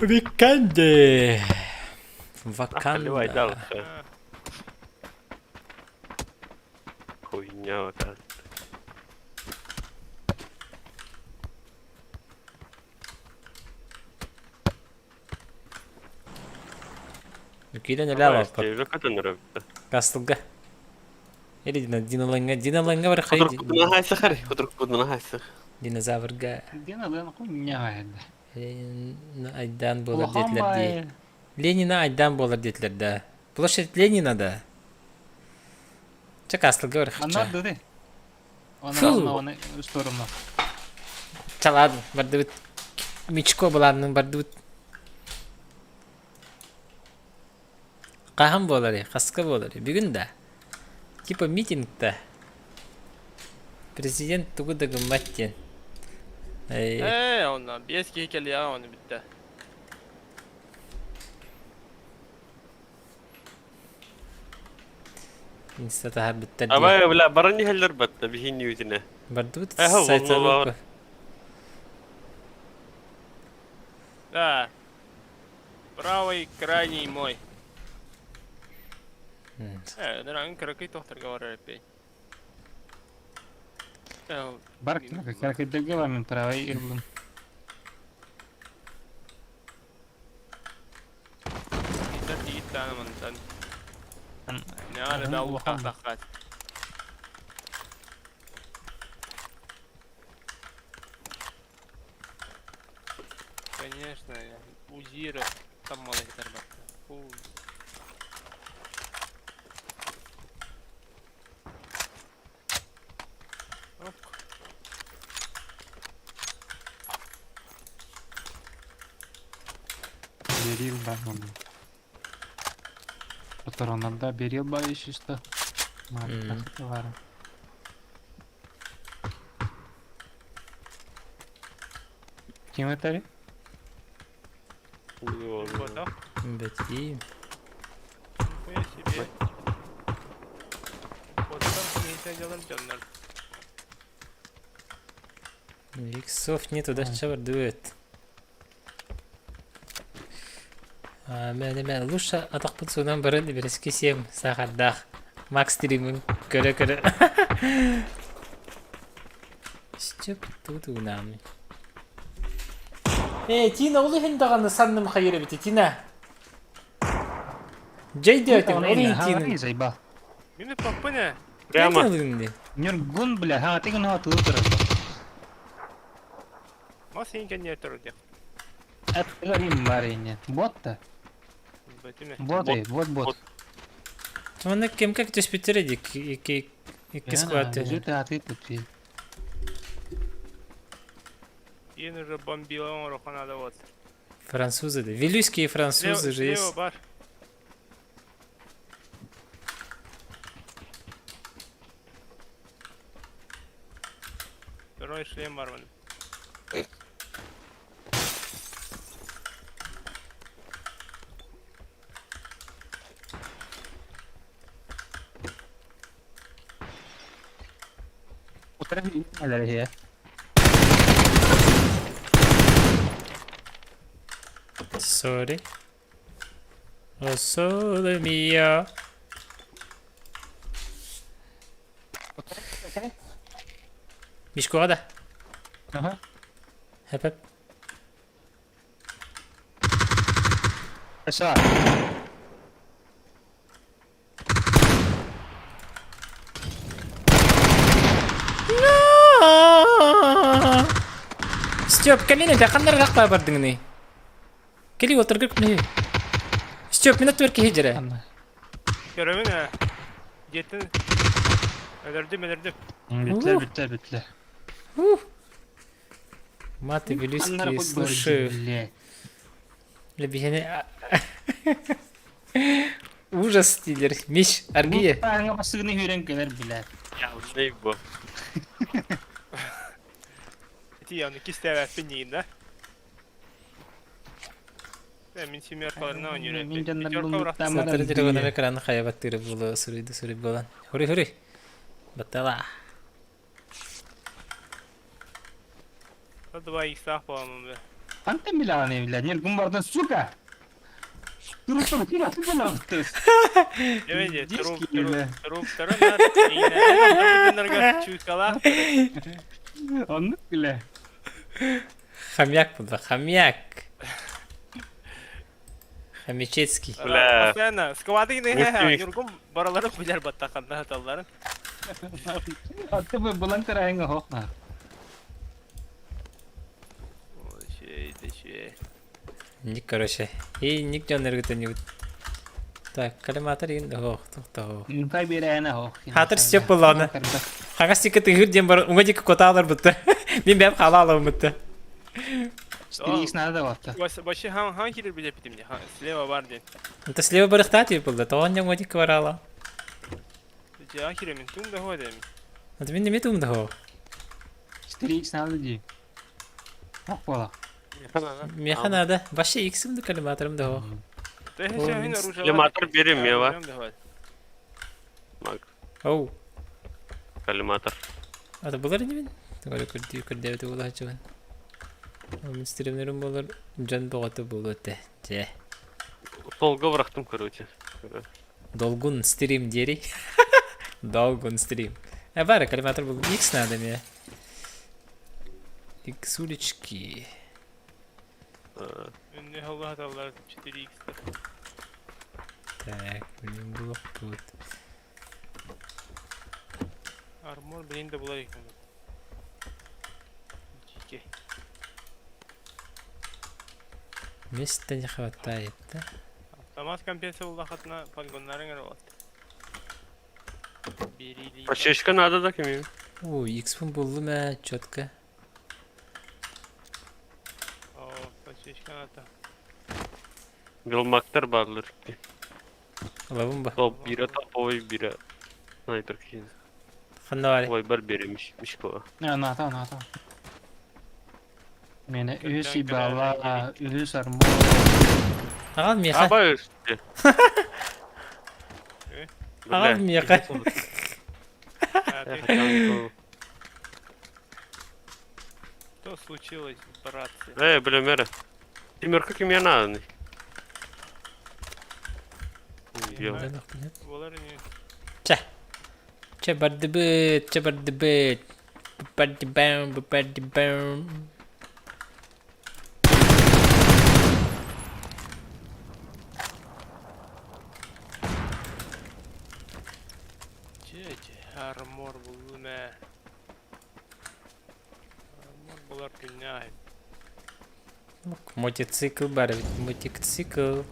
Виканде. Ваканда. Хуйня Ваканда. Киирэн элэ алаппат. Кастылга. Или Диналанга, Диналанга бар хай. Динозаврга. Диналан хуйня Ленина айдаан буолар диэтилэр дии. Ленина айдаан буолар диэтилэр да. Площадь Ленина да. Чэ Кастылга бар Манна дыды. Оны сторону. Чалаад бардыбыт. Мичко былааннын бардыбыт. Хаһан буоларый? Хаска буоларый? Бүгүн да? Типа митинг да? Президент тугу да гыммат диэн. Ээ, онно биэс киһи кэлиэҕэ ону бүттэ. Инста таһаарбыттар дии. Абай, бля, баран иһэллэр батта биһин үүтүнэ. Бардыбыт Эхо, сайталык. Да. Правый крайний мой. Э, кыракый тохторго барар эппей. Бар кыракыйдарга бар мен правый ыллым. Итер тиит мантан. Не да улахан Конечно, Узира там мало гитар бар. Фу. Оп. Берил да. Патронарда берил ба еще что. Бар. Ким это? Ботах. Бэтии. Боттар киһи дьоннор. Иксов нету, да, чабардует. Мэ, мэ, лучше атахпыт суунан баран бэрэски сиэм саахардаах. Макс стримин көрө-көрө. Степ тут унаамын. Э, Тина, ол иһин даҕаны санным хайыр эбити, Тина. Дьэй диэтим, ол иһин Тина. Заебал. Мин паппын э. Прямо. Нюргун, бля, ха, ты гына тылы турар. Мас иһин кэннигэр турар диэх. Аттыгар бар ине. Бот-то. Бэтиме. Бот, эй, бот, бот. Манна кем как түспүттэр эдик, икки икки склад. Жүт аты тут. Иен уже бомбила оҥоруохха надо вот. Французы, да. Вилюйские французы же Слева есть. бар. Второй шлем бар мин. Утары Sorry. Oh, sole mio. Мишкоға да. Ага. Хөп хөп. Аша. Степ, кэлин этэ, ханнар рахпа бардыҥный? Кели отыргыр күнү. Степ, мин аттыбар киһи дьэрэ. Көрөбүн ээ. Дьиэттэн өлөрдүм өлөрдүм. Бүттэ, бүттэ, бүттэ. Маты Вилюйские, слушаю. Лебихени... Ужас дииллэр. Миш, аргия. Аҥа басыгыны хүрэн кэлэр билэр. Явный бу. Ити аны кистээбэппин диигин да? Мин семеркаларына ойнуур Мин дьоннор Пятерка булмуттааммар Сатары телефонум экраны хайа баттыыры буолуо суруйду суруй буолан. Хури хури. Баттала. Два иксах по-моему, бля. Хантан билэҕиний бля? Ньургун бардан сука! Туруктан ким аты билэҕиттес? Эвенде, труп, Диски, бля. труп, труп, чуйкалаах. Оннук бля. Хомяк буолла, хомяк. Хомячецкий. Бля. Постоянно сквады не Мультфильм. Ньургун баралары билэр баттаханна хаталларын. Аты бу булан тараһыҥа хоох на. Ой, шей, Ник, короче. И ник дьонноргутун ньубут. Так, коллиматор иин оһох, тохтоо. Инфа биэрээнэ хоох. Хатыр Степ буоллаҕына. Хаҥас диэки тыһыыр диэн баран, уҥа диэки куотаалар бутта. Мин бэйэм хаалаалабын бутта. Четыре надо даваться. Вообще, хан хан кирир биле питим Слева бар ден. Это слева барыхтаат буолла, тоҕон уҥа диэки бараала. Жа киремин, тум да хоy дем. Это мин неме туум да хоо. 4 икс надо ди. Ох буола. Миэхэ наада. Вообще иксим да коллиматорым да хоо. Коллиматор берем мева. Мак. Оу. Коллиматор. Ата булар инибин? Тугары көрдүү көрдөөбүтэ буолааччыбын. Мин стримнерим буолар дьон бөҕөтө буолуо этэ. Дьэ. Долго бырахтым короче. Долгун стрим диэри. Долгун стрим. Э, бары коллиматор был. Икс надо мне. Иксулечки. Не холлаталлар 4 икс. Так, блин, было тут. Армор блин да булар экен. Жике. Места не хватает, да? Автомат компенсия буллахатына полигоннарын эр болот. Берили. Подсечка надо да кими. Ой, икс буллум ээ, четко. О, подсечка надо. Билмактар бааллар. Лабым ба. Топ бире топовый бире. Снайпер киин. Ханна бары. Ой бар беремиш. Мишко. Ната, ната. Мене үс Көттөн ибала, үс армор. Аҕал миэхэ. Аба үсте. Аҕал миэхэ. Что случилось, братцы? Э, бля, мэра. Тимирка кимиэ нааданый? Буолар ини. Чэ. Чэ бардыбыт, чэ бардыбыт. Бардыбэм, бардыбэм. Чэ, чэ, армор буллум ээ. Армор булар күннээх. Мотоцикл бар эбит, мотоцикл.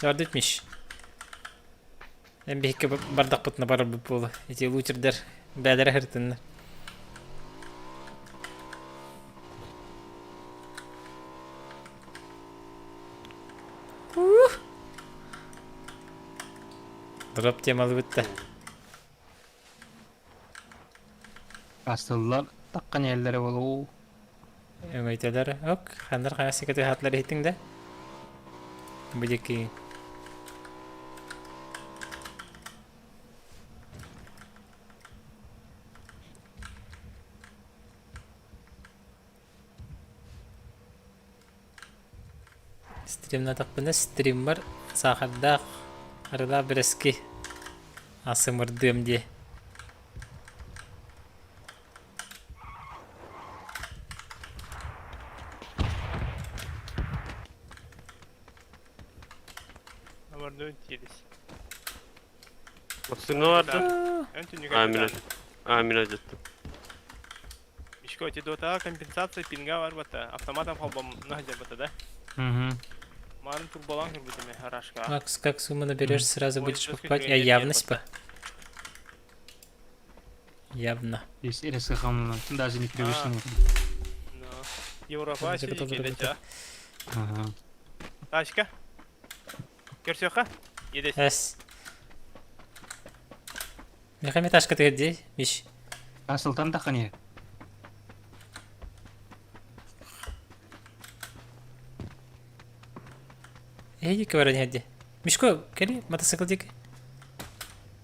Бардытмиш. Эн биһикки бардахпытына барарбыт буолуо. Ити лучердар бээлэрэ сырытыннар. Дроп темалыбыт да. Астыллар таххан иһэллэрэ буолуо. Өҥөйтөлөр ок ханнар хаҥас сикэти хатлар иһиттиҥ да бу диэки Стримнатахпына стриммар саахардаах арыылаах бэрэски асымырдыам диэ. Амардуун тиэрис. Массыына барда. Эн түннүгэр Амина. Амина дьаттым. Мишко, эти дота компенсация пинга бар бата. Автоматом холбом нахадя да? Угу. Марын турбалан көрбүтүм харашка. Макс, как сумму наберешь, сразу Ой, будешь жестко покупать? Я нет, явно нет, спа. Явно. Здесь резко хамно, даже не привычно. Ну. Европа Готов, готов, сидит, Ага. Тачка. Көрсөха? Едес. Эс. Мехами ташка ты где? Миш. А Султан таххан иһэр. Эй, баран иһэрди. Мишко, кэли, мотоцикл диэки.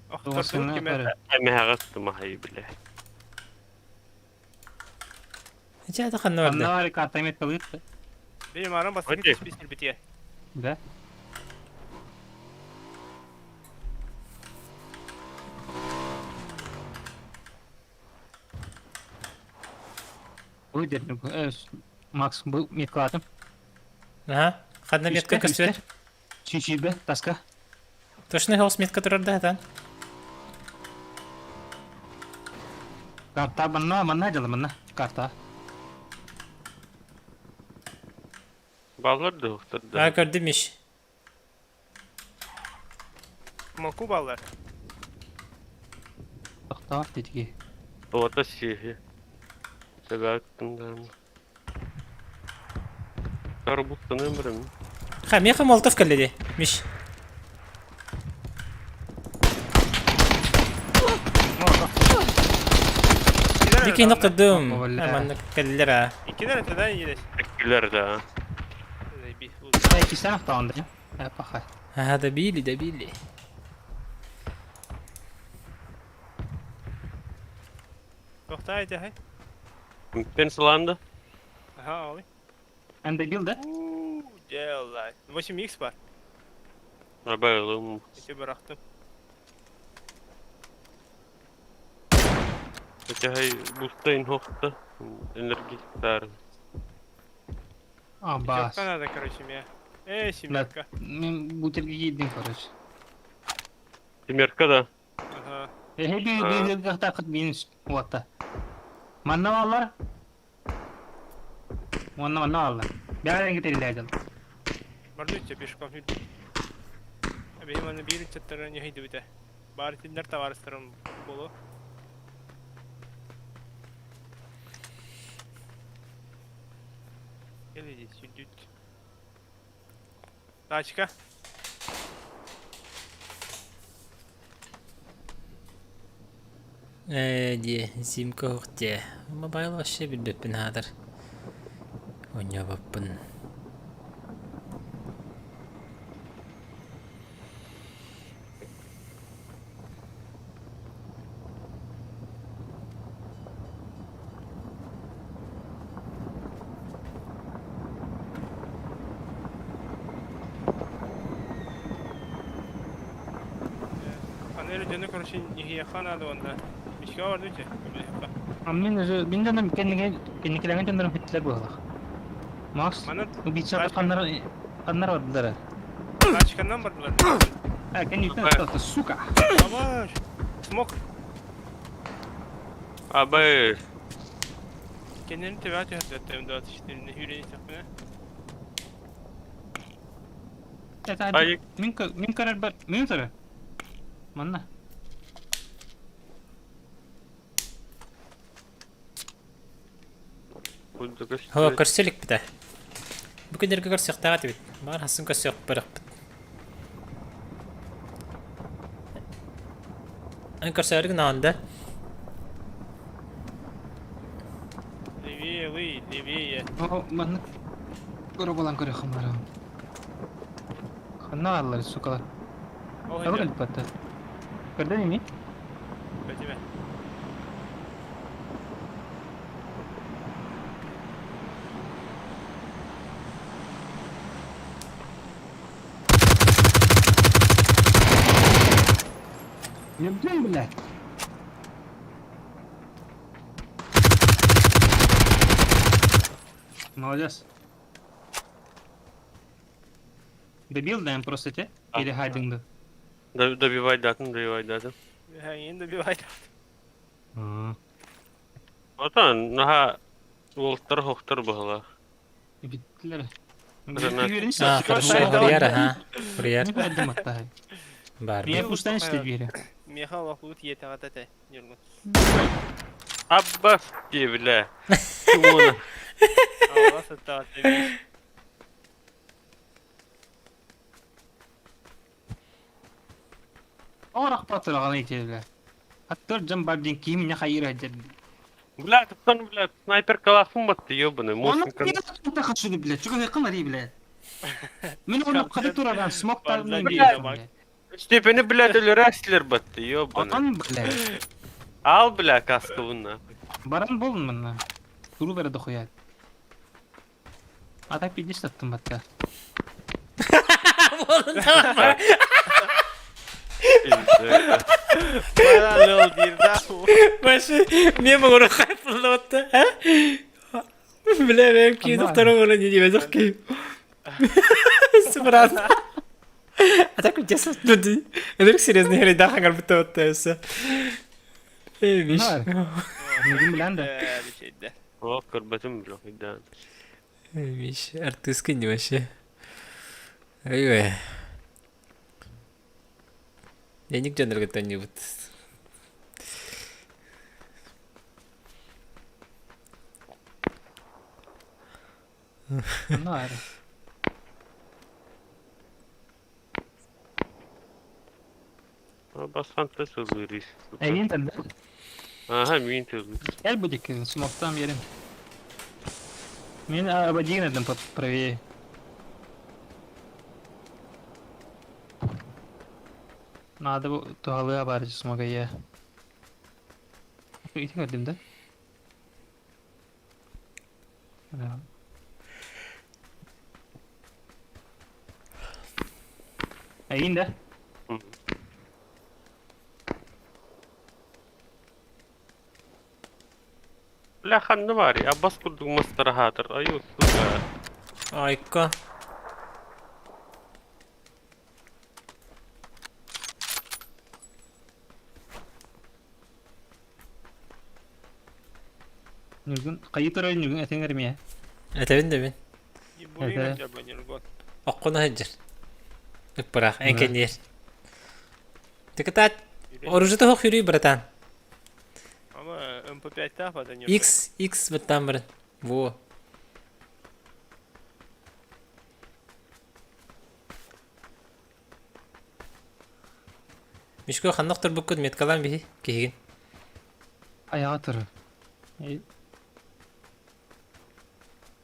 Охтордун киме. Эмэһэҕэ тумаһай билэ. Ичэ ата ханна барда? Ханна бары карта меткалыыр. Били марын бастакы Окей. түспүс битиэ. Да? Ой, дедим. Макс, бу меткалатым. Ага. Ханна метка көстүбэт. Чичибе, таска. Точно хаус метка турар да, атан. Карта манна, манна дьала манна. Карта. Баллар да охтор А, да. көрдүм Миш. Моку баллар. Тохтоо дедиги. Туота сиэһи. Сэбээттин Карбуттан өмірім. Ха, меха молотов кэллэ дии. Миш. Дикий ноктодум. Маннык кэллэр а. Иккилер это да едес. Эккилер да. Заебись. Эй, кисен охтоонда. Э, паха. Ага, добили, добили. Тохтаа ити хай. Пенсиланда. Ага, али. Эн добил, да? Делай. 8х бар. Абайлым. Ити бырахтым. Хотя бустайн хохта. Энергетиктар. А, бас. Пятерка надо, короче, мне. Эй, семерка. Мен бутерге киидим, короче. Семерка да. Ага. Эһи би би тахыт минус уотта. Манна баллар. Манна манна баллар. Бәрін кетелер дел. Бардучча пешком. Бейм аны бир чаттары не хайды бите. Бар тиндер товарыстарым болу. Кел иди сюдють. Тачка. Ээ, дии, Зимка суох дии. Мобайл вообще билбэппин аатар. Оонньообоппун. Аны эрэ дьону короче иһиэххэ наада уонна мишка барды чэ көмөлөһүөххэ. А мин уже мин дьонум кэннигэ кэнникилэҥэ дьоннорум бүттүлэр быһыылаах. Макс, Манан убийцалар ханнар ханнар бардылар? тачканан бардылар. А, кэнниттэн атталта, сука! Абаш! Смок! Абы. Кэннин төбө түһэрдэттем 24-ни үүрэн истэхпинэ. Это Ай. мин мин көрөр бар, мин көрөр. Манна. Хо, көрсө иликпит ээ. Бу күннэргэ көрсүөхтээх этибит. Баҕар хасын көрсүөх барыахпыт. Эн көрсөөрү гынаҕын да? Левее, вы, левее. О, маннык көрө булан көрүөххүн барабын. Ханна бааллар, сукалар? Ол Таба иһин кэлбэттэр. Көрдөн ини? Бэтимэ. Ебдем, блядь. Молодец. Добил, да, просто те? Или хайдинг Добивайдатын, добивайдатын. Эйин добивайдатын. Отон, наха уолтар хохтор быһыла. Биттилер. А, хорошо, хурьер, ага. Хурьер. Бар. Я пустан işte двери. Миэхэ олохлуут иэтэҕэ этэ, Ньургун. Аббас диэбилэ. Алла сыттаҕа Орахпатыраҕан итиэлэ. Аттар дьон бар диэн киһи минэ хайыыр дьэр. Бля, туттан, бля, снайперкалаахпын батты, ёбаный, Оны мостинка. хачыды, блядь. Чуга якын ари, блядь. Мен оны кады тураран смоктарынан Бля. Степени, блядь, өлөрәсилер батты, ёбаный. Отан, блядь. Ал, бля, каскабын нахуй. Баран болун манна. Туру бере дохуя. А так пиздец аттым батта. Баран ол диир да. Вообще, мен оҥоро хайпыллыбатта, а? Бля, мен кии дохтором оҥоро не диэбэтэх киһи. Сыбыран. А так честно, Эдер серьезно херейдаах хаҥарбыта өссө. Эй, Миш. Мигин билэн да. Бичэйдэ. О, көрбөтүм, бля, хайдаан. Эй, Миш, артистка не вообще. Ой, Денег дьоннорго төннүбүт. Нар. Басхан тылырыс. Эйин тende. Ага, мин тылыр. Gel bu dikkat Smoktan yerim. Мен абадигин эдем правее. Надо бу туһалыа баар смога я. Ити көрдүм да? Эйин да? Бля, ханна баарый, Аббас курдук мастараһаатар, айуу, сука. Айка. Нүгүн хайы турар нүгүн этиңер мия. Этэбин да мин. Бурыйга дьабы Ньургун. Оккуна сылдьар. Ыппыраах, эн кэнниэр. Тыкытаат, оружиета суох yürүй, братан. Ама МП5-таах бата Ньургун. X, X баттаан баран. Во. Мишко ханна охторбуккут меткалаан биһи киһигин. Аяға турар.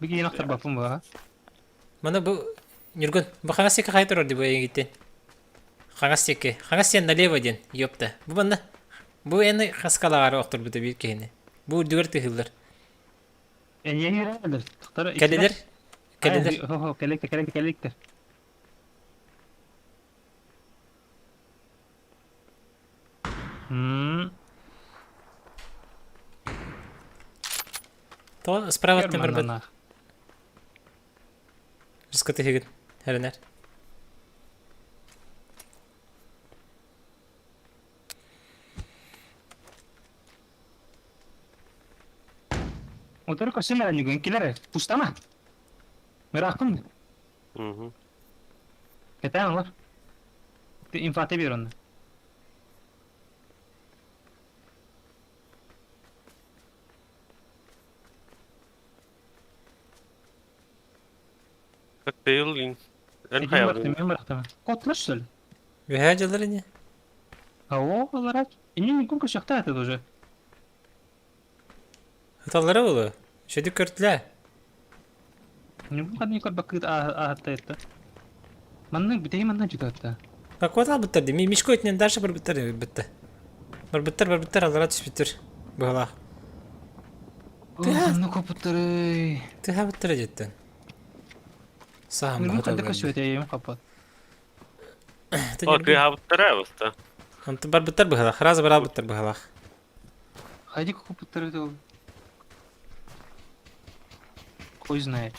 Бигин охтор баппын буга. Маны бу Ньургун, бу хаҥас сиэккэ хайа турар дии бу эйигиттэн? Хаҥас сиэккэ. Хаҥас сиэн налево диэн, ёпта. Бу манна бу эн хаскалаҕары охторбута биир киһини. Бу үрдүгэр тыһыыллар. Энье кирэлер. Тохтор Кэлилэр. Кэлилэр. Хо хо кэликтер кэликтер кэликтер. М. То справаттан барбыт. Германнанах. Рыскаты хигит. Хэрэнэр. Утары көсүн эрэ ньугун килер пустама. Мыраахпын. Мгм. Кэтээн олор. Инфаты биэр онно. Коктейл ин. Эн Этим хайалын. бырахтым, мен бырахтым. Котлар что ли? Үһээ дьыллар ини. А о, олар. Иннин ньугун көсөхтө это уже. Ыталлара буолуо. Үчүгэйдик көрдүлээ. Ньугун ханны көрбөккүт аатта это. Манна бүтей манна жүтөттө. Какой албыттар дии. Мишко итинэн дальше барбыттар бытта. Барбыттар барбыттар аллара түспүттэр. Быһалаах. Ханна копуттары. Тыһабыттар дьиттэн. Саам Ньугун баһа ханна көсүөтэ каппат. О, тыһабыттара баста. Онтон барбыттар быһалаах. Раз барабыттар быһалаах. Хайди копуттары ол. Хуй знает.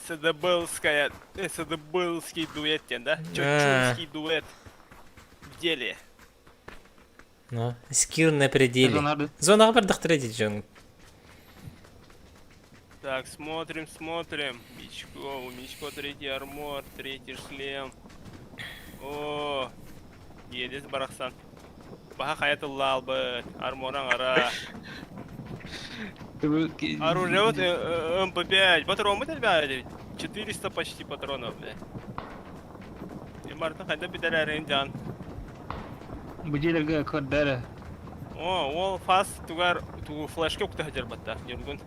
СДБлская, СДБлский дуэт диэн, да? Чочунский дуэт в деле. Ну, скилл на пределе. Зонарды. Зонаҕа бардахтара дии дьон. Так, смотрим, смотрим. Мичко, у Мичко третий армор, третий шлем. О, иэдэс барахсан. Баха хайа тыллаалбыт, арморан ара. Оружие вот МП5, патромы элбээри. 400 почти патронов, бля. И Мартын хайда бүтэрэрин дьан. Бу дьиэлэргэ көрдөрө. О, ол фас тугар тугу флешка укта сылдьар батта, Ньургун.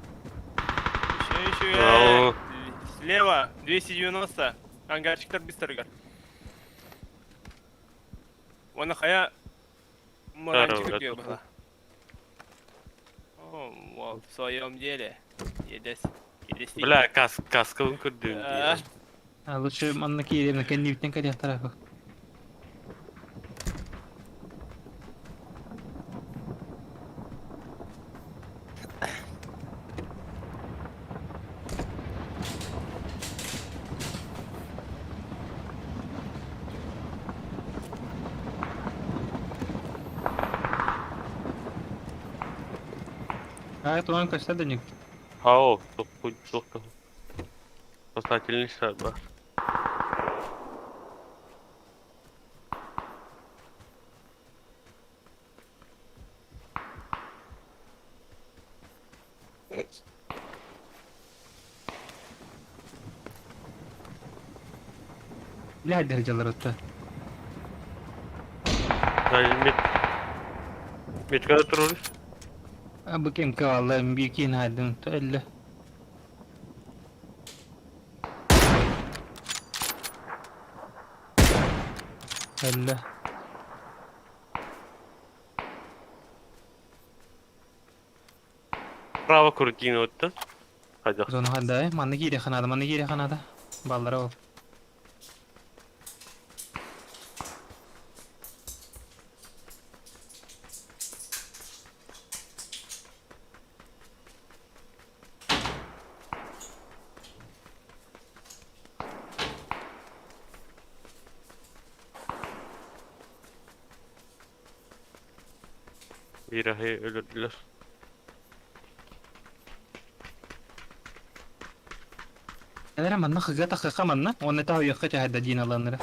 Еще, еще, Ау. слева 290, ангарчиктар быстарыгар. Уонна хайа Муранчик Здорово, үрдүгэр баһа. О, уол, в своем деле. Едэс. Едэс Бля, кас каскабын көрдүм дии. А лучше манна киириэм кэннибиттэн кэлиэхтэрэ. А это он көстө да Хау, тух тух. Спасательный шар бар. Бля дьаллар отта. Мет Меткада турur. Бу кем каалла бикин хайдын төллө. Төллө. Право крутин оттан. Хайдах. Зона ханда, манна киире ханада, манна киире ханада. Баллара ол. Birahi өлөрдүлэр. Элere манна хыга тахыха манна, онна та уйахха чахайда диин аланнара.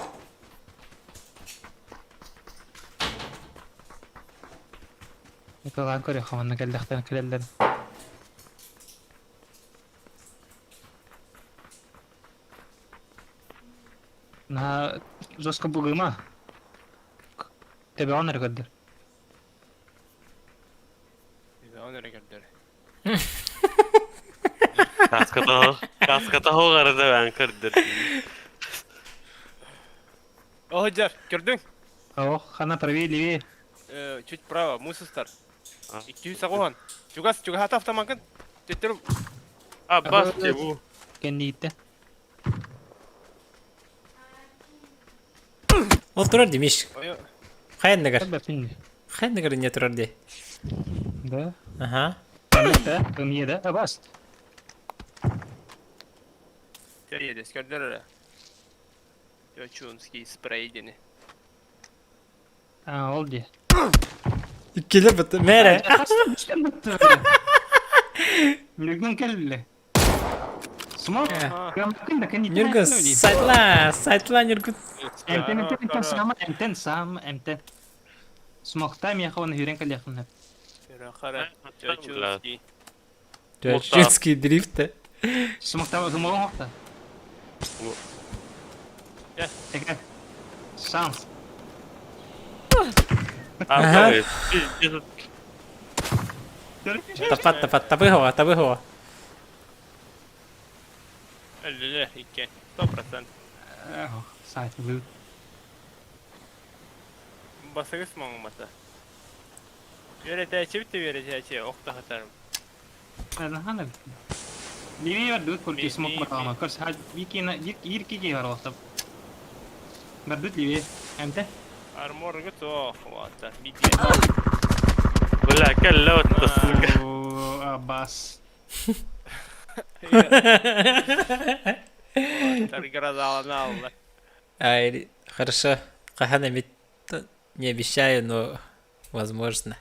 Николаан көрө хаманна кэллэхтэн кэлэллэр. На жестко бугыма. Тебе он эрэ көрдөр. Он эрэ көрдөр. Каската каската хоҕарда бээн көрдөр. Оһдьар, көрдүҥ? Ох, хана правее левее. Чуть право, мусустар. А. 200 оҕон. Чугас, чугаһата автомакын. Төттөрү А бас бу. Кэннииттэ. Ол турар димиш. Ой, Хайанныгар. Бэппин. Ханныгар не турар дии. Да? Аха. Да, ымье да? Абас. Иэдэс көрдөр эрэ. Чочунский спрей диэни. А, ол дии. Иккилэ быт мээрэ. Ньургун кэллэ. Смок. Ньургун сайтла, сайтла Ньургун. Эмтэн эмтэн эмтэн саама эмтэн саама эмтэн. Смокта миэхэ уонна сүүрэн кэлиэххин сөп. Хара Чочунский. Чочунский дрифт. Смокта смогун охта. Теке. Шанс. Ага. Тапат тапат табыһова табыһова. Өллүлэ икки. 100%. Сайт лут. Басыгыс моҥмата. Үөрэтээччибит да үөрэтээччи охтоһотарым. Наһаа Левее бардыбыт курки смок батаҕама. Көрс биир биир киһи бар олохтоп. Бардыт левее. Эмте. Арморга суох уолаттар. Биир Бля, кэллэ отто сука. Абас. Уолаттар градалана алла. Ай, хорошо. Хаһан эмит не обещаю, но возможно.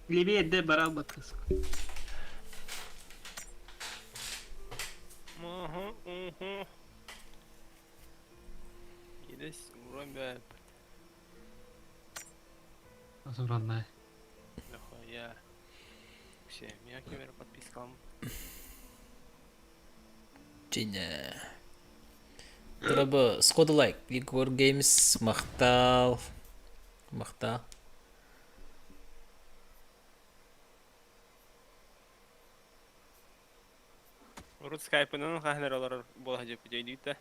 Левее Д барал бакыс. Угу, угу. Идэс уран бэп. Суранная. Нахуя. Все, меня камера подпискам. Чинэ. Дорабы, сходу лайк. Big War Games махтал. Махтал. Урут скайпынан хаһан олорор буола сылдьыбыт өйдүүтэ.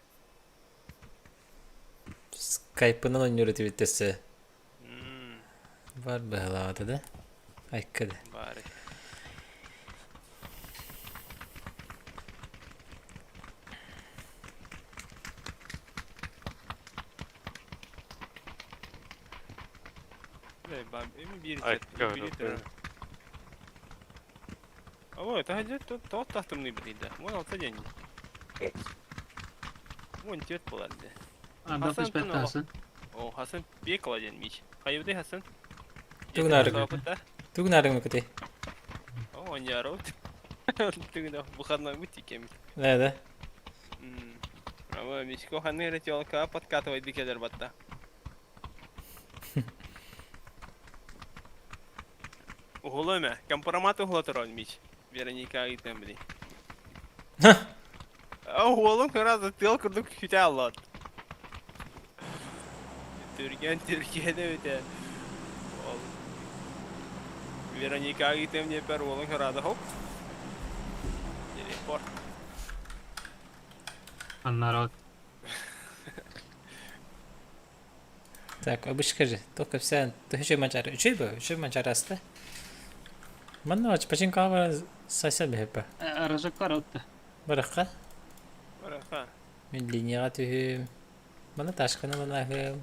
Скайпынан оонньуур этибит өссө. Бар быһалаабата да. Айка да. Баар. Биир Айка, биир Ой, это где тут тот тахтымный блин, Вон алта день. Вон тет буолар дии. Хасан Хасан О, Хасан пекла диэн мич. Хайыбытай Хасан? Тугунаарыгы. Тугунаарыгы көтей. О, оньяро. Тугуна выходной мутикем. Да, да. Ама мичко ханы ретелка подкатывать дикелер батта. Уһулума, компромат уһулатырон мич. Вероника ыйтан били. Уолум сразу тыл курдук күтэ аллат. Түргэн түргэн эбитэ. Ол Вероника ыйтым диэппэр уолум сразу хоп. Телепорт. А народ. Так, обычка же, только вся, төһө манчары, үчүй бу, үчүй манчараста. Манна починка сосед бэһэппэ. Рожоккар отта. Барахха. Барахха. Мин линияҕа түһүм. Маны ташканы манаһым.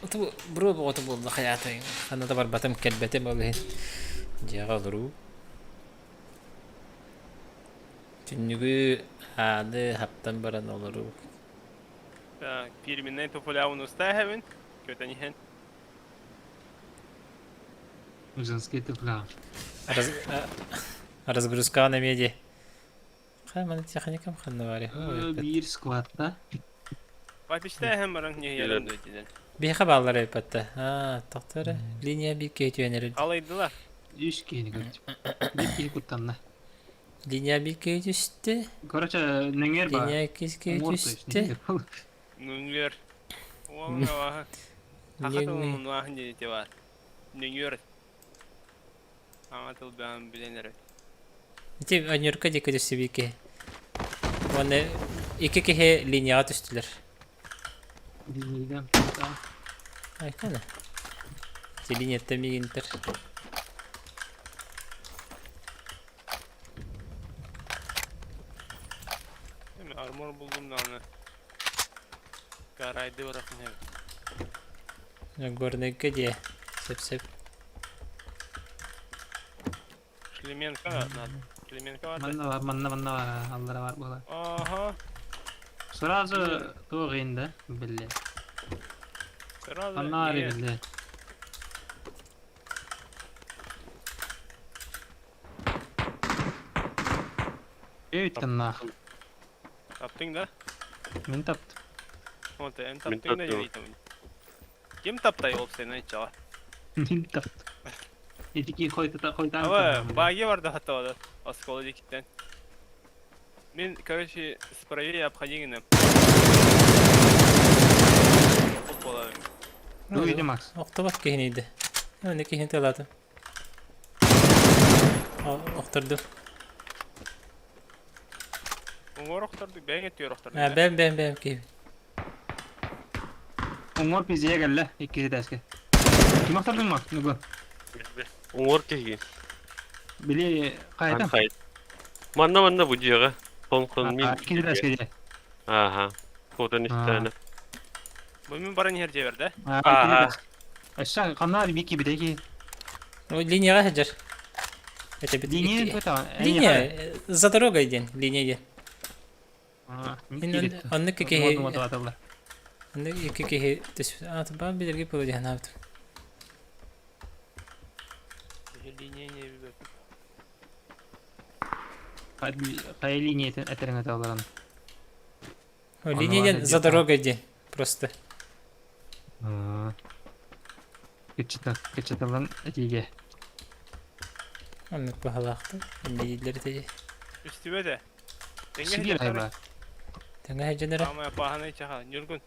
Оту бро оҕото буолла хайаатайын. Ханна да барбатым кэлбэтим ол иһин. Дьиэҕэ олоруу. Түннүгү ааны хаптан баран олоруу. Так, фирменный туфлявын устаһабын. Көтөн иһэн. Женские туфля. Раз, разгрузка на меди. Хай маны техникам ханна бари. Биир складта. Папичтаһан баран ньыйарын дэтилер. Биһиэхэ бааллар эбиппэтте. Аа, тохтор линия биир киһи түһэн Алайдылар. Үс киһини көрдүм. Биир киһи куттанна. Линия биир киһи түстэ. Короче, нөҥүөр баар. Линия иккис киһи Муор то есть, түстэ. нөҥүөр. Нүҥүөр. Уоҥҥа Саха тылын умнуаһын диэти баар. Нүҥүөр. Саҥа тыл бэҕэн билэн эрэ. Ити Анюрка диэки түстэ биир киһи. Уонна икки киһи линияҕа түстүлэр. Линейден. Айкана. Линияттан миигинтер. Мен армор булдум даҕаны. Гарайды барахын эбит. Горнайга дии. Сөп-сөп. Шлеменка надо. Шлеменка бар да. Манна бар, манна манна бар, аллара бар буолар. Ага. Сразу туох да билле. Сразу. Манна не. билле. Өйттен нах. Таптың да? Мин таптым. Вот, эн Мин таптың да таптым. дейтім. Ким таптай ол сені айтчала? Мин таптым. Итики хойта хойта. Аба, баги бар да хаттавада. Осколы декиттен. Мен, короче, справее обходи Оп бола. Бу иди Макс. Охтобот киһиниди. Оны киһини тылаатым. Охтордум. Уңор охторду, бәң эттиyor охторду. А, бэм бэм бэм киһи. Уңор пизие келле иккиси тәске. Ким охтордуң Макс? Нугу. Уҥуор киһи. Били кайда? Хайт. Манна манна бу дьиэҕэ. Хон-хон мин. Иккиси тәске же. Аха. Хотон истээнэ. Бу мен баран хер жебер да? Ага. Аша канар бики бидеки. Ну, линияға хаджар. Это бит Линия это. Линия за дорогой день, линия день. Онны киһи онны икки киһи түс. А, ба билерге было дигән абыт. Линия не бибе. Кай линия этерең аталарын. Линия день за дорогой день. Просто. Кечета, кечеталан этиге. Онны баһалаахты. Инне теде. Үстүбе де. Сибир айба. Таңа хаджанара. Самая пахана чаха. Нюргун.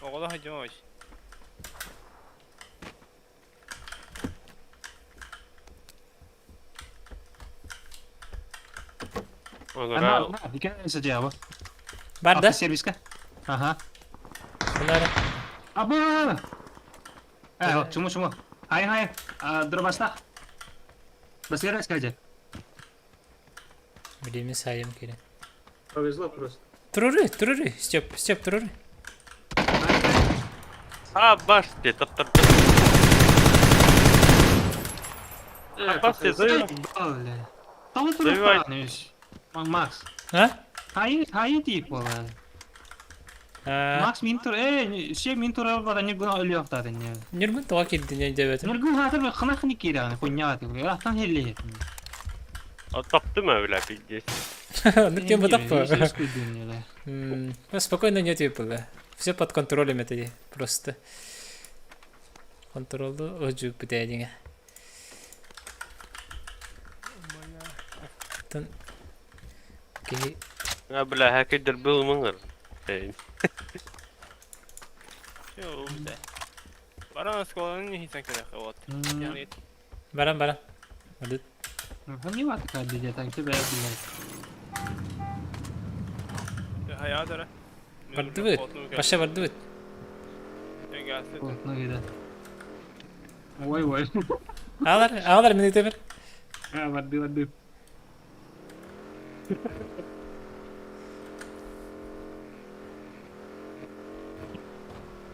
Оголо хаджамаш. Онора Ана, ике сажаба. Бар да? Сервиска. Ага. Bunlar Аба! Э, чуму чуму. Хай хай. Дробашта. Баскера скажи. Билеме сайым келен. Повезло просто. Туруры, туруры, Степ, Степ, туруры. А, баш те, таптар. Апасте, Бля. Того Завивай. Макс. А? Хай хай тип бола. А, Макс мин тур, э, все мин тур албада не гуна өлі ақтады не. Нюргун туға килди не деп өтім. Нургун хатыр бе хана хни кираны хуйня ты. Рахтан хелли. Таптым а, бля, пиздец. Ну кем бы так Спокойно не было. Все под контролем это просто. Контролду өжү бүтәдиңе. Тын киһи А, бля, хакердер был мыңыр. Эй. Все, убите. Баран осколаны не хитсен керек вот. Яғни баран баран. Бардыт. Не ваты кабиде так тебе блядь. хаядара. Бардыбыт. Баша бардыбыт. Вот, ну да. Ой, ой. Алар, алар мени темир. А, воды, воды.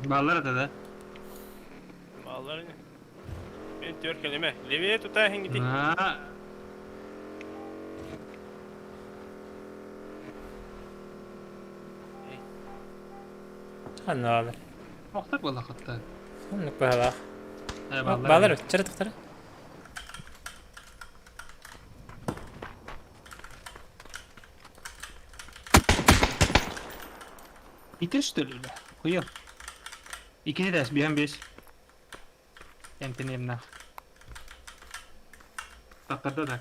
Баллар это, да? Баллар не. Мен төр келеме. Левее тута хингити. А. Анна алар. Охтар була хатта. Оннук баһалаах. Э, Баллар чара тахтара. Итер что ли, бля? Хуё. Икини дәс, биһәм бес. Эмтенем нах. Тақырда да.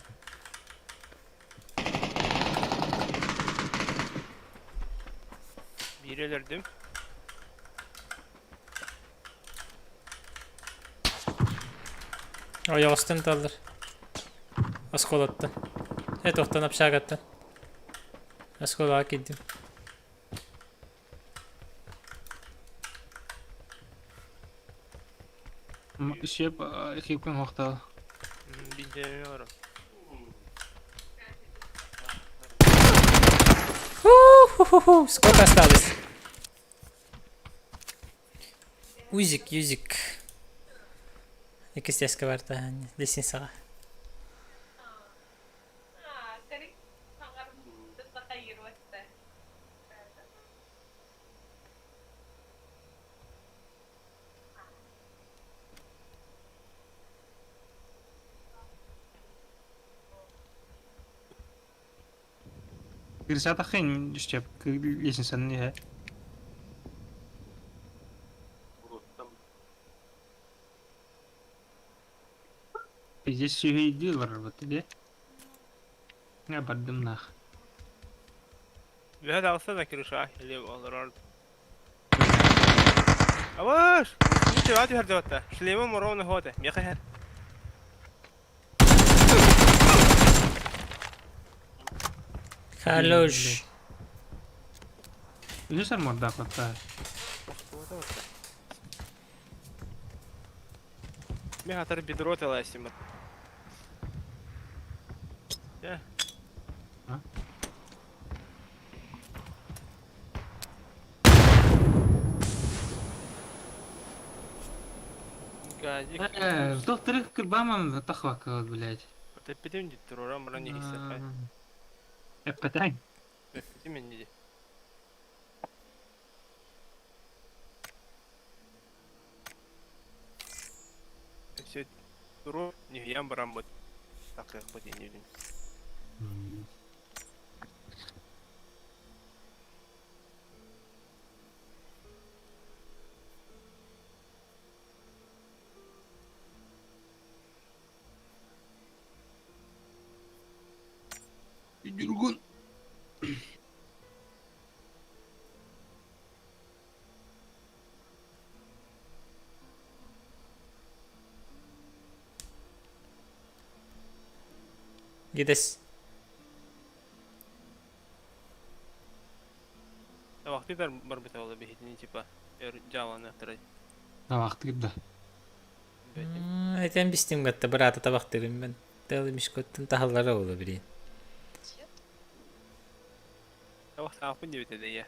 Бирелердим. Ойоҕостон таллар. Осколоттан. Э тохтан общагаттан. Осколаға киддим. Шеп хипкин хохта. Билдириyorum. Ху-ху-ху-ху. Сколько осталось? Узик, юзик. Иккис барта лестницаҕа. Крысата хрень, Штеп, лестница не. Здесь все дилер, вот тебе. Я бардым нах. Үһэ тахса да крыша или олорор. Аваш! Ничего, түһэрдэ батта. Шлемы морону хоте. Меха хэр. Хорош. Здесь армор, да, хватает. Меха тар бедро теласим. А? Газик. Во-вторых, кырбаман тахвак, блядь. Тэппитим дит турурам баран иһиссэ. Эппэтэн. Эппитим инни. Все туру нихьям баран бут. Такых бут инни. Дюргун. Гидес. Вахтыдар барбыта ола бихитини типа жааланы турай. Тавахтыр да. Этэн бистим гатта быраата табахтырым мен. Тыл мишкоттун тахаллара ола билин. Тавахтаахпын диэбитэ да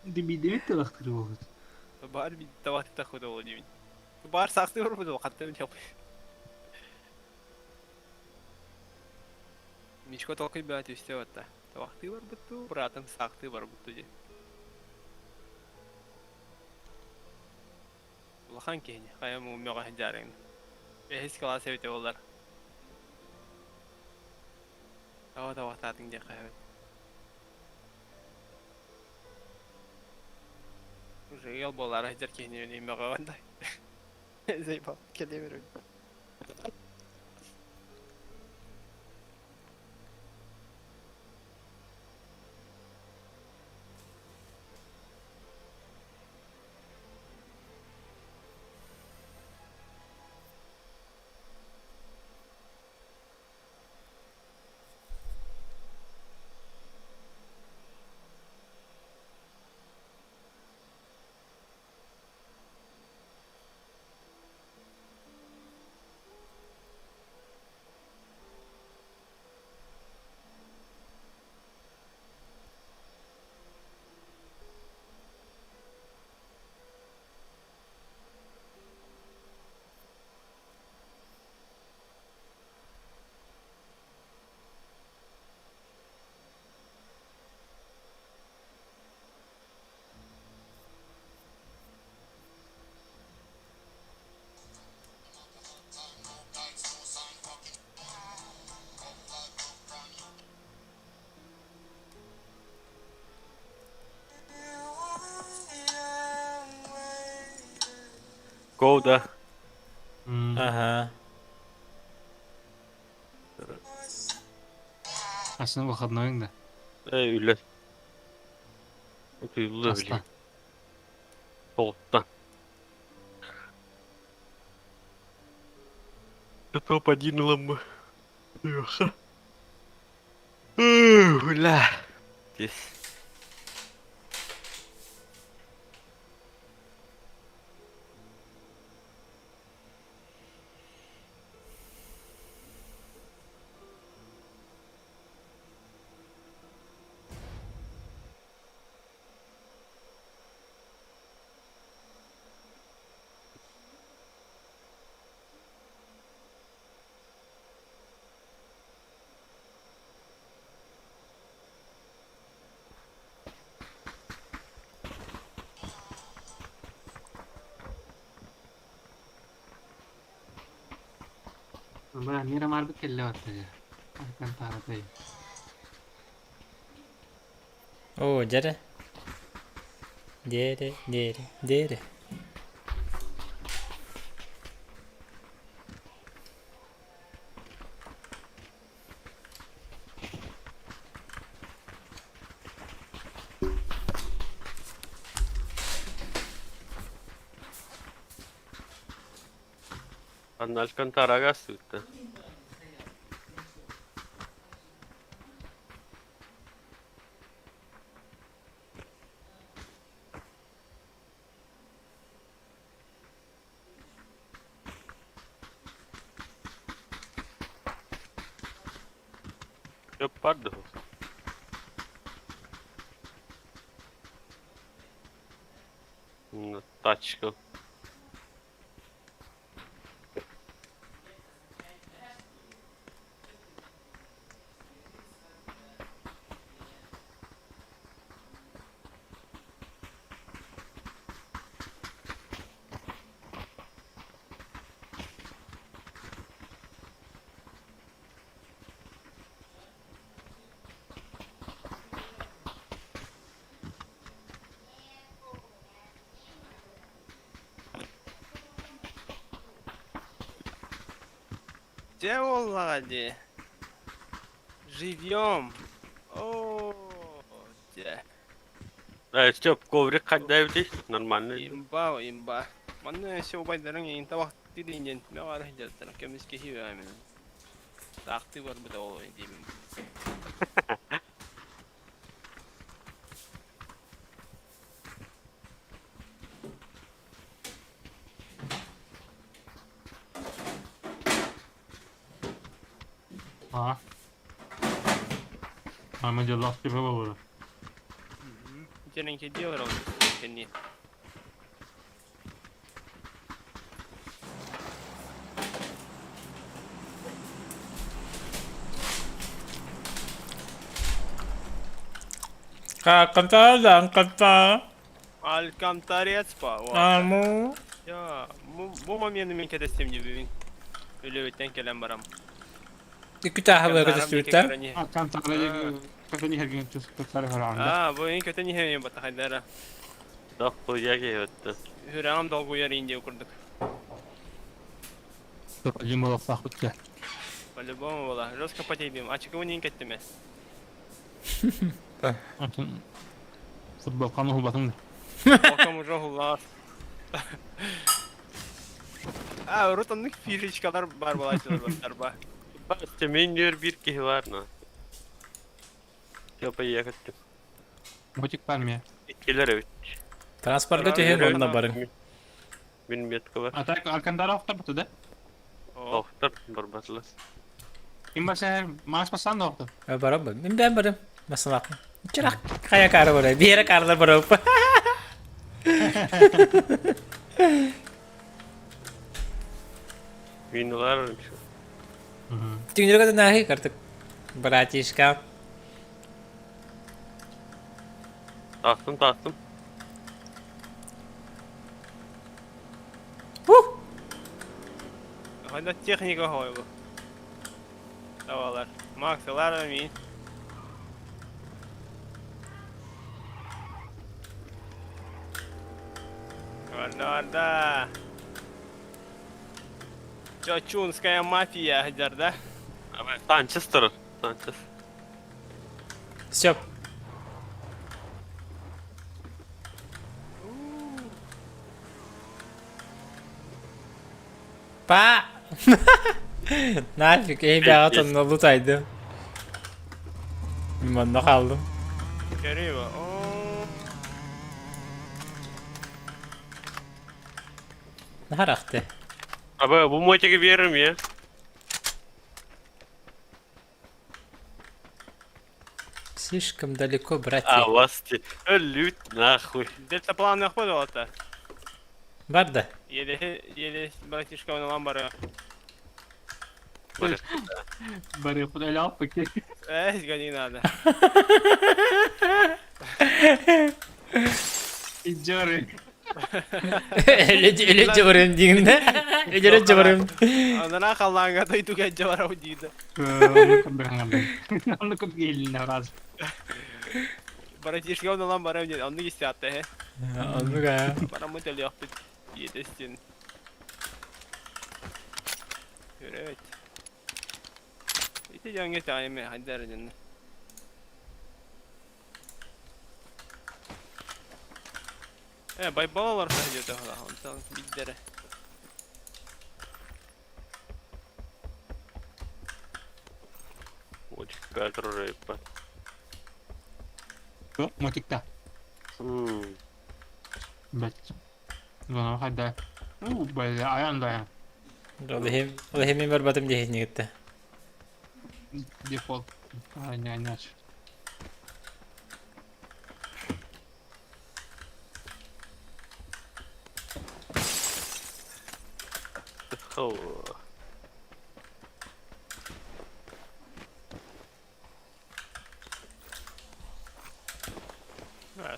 Дебидебит тавахтыр болот. Баар би тавахты тахуда ола диэбин. Баар саахты барбыта хаттым жок. Мишко толкуй баа түстэ батта. Тавахты барбытту, братым саахты барбытту ди. Улахан киһини, хайа мууммэҕэ сылдьаарыҥ. Бэһис кылаас эбитэ буоллар. Таба табахтаатыҥ диэххэ сөп. Уже ыал буолаары сылдьар киһини мөҕөҕүн да. Заебал, кэлиэ беребин. Go да. Ага. Асын выходной да. Эй, үлэ. Утуйулла Аста. били. Толта. Топ-1 ламы. Бля. Здесь. Мирамарбыт кэллэ барда дьэ. Алькантаратай. Оо, дьэрэ. Диэри, диэри, диэри. Анна Алькантарага астыытта. Сөп бар дуо? Тачка. Дьэ буоллаҕа дии. Живьем. Оо, дьэ. Степ, коврик хайда эбитий? Нормально. Имба, имба. Манна өссө убайдарыҥ эйигин табахтыы диэн мөҕөр сылдьартара көмүскэһии үөҕэ Таахтыы барбыта ол диибин. А. Ама дьоллоох типа буолуо. Дьэрэҥкэйдии олоробут кэнниэ. Кантаа, Алькантарец па. Аму. Я, бу моменты мин кэтэстим дибибин. Үлэбиттэн кэлэн барам. Икки чааһы көтөстүбүттэр. Аа, бу ин көтөн иһэми батахайдара. Дохуя киһи Сүрэҕим долгуйар индия курдук. Дьим олохтоохпут кэ. По-любому була. Жестко потейдим. Ачыкыбын иин кэттиме. Атын футболканы уһулбатыҥ да. Футболкам уже уһуллаҕас. А, урут оннук фишечкалар бар буолааччылар ба. Мин үөр биир киһи бар на. Степа ехать. Мотик бар мия. Иккилер эбит. Транспортка түһэн онно барыҥ. Мин метка бар. А так Алькантара охторбута да? Охтор барбатылар. Ким баса маас бассан да охтор. Барам Мин бэм барым. Масалаах. Чырах хайа каара бара. Биэрэ каарлар барап. Винулар Түннөргө да нахи картык. Братишка. Тастым тастым. Huh! Хайда техника хойбу. Тавалар. Максылар мин. Орда, орда. Чочунская мафия, да? Санчес турар. Санчес. Все. Па! Нафиг, эй бэҕэ онно лутайдым. Манна хааллым. Көрүү О. Наһарахты. Аба бу мотиги берем я. Слишком далеко, братья. А вас те. Лют нахуй. Дельтаплан охотил Барда. Еле, еле, братишка, он ламбара. Бары куда паки. Эх, гони надо. Иджоры. Өлө дьабарым диигин да? Өлөрө дьабарым. Анараа халлааҥҥа дойдуга дьабарау диida. Оннук көрдөрөҥ Оннук кэлиннэ раз. Братишка онолан барам диэн оннук истиатта эһэ. Оннук аа. Бараммыт өлүөхпүт диэтестин. Көрөт. Ити дьоҥҥо итэҕэйимэ хайда эрэ дьонно. Э, Байбал олорсо диэтэ онтон биирдэрэ. Очень Петр рыба. Мотикта. Бэт. Зона хайда. Ну, бля, аян да. Ол иһин ол иһин мин барбатым диэһиннигитте. Дефолт. А, не, не.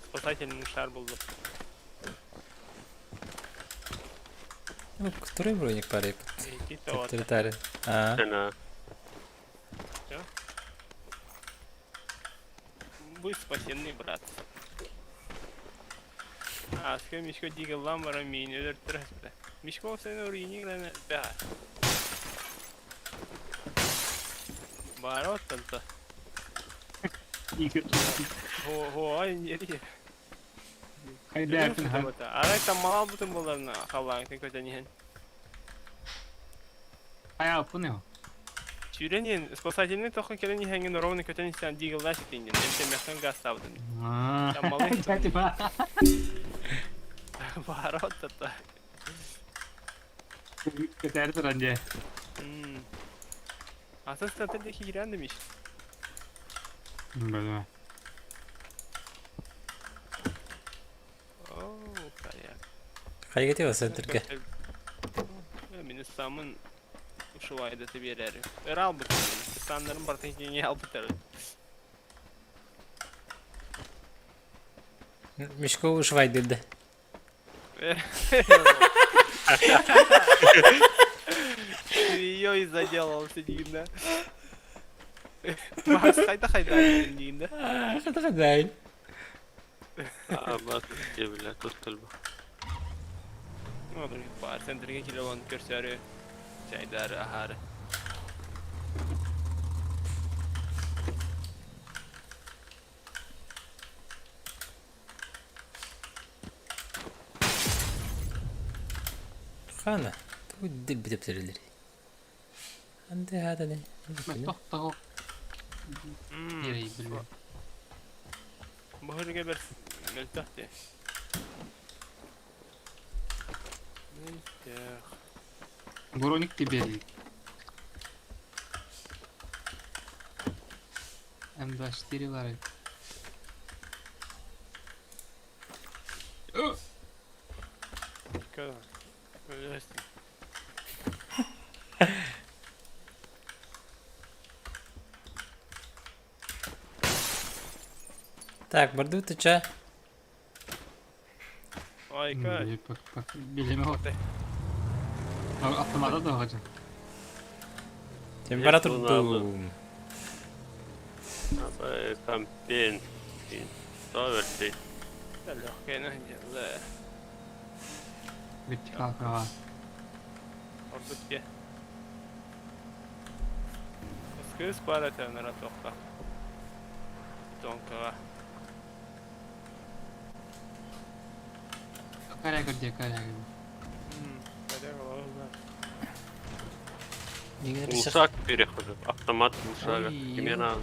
Спасательный шар булдум. Ну, который броник парит? Төттөрү Аа. Вы спасены, брат. А, с кем еще дигалам барамин, өлөртөрөспө. Мишков сен орини грана бя. Барот танта. Хо хо ай нери. Хайда Арай там мал бутун боларына халлаан тен көтөн иһэн. Хайа пунео. Сүүрэн спасательный тоххо кэлэн иһэҥҥин ровно көтөн истэн дигаллаах ситиҥҥин. Эмтэмэхтэн гаастаабытын. Таммалы. Барот тата. Көтәр туран дьэ. Атын стата диэки киирэн да миш. Бля. Оо, каяк. Хайга тиэ центргэ. Мин самын ушивайды биэрээри. Өр албытым. Саннарын бартын киҥи албытар. Мишко ушвайдырды. Ее и заделался дигинде. Макс хайда хайда дигинде. Хайда хайда. Абат бля, тут тылба. Ну, бар центрге килон көрсөрү. Чайдары ахары. Хана, тут дил битептерлери. Анды хада не. Тохтоо. Баһырга бер мөлтөхтө. Мөлтөх. Броник тебе. М24 лары. Өлөстүм. Так, барду ты ча? Ой, как? Билеме Автомата да хочу. Температура. Кампен. Соверши. Легкая Вертикал права. Ордукке. Скыс пара төнөрө тоқта. Тонкаға. Каря где, каря где. Мусак переходит. Автомат мусага. Именно.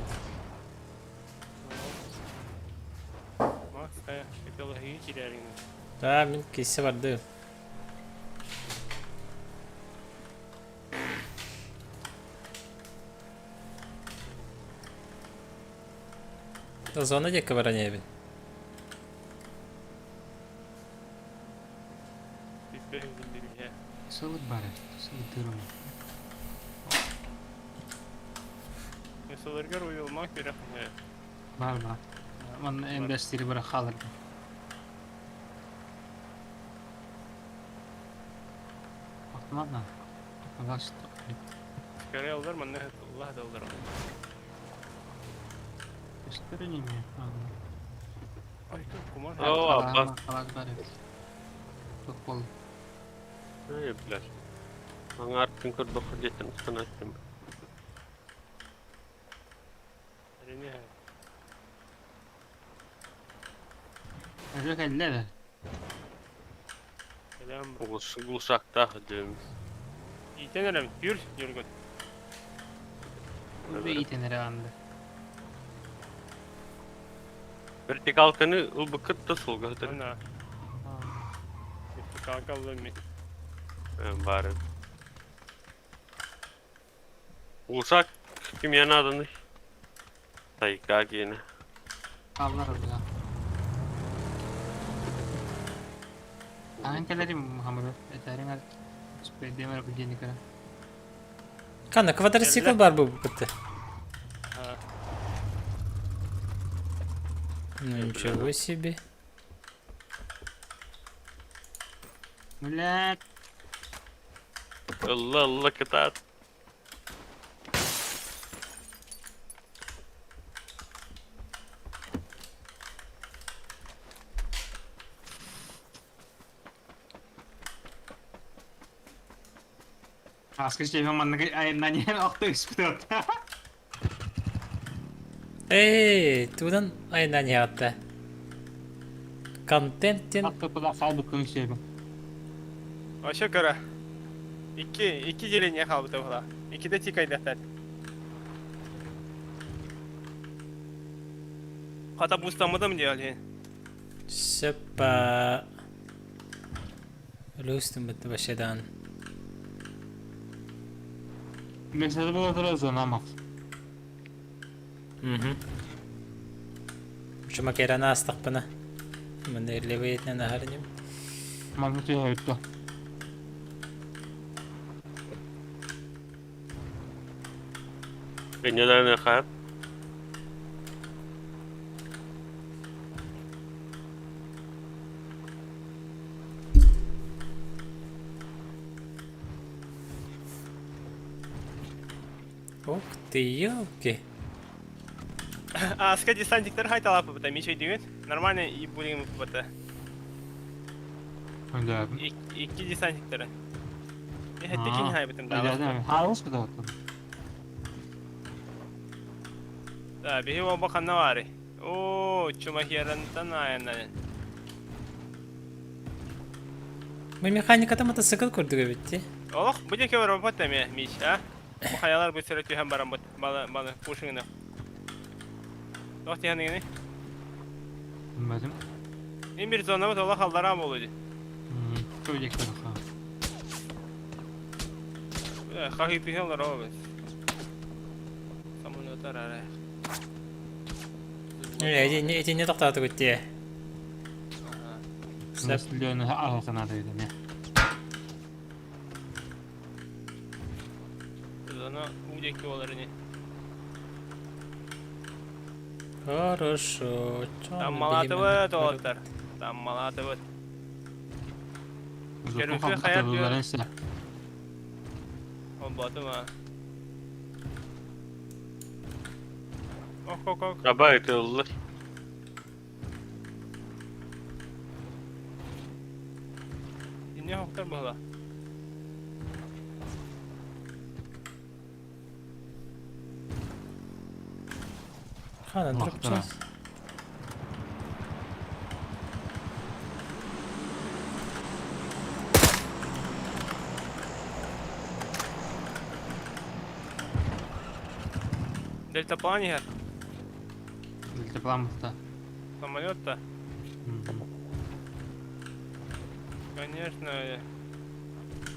Макс, экология кирәрин. Да, мин кесе барды. Зона диэки баран иһэбин. Сылыт бары, сылыт дырым. Сылыргар уйулмак керек. Бар бар. Ман эндестири бара халыр. Ладно. Пожалуйста. Көрө манна улааталлар. Көстөр ини. Ой, кумар. О, Аббас. Халат бар эбит. Туох буолла? Эй, блядь. Аңар күн көрдөххө диэттэн устан аттым. Эрине. Өрө кэллэ да. Кэлэм. Глушактаах диэм. Иитэн эрем, түр, Юргун. Бу иитэн эрэ анды. Вертикалканы ылбыккыт да суолга сытар. Ана. Вертикалка ыллым мин. Бары. Глушак кимиэ нааданый? Тайга гиэнэ. Хааллар ылла. Аан кэлэрим хамыры. Этээриҥ ар спрейдем эрэ диэни көрөн. Канна квадроцикл бар бу букытты. Ну ничего себе. Блядь. Ылла ылла кытаат. Аскы чебен маннык айаннан иһэн охто түспүт. Эй, тудан айынан яғытта. Контент тен Атты куда салбыт чебен. Вообще кара. Икки, икки деление хаалбыта була. Иккитэ тикайдахтар. Хата бустаммытым дии ол иһин. Сөп Өлөстүм бытты башадан. Mesele була турар зона Угу. Чумакерана астақпына. Мында ирлебейтінен ахарынем. Манны түһэ Генеральный хат. Ух ты, елки. Аска десантиктар хайталапы мечей деген. Нормально и будем бата. Да. Икки десантиктары. Мен хәтта кин хайбытым да. Да, хаус куда Да, биһи оба ханна бары. О, чумахерантан айаннан. Мы механиката мотоцикл көрдүк эбитти. Олох, бу диэки барбат эме, Мич, а? Бу хаялар бу сөрө түһэн баран бут. Бала, бала, пушыңны. Тох тиһэн Bilmedim. Мен бир зона бут, олох аллара болу ди. Көйдек Хахи түһэн олар обес. Самолеттар ара. Эти не тоқтатып өтте. Сөп. Зона у диэки болар ини. Хорошо. Там малатыбыт олоттар. Там малатыбыт. Көрүкү хаят Ол батым а. Ок, ок, ок. Аба ытыллар. Инне хоктор була. Хана Лахтара. дропчас. Дельтаплан иһэр. Дельтаплан да. Самолет-то. Конечно.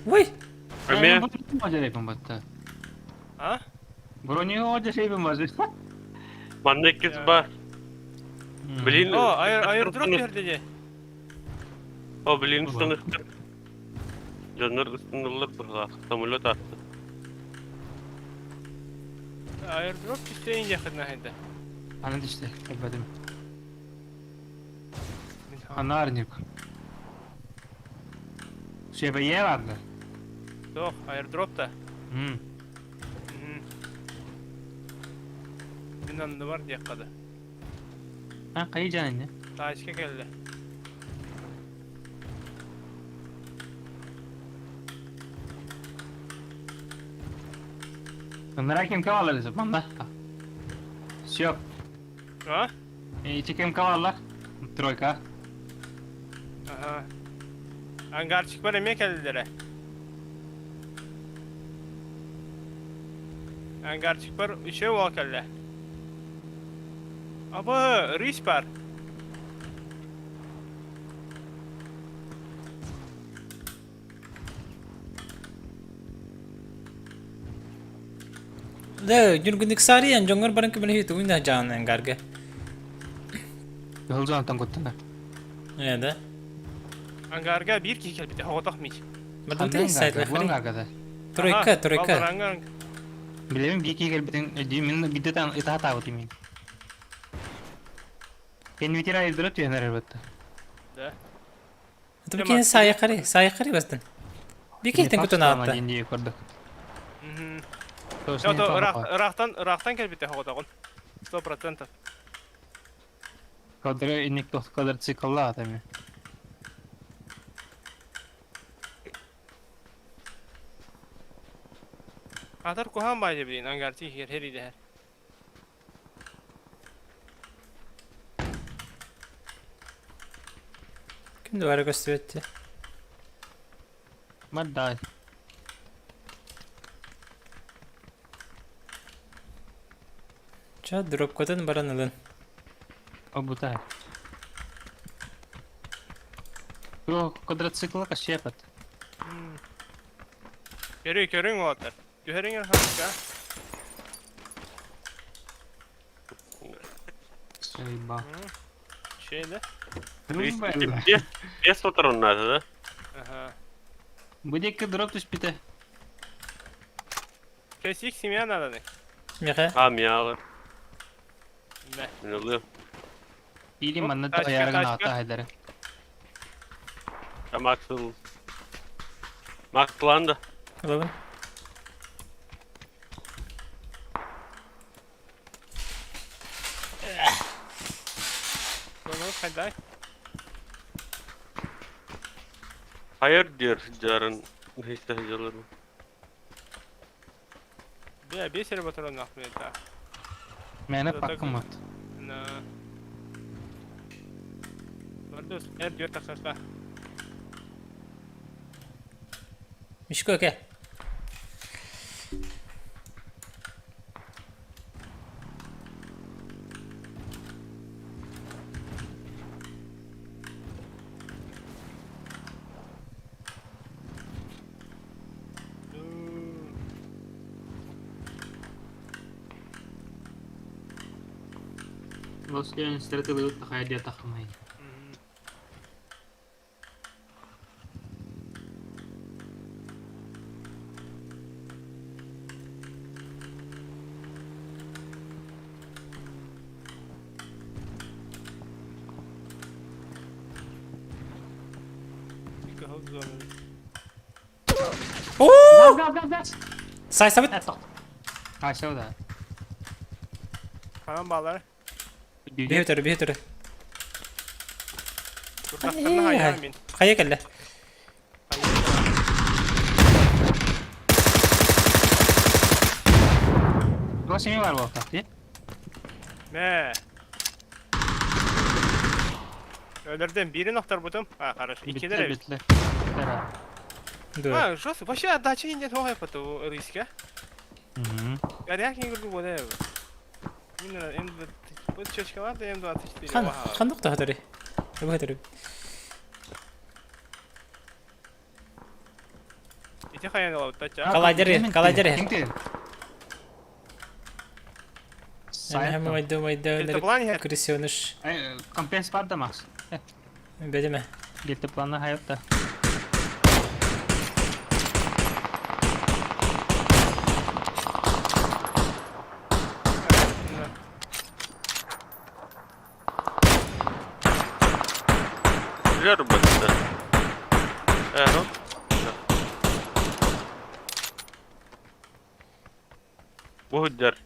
Ой! Эме А? Броню манна иккис бар. Блин. О, аэр аэродроп берди. О, блин, станыктыр. Дьоннор ыстыныллар быһылаах. Самолет атты. Аэродроп кистейин якын хайда. Аны işte, көрбөдүм. Анарник. Шебее барды. Тоох, аирдроп да? М. Мин анныбар диэххэ да. А, хайы дьан инне? Тачка кэллэ. Ыныраа ким кавалар десе, манна. Все. А? Ити ким кавалар? Тройка. Аха. Ангарчик бар эмиэ кэллилэрэ. Ангарчик бар үчүгэй уол кэллэ. Аба, рысь бар. Да, Ньургунник саарыйан дьоҥҥор баран көмөлөһүү тугун да дьаан ангарга. Кыһыл зонаттан куттанар. Э, да. Ангарга биир киһи кэлбитэ, соҕотох мич. Бардыбыт сайт Бу ангарга да. Тройка, тройка. Билэбин биир киһи кэлбитин өйдүүм, мин биирдэ таан ытаатаабытым мин. Кэннибитин айылдыра түһэн эрэр бытта. Да. Это кини саайахари, саайахари бастын. Биир киһиттэн кутун аатта. Диэн көрдөх. Ыраахтан, ыраахтан кэлбитэ соҕотоҕун. 100%. Кадра инник тох квадроциклла атами. Атар куһаан баайда билин ангарти иһигэр хэриилэһэр. Ким да бары көстүбэт Маддай. Ча дропкатын баран ылын. Обутай. Бу квадроцикла кащепат. Көрү көрүҥ уолаттар. Түһэриҥ хаска. Сайба. Şeyde. Без патроннары да? Ага. Бу диэки дроп түспүтэ. Кесик семья надо. Миха. А, миалы. Мэ. Мин ылыам. Или Оп, манна тачка, тайаргын тачка. аата хайдары. А Максыл. Максылан да. Ылабын. Ну, хайдай. Hayır diyor дьарын. Hiç de Бля, бесер патрон нахуй это. Мээнэ Да, паккамат. На. Бардус, эр диyor тахсаста. Мишко кэ. Лос Анджелес тылыбыт тахайа диэтаххымай. Оо! Сай сабыт. Айсау да. Ханан баалар. Биһи өтөрү, биһи өтөрү. Турдахтарына хайаан мин. Хайа кэллэ. Туох семи бар буолтах дии? Мэ. Өлөрдөн бирин охторбутум. А, хорошо. Иккилер эбит. Биттер, биттер. Дуо. А, жёстко. Вообще отдача индет оҕай поту риске. Горяк не говорю, вот это. Именно М2... Вот чечкалар да М24. Хан ханнык тахатары. Бу Ити хайан алабыт тача. Каладер, каладер. Ким Сайт. Майда майда. Дельтаплан иһэр. Крысёныш. Компенс бар да Макс. Бедеме. Дельтапланы хайатта. Билэр бытта. Э, Бу сылдьар.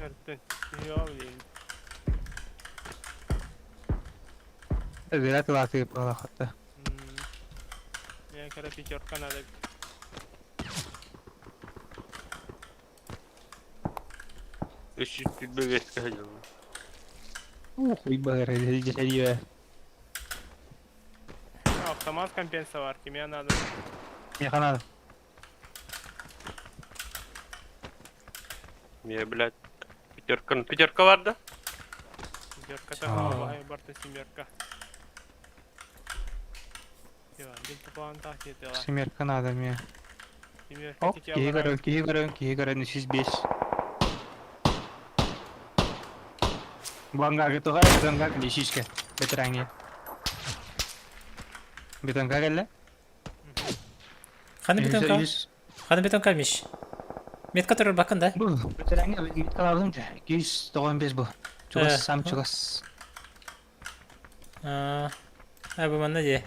Өртөн. Киһи билин. Ыгыра тылаатыы буолахата. Я кара пятерка надо. 325 сылдьаллар. Ух, уйбаһыр дьэһэлиэ. Автомат компенсовар, тебе надо. Миэхэ надо. Мне, блядь, пятерка, пятерка бар да? Пятерка такого, барта семерка. Семерка надо мне. Оп, киһи көрөн, киһи көрөн, киһи көрөн, 305. Бу ангага туға, бетонга кэлэ, бетераңи. Бетонга кэллэ? Ханы бетонка? Ханы бетонка миш? Метка турар бакын да? Бу, бетераңи меткалабым 295 бу. Чугас, сам чугас. А, бу манна дии.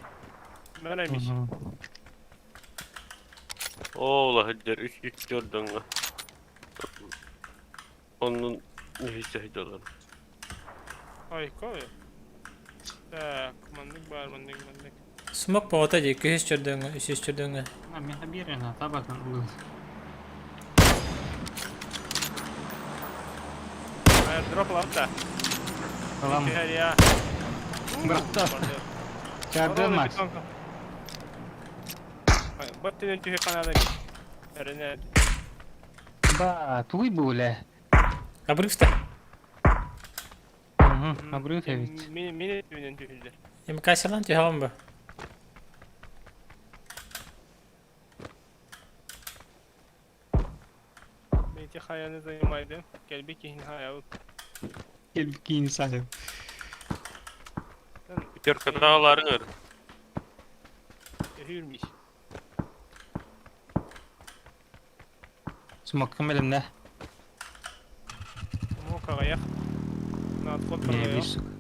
Мана миш. Оо, лаһыддер 304 дыңга. Оннун нехисе сылдьаллар. Ой, кой. Так, маннык бар, маннык, маннык. Смок боҕото дии, күһүс чөрдөҥҥө, үсүс чөрдөҥҥө. Миэхэ биэрэн, табатын ылыы. Аирдроп лапта. Ылам. Бырахта. Чардыр Макс. Бат түнен түһү канада. Эрене. Ба, тугуй бу үлэ. Обрывта. Обрыв эбит. Мин мин түнен түһүлдер. МК-сылан түһэҕин бу. Бейти хаяны занимайды. Келби кихин хаябы. Кел кийин сахып. Пятерка тааларыңыр. Hürmüş. Смоккым элемне. Смок аяк. На отход Не, продаю. бир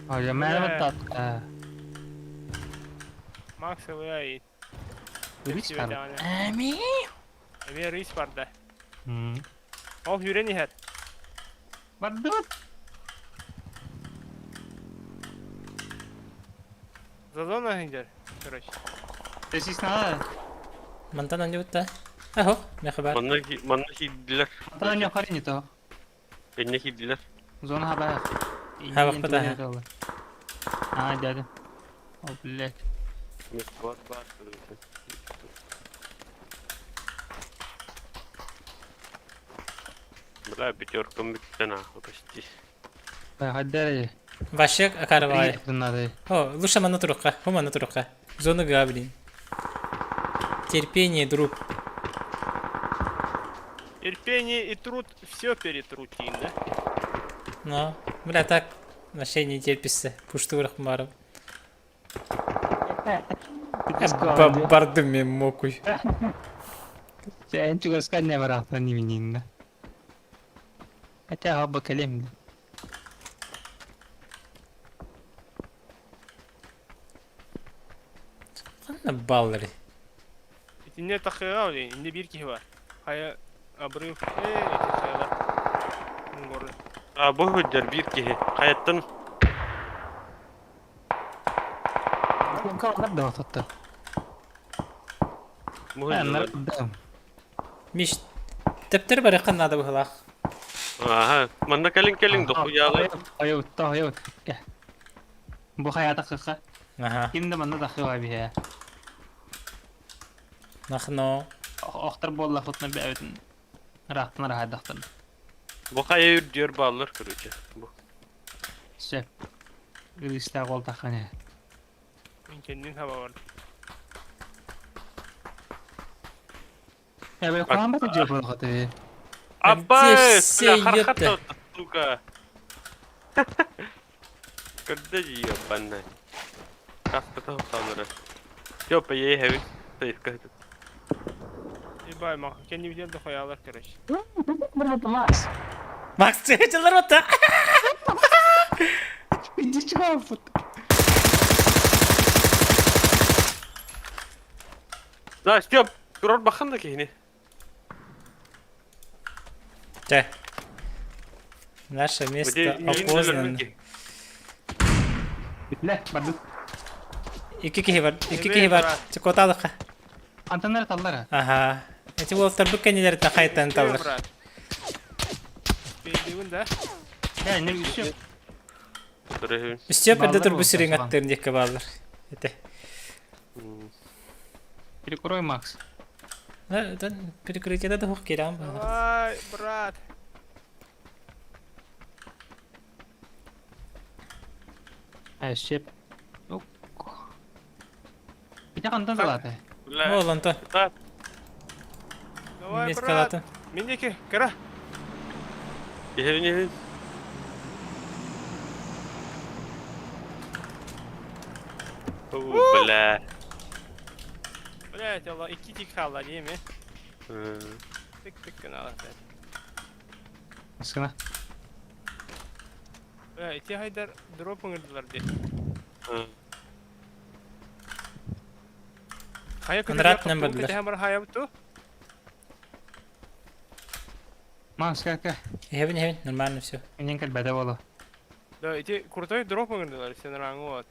Ой, мэ баттат. Макс ылай. Рис бар. Эми. Эми рис бар да. Ол хүрен ихер. Барды. Зазона хиндер. Короче. Тесис надо. Мантан анньыбыт да? Ахо, миэхэ баар. Манна манна киирдилэр. Мантан анньа не то. Энне киирдилэр. Зона хаба. Хабах бата. А, дядя. О, блядь. Бар бар. Бля, пятерка бүттен ахы почти. Хаддары. Вообще карабай. Надо. О, лучше манна турукка, ху манна турукка. Зону га, блин. Терпение, друг. Терпение и труд все перетрутин, да? Но, бля, так вообще не терпится. Пуштурах барып. Бардым мен мокуй. Сен чугаска не барахта не мининна. Хотя хаба калем. Ханна баллары. Итинне тахыга оли, инде бир киһи бар. Хая обрыв. Э, эти хаялар. Горы. А бу сылдьар биир киһи. Хайаттан Да, тотта. бу сылдьаллар. Да. Миш, тептер барыкка надо быһылаах. Аха, манна кэлин кэлин дохуялы. Хайа, хайа. Бу хая тахыга. Аха. Ким да манна тахыга бия. Нахно. Охтар болла хотна бәбитин. Рахтан рахадахтан. Бу хайа үрдүөр бааллар короче. Бу. Сөп. Гристә кол таханы. Мин кендин хаба бар. Я бе куан бата жеп болгаты. Абай, все, бля, ёпта. хархат сука. Когда ебаная. Каската салары. Ёпа, ей хэви. Сейфка. Ебай, мах, кенди видел да хаялар, короче. Макс. Макс, чылар батта. Иди чего? Да, Степ, турар бахан да киһини. Чэ. Наше место опознано. Бүтлэ, бардык. Икки киһи бар, икки киһи бар. Чекоталыха. Антоннар таллар. Аха. Эти уолтарбыт кэннилэриттэн хайтан таллар. Бейдибин да. Я, не үсү. Үстүөп эрдэ турбут сириҥ аттыыр диэккэ бааллар. Ити. Перекрой, Макс. Да, перекрытие да хух кирам. Давай, брат. Э, щеп. Ити хантан салаата? Ол онтон. Давай, брат. Минеки, кыра. Иһин иһин. Бля. Блять, Allah iki tik kaldı değil mi? Tık tık gına опять. Аскына. Бля, ити хайдар дроп ыңырдылар де. Хайа Конрад нөмөрлөр. Көтө хайа буту. Макс, как? Иһэбин иһэбин, нормально все. Менен кэлбэтэ буолу. Да, ити крутой дроп ыңырдылар, сен раңы вот.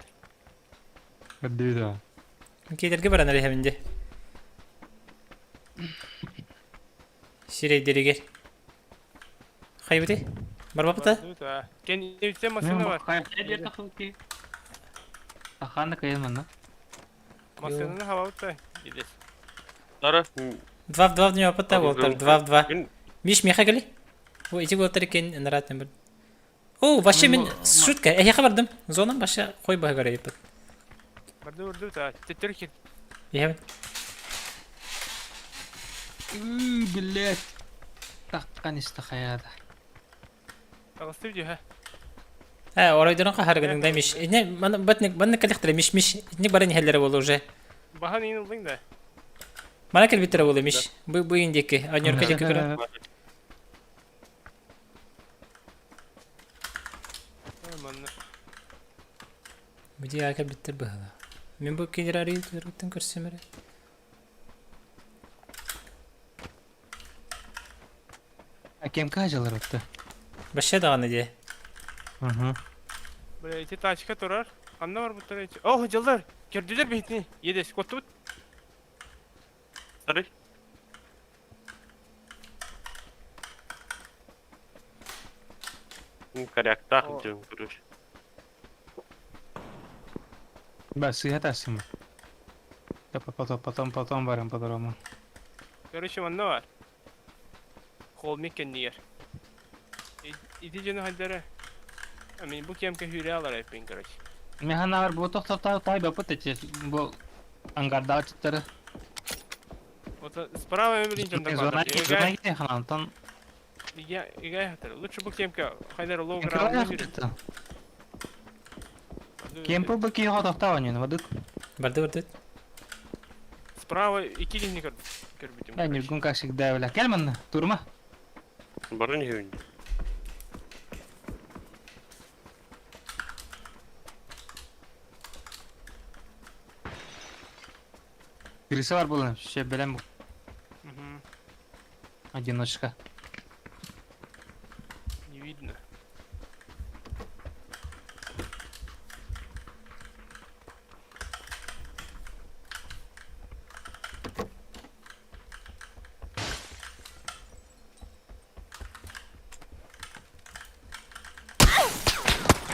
Көрдүү да. Кейдерге баран иһэбин де. Сирейдеригер. Хайбыты? Барбапыта? Кен үтсе машина бар. Аханна кайын манна. Машинаны хабабыта. Идес. Дара. Два в два в него пыта, Уолтер, два в два. Миш, меха кали? О, эти Уолтер кен нарат нөмөр. О, вообще мен шутка, я хабардым. Зонам баша кой бага гарайып. Барды барды та. Теттер кет. Иһэбин. Блять. Таккан истахаяда. Тагысты видео, ха. Ә, оройдорон кахаргының да миш. Не, мана батник, банны калихтер миш миш. Не барын хәлләре булды уже. Бахан ин улдың да. Мана кел битере булды миш. Бу бу индеки, аньорка деки көрө. Манна. Бу ди ака биттер быһала. Мен бу кенерари төрүттен көрсөмөрө. А кем кажалар отты? Баша даганы ди. Угу. Бля, эти тачка турар. Анна бар буттар эти. О, жылдар. Көрдүлөр бейтни. Едес, коттубут. Сары. Коряктах, короче. Ба, сыга тасым. Да потом, потом, потом барам по-другому. Короче, манна бар. Холмик кеннигер. Иди жена хайдара. А мен бу кемке хүрэ алар эппин, короче. Механавар бу тохто тай бапыт эти бу ангарда чыттары. Вот справа мен билин жонда Зона зона ите ханантан. Я игай хатар. Лучше бу кемке хайдара лоу граунд. Кемпу бу ки хот тохтаванын вадык. Барды барды. Справа iki кихини көрбүтүм. Я нюргун как всегда бля. Келман турма. Барын иһин. Криса бар булын. Ше белем бу. Одиночка. Не видно.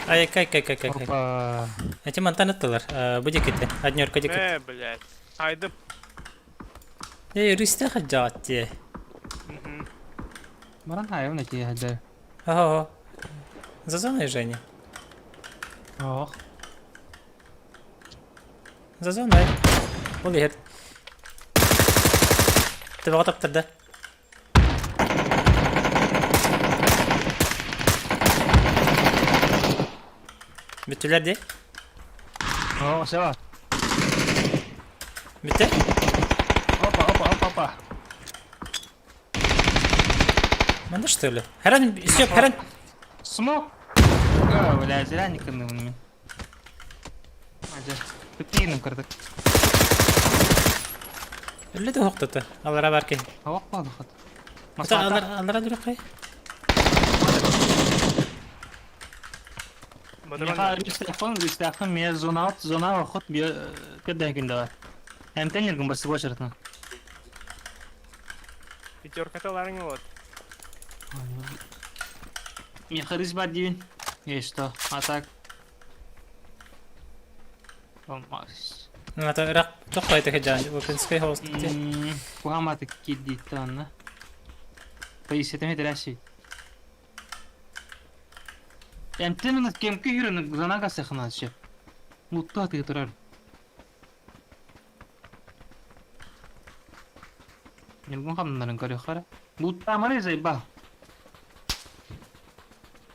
Ай, кай, кай, кай, кай, кай. Опа. Эти мантан аттылар. Бу дикете. Однерка дикет. Э, блядь. Айдым. Эй, рысты хаджат те. Баран хайым нети хаджар. Ого. За зоной Женя. Ох. За зоной. Ол ехер. Ты таптырды. Бүттүлер де. О, все. Бүтті? Опа, опа, опа, опа. Манда что ли? Харан, Степ, харан. Смок. Сука, бля, зря не кынныбын мин. Ажа, түптигиним кырдык. Үлле да хоқтаты. Алара бар ки. Хавак баады хат. Ата алара алара дүрөккай. Батыран. Рүстәхын, мия зона алт, зона охот, бия кырдан күндә бар. Әмтен йөргөн басып очыртна. Пятерка таларың вот. Мия харис бар дибин. И что? А так? Алмаз. Ата ырак тоқпай таке жан. Опенскай хостты. Кухаматы кидди танна. Поисетеме терәши. Әмтен уны кемке йөрүнү зона гасыхына шеп. Мутта тыгы турар. Нилгун хамнарын көрө хара. Мутта мары зайба.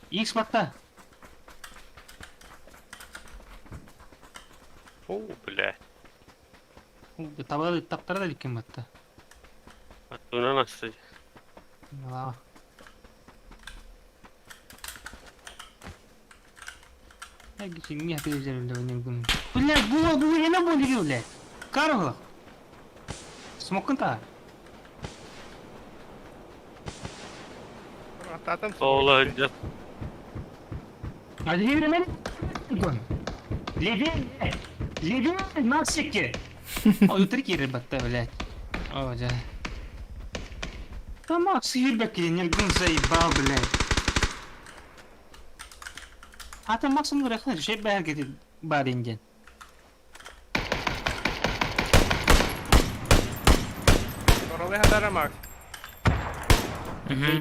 Икс батта. О, блядь. Табады таптара да ликкен батта. Оттуда нас. Ла. Блядь, була, була, я на болі, блядь. Карла. Смокын та. Ататым. Ола, дед. А где мен? Левее, левее, насики. Ой, утри ребята, блядь. О, да. Да Макс Юрбек не заебал, блядь. Ата Максым рахна, шей бәрге бар инген. Оралы хатара Макс.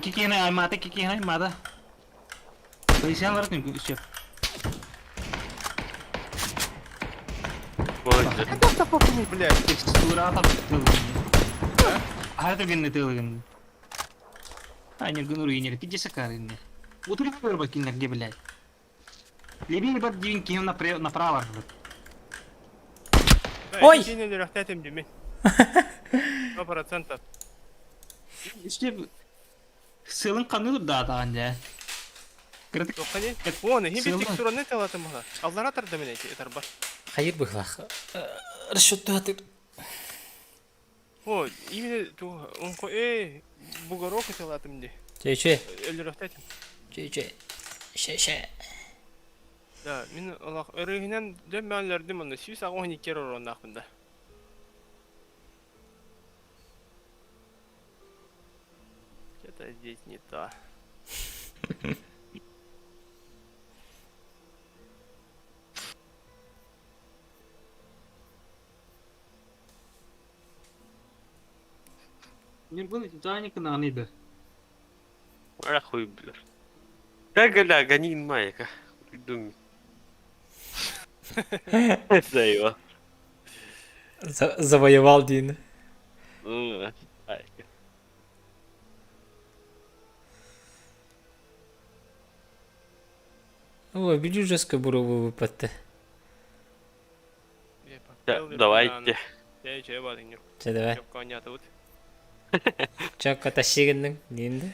Кикине аймата, кикине аймата. Пояснял ротник еще. Молодец. Блядь. Текстура там Хата генне тылыгын. Аня гынуру инер, пиздеса карынне. Утури вырба киннер где, блядь. Левее бат дивин кихим направо. Ой! Синен рахтатым деме. 100%. İşte сылын каны да таган жа. Кырдык Тоққани. Оны, хим Сылын. бит текстураны талатым була. Аллара тарды мен эти этар бар. Хайыр быхлах. Расчет туатыр. О, именно ту он ко бугорок талатым де. Че-че. Өлі рахтатым. Че-че. Ше-ше. Да, мен Аллах өрігінен дөмәлердім оны сүйс ағуын икер оронақпында. Что-то здесь не то. Не было Титаника на ныда. Рахуй, блядь. Да, гля, гони майка. Придумай. Заебал. Завоевал Дин. Майка. Ой, били жестко бурову выпадты. Давайте. Че, давай. Чакка тащигеннің. Нинді?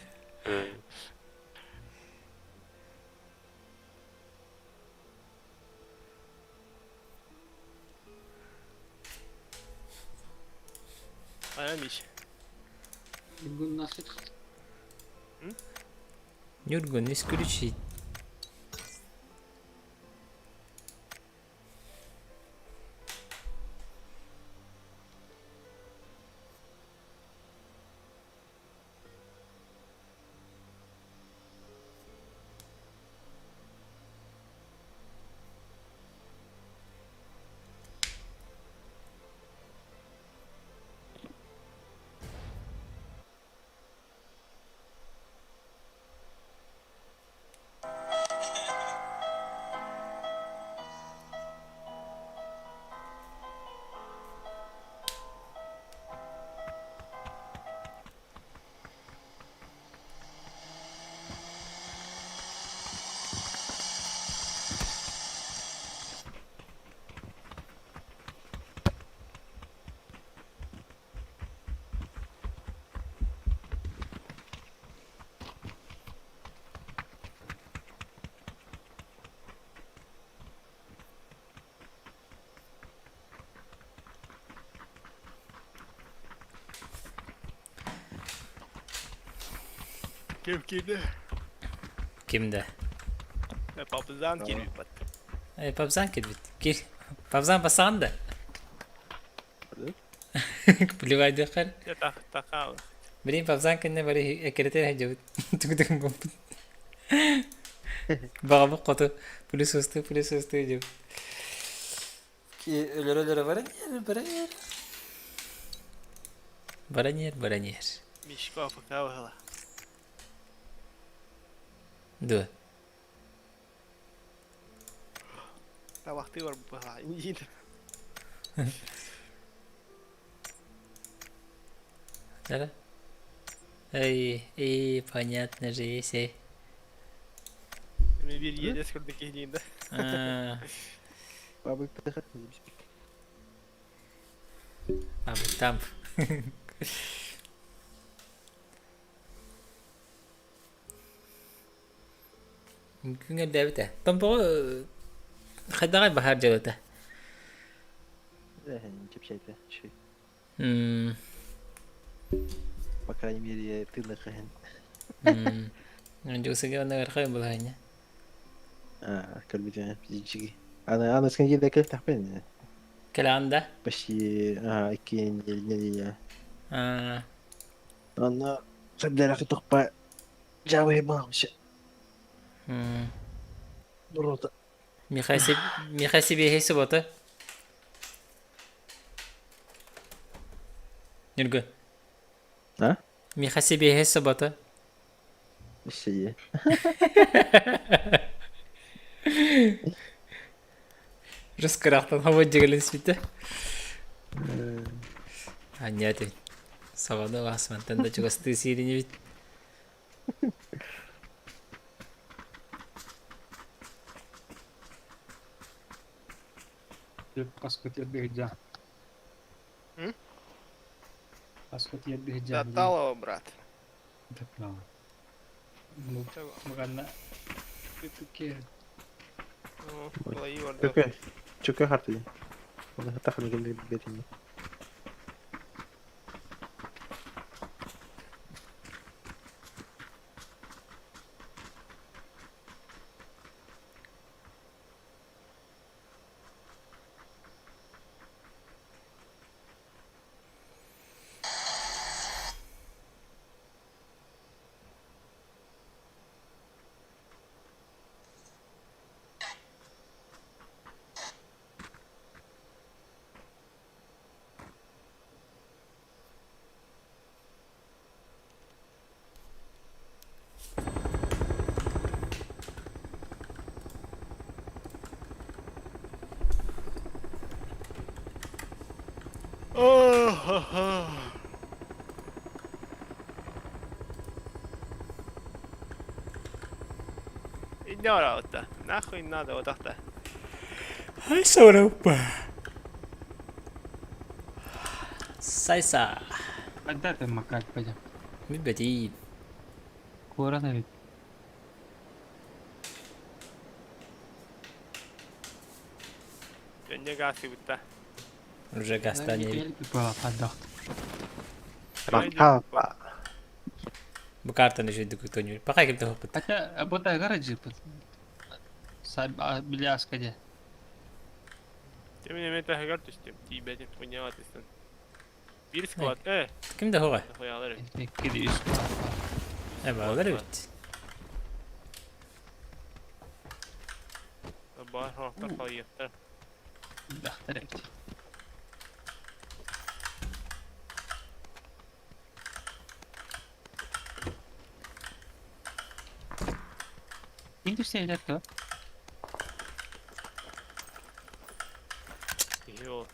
Аямич. Нюргун, исключить. Ким киирдэ? Ким да? Папзан киирбит. Э, Папзан киирбит. Кир. Папзан басаҕын да? Плевайдыаххар. Такаал. Блин, Папзан кэннэ бары эккирэтэ сылдьабыт. Тугу буолбут. Баҕабыт хоту плюс устуу, плюс устуу диэбит. Өлөрө-өлөрө баран иһэр, баран иһэр. Баран иһэр, баран иһэр. Мишко пока выгла. Дуо? Табахтыы барбыт быһа. Индиин. Да? Эй, эй, понятно же, если. Эми биир иэдэс курдук киһи да. А, там. Күҥэрдээбитэ. Томпоҕо хайдаҕай баһаар дьыалата? Чэпчээтэ. По крайней мере, тыынах иһин. Дьуусыга онно ыарахай булаһыня. Көрбүтүн жиги. Аны аны скандида кэлтэхпин. Кэлэҕин да? Почти 2 недели. Онно сэрдэрэх тохпа жабай баамшы. Рота. Миха себе суббота. Нюргу. А? Миха себе суббота. Сие. Рыскырахтан хава дьигэлин сүтэ. Анньа этин. Сабаны асмантан да чугастыы сииринибит. Таталова, брат. Чөкө. Чөкө хартыйын. Оны тахын келдик бетини. Инне барабытта. Нахуй надо вот так-то. Сайса. Когда макать пойдем? Билбэтиин. Куорат эбит. Дьонне гасыбытта. Уже гастан Рахапа. Бу картаны жүйдүк тонюр. Пока ким тохоппут. Хотя, бота гаражи тут. Бляска де. Тем не менее, таһыгар түстүм. Тиийбэтим. Мунньаҕа түстүм. Биир склад. Э, Ким да хоға? нахуялар. Киди үс. Э, балар бит. Бар хоқтар қалйықтар. Бахтар эбит. Ким түссе то? Киһи ол.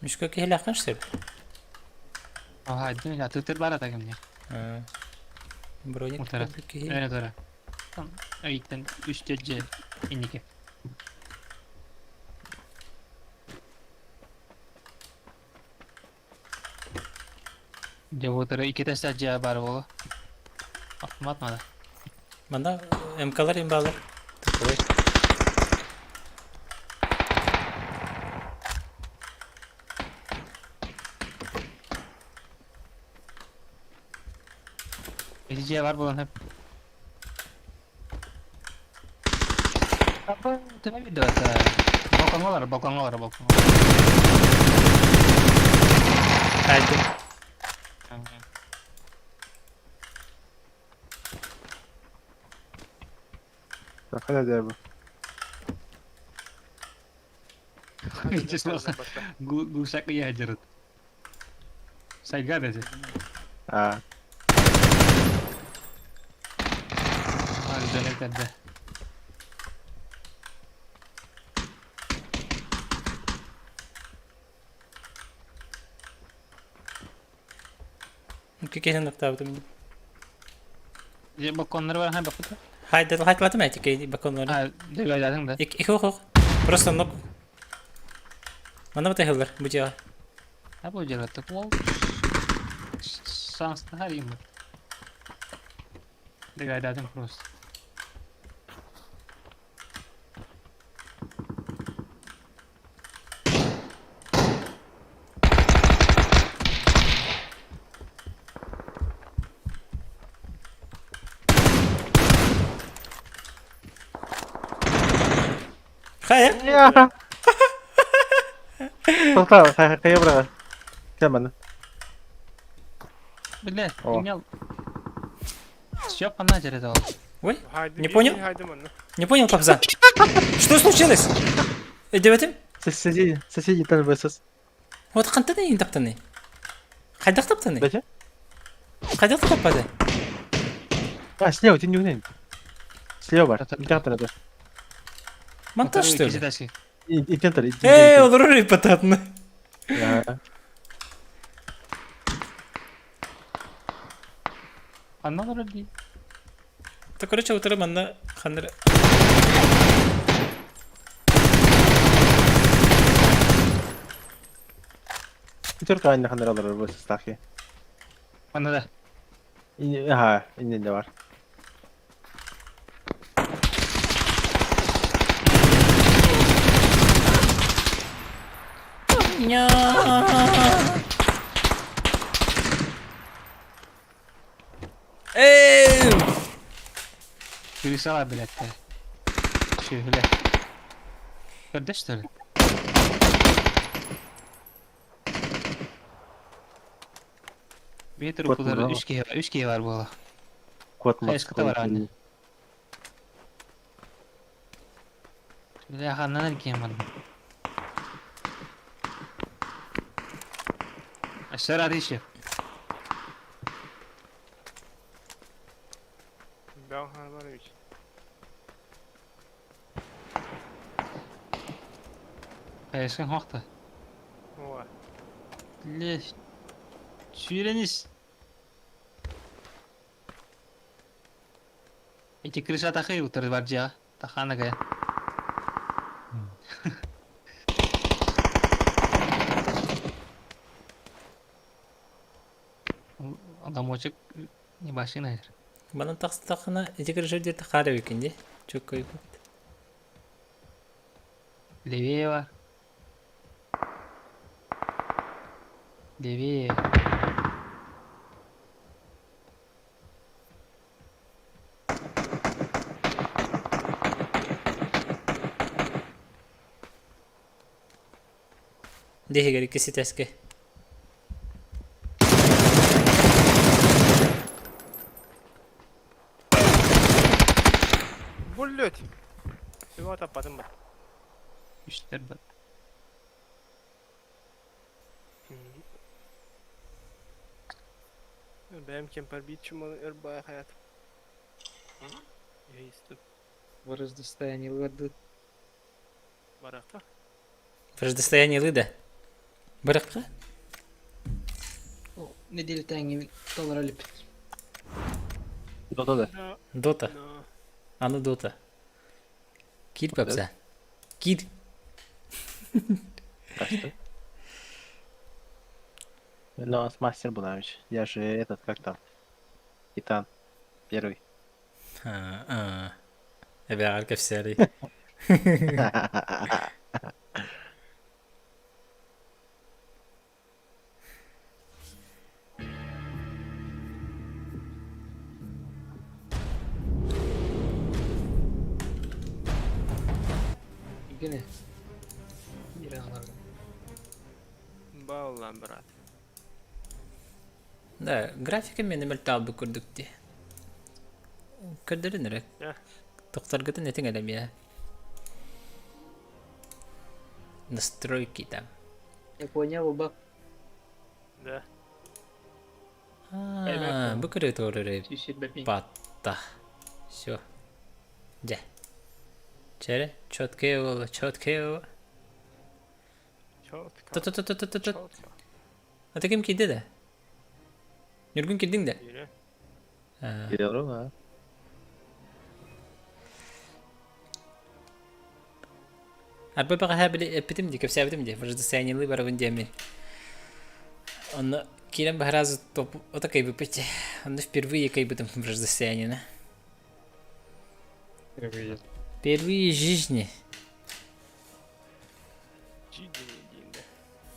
Мишка киһилэххин сөп. Ага, дин я тутер бара тагым не. Броник Утара. киһи. Эне тора. Там айттан үч же иннике. Дьэ, вот икки тэсэ дьиэ баар буолуо. Мат надо. Манна МКлар имбалар. Такой. Ити дьиэ бар буолан сөп. Апа, төбө биирдэ барта. Балкоҥҥа олорор, балкоҥҥа олорор, балкоҥҥа. Хайдым. Хайа дьэ бу. Гусак ядерит. Сайга дати. Аа. Дьону кэрдэ. Киһин октаабытым. Дьэ балконнары бар бакыта. Хайда хайтлатым эти балконнары. А, дэгайдатың да. Их их Просто нок. Манна бата бу дьиэҕэ. А бу дьиэҕэ так ол саҥстаһар им. Дэгайдатың просто. Хайа? Тоқта, хайа быраҕа. Кэл манна. Бля, О. имел. Все по нахер это. Ой, не понял? Не понял, папза. Что случилось? Өйдөөбөтүм? Соседи, соседи там ВСС. Вот хантан эйин таптаны? Хайдах таптаны? Бача? Хайдах таппады? А, слева, ты не угнань. Слева бар. Интентор это. Монтаж что ли? Интентор. Эй, олорор ипотатны. Анна вроде. Так, короче, утыры манна ханыр. Төрт айны ханыр алар ВСС тахи. Анна да. Ага, инненде бар. Эй! Пересала, блядь, ты. Че, бля. Көрдө, что ли? Бетер Кот укулар мурава. үч киһи үч киһи бар буола. Кот Хайыската бар аны. Бля, ханнан эркиэн барда. Ассар аты Да, Иванович. Хайыскан хоқта. О, Бля, сүйренис. Эти крыша тахы утыр бар жа. Тахана гая. Адамочек не башина. Манан тахстахына эти крыша дерті қара өкенде. Чөк көйіп. Левее бар. Левее. Дехигер икки тәске. Блять! Всего таппатым бар. Үстер бар. Бэм кемпер бит чумал эрбай хаят. Есть. Вырос достояние воды. Баракта. Враждостояние лыда. Баракка? Неделя таңы доллар алып. Дота да. Дота. Аны дота. Кир папса. Кир. Но у нас мастер Бунович. Я же этот, как там? Титан. Первый. Аа, эбээҕэр кэпсээрий. Гене. Бир Баллан, брат. Да, графика мені мөлтөҕө курдук дии. Көрдөрүн эрэ. Тохторгутун этиҥ эрэ эмиэ. Настройки там. Япония буолбат. Да. А, бу көрө туорары патта. Все. Дьэ. Чэрэ, четкий буолла, четкий буолла. Четко. Ту-ту-ту-ту-ту-ту. Четко. А ты ким киирдэ да? Ньургун киирдиҥ да? Yürü. Аа. Biliyorum ha. Арба бэҕэһээ били эппитим дии, кэпсээбитим дии, вождостояниелыы барабын диэммин. Онно киирэн баһаразы топ ото кыйбыппыт дии. Онно впервые кыйбытым вождостояниены. Впервые. Впервые в жизни.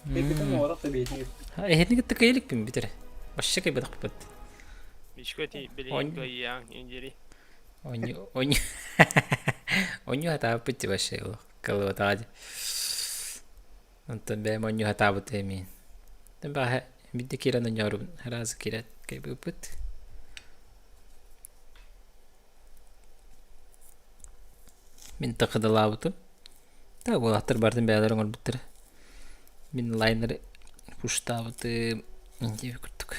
Кыйбытым оҕолох да бэйэтин. Эһэтин кытта кыйа иликпин бүтэр. Вообще кыйбатахпыт. Мишка ти билигин кыйыаҥ индири. Онньу онньу онньу хатаабыппыт дии вообще кылыбатаҕа дии. Онтон бэйэм онньу хатаабыт эмиин. Баһа биирдэ киирэн онньоорубун араас киирэн кыйбыппыт. Мин такыдалаабытым. Да, уолаттар барытын бэйэлэрэ оҥорбуттара. Мин лайнеры пуштаабытым диэби курдук.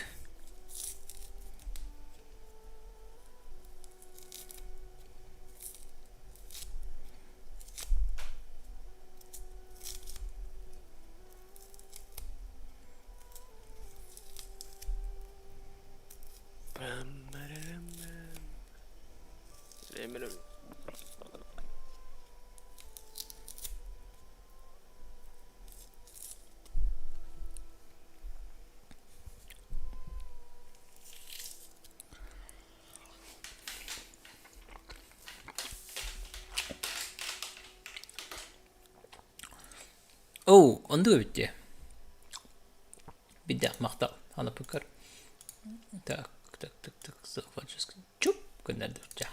Оо, оннук эбит дии. Биирдээх махтал анаппыккар. Так, так, так, так, чуп гыннардыбычча.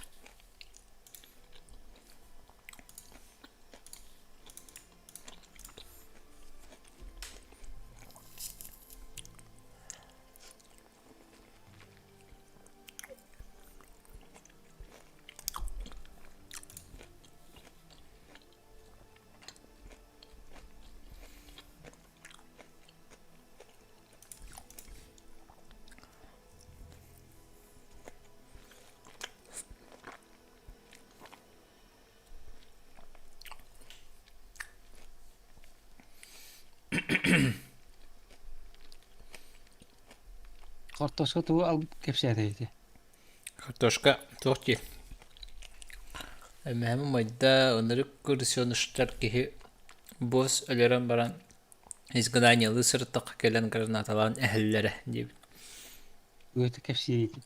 Хортуоска тугу албыт кэпсээтэ ити? Картошка туох дии? Эмэһэм умайда, ынырык кырсыыныштар киһи босс өлөрөн баран изгнаниелыы сырыттахха кэлэн гранаталаан эһэллэрэ диэбит. Ыыты кэпсиир ити.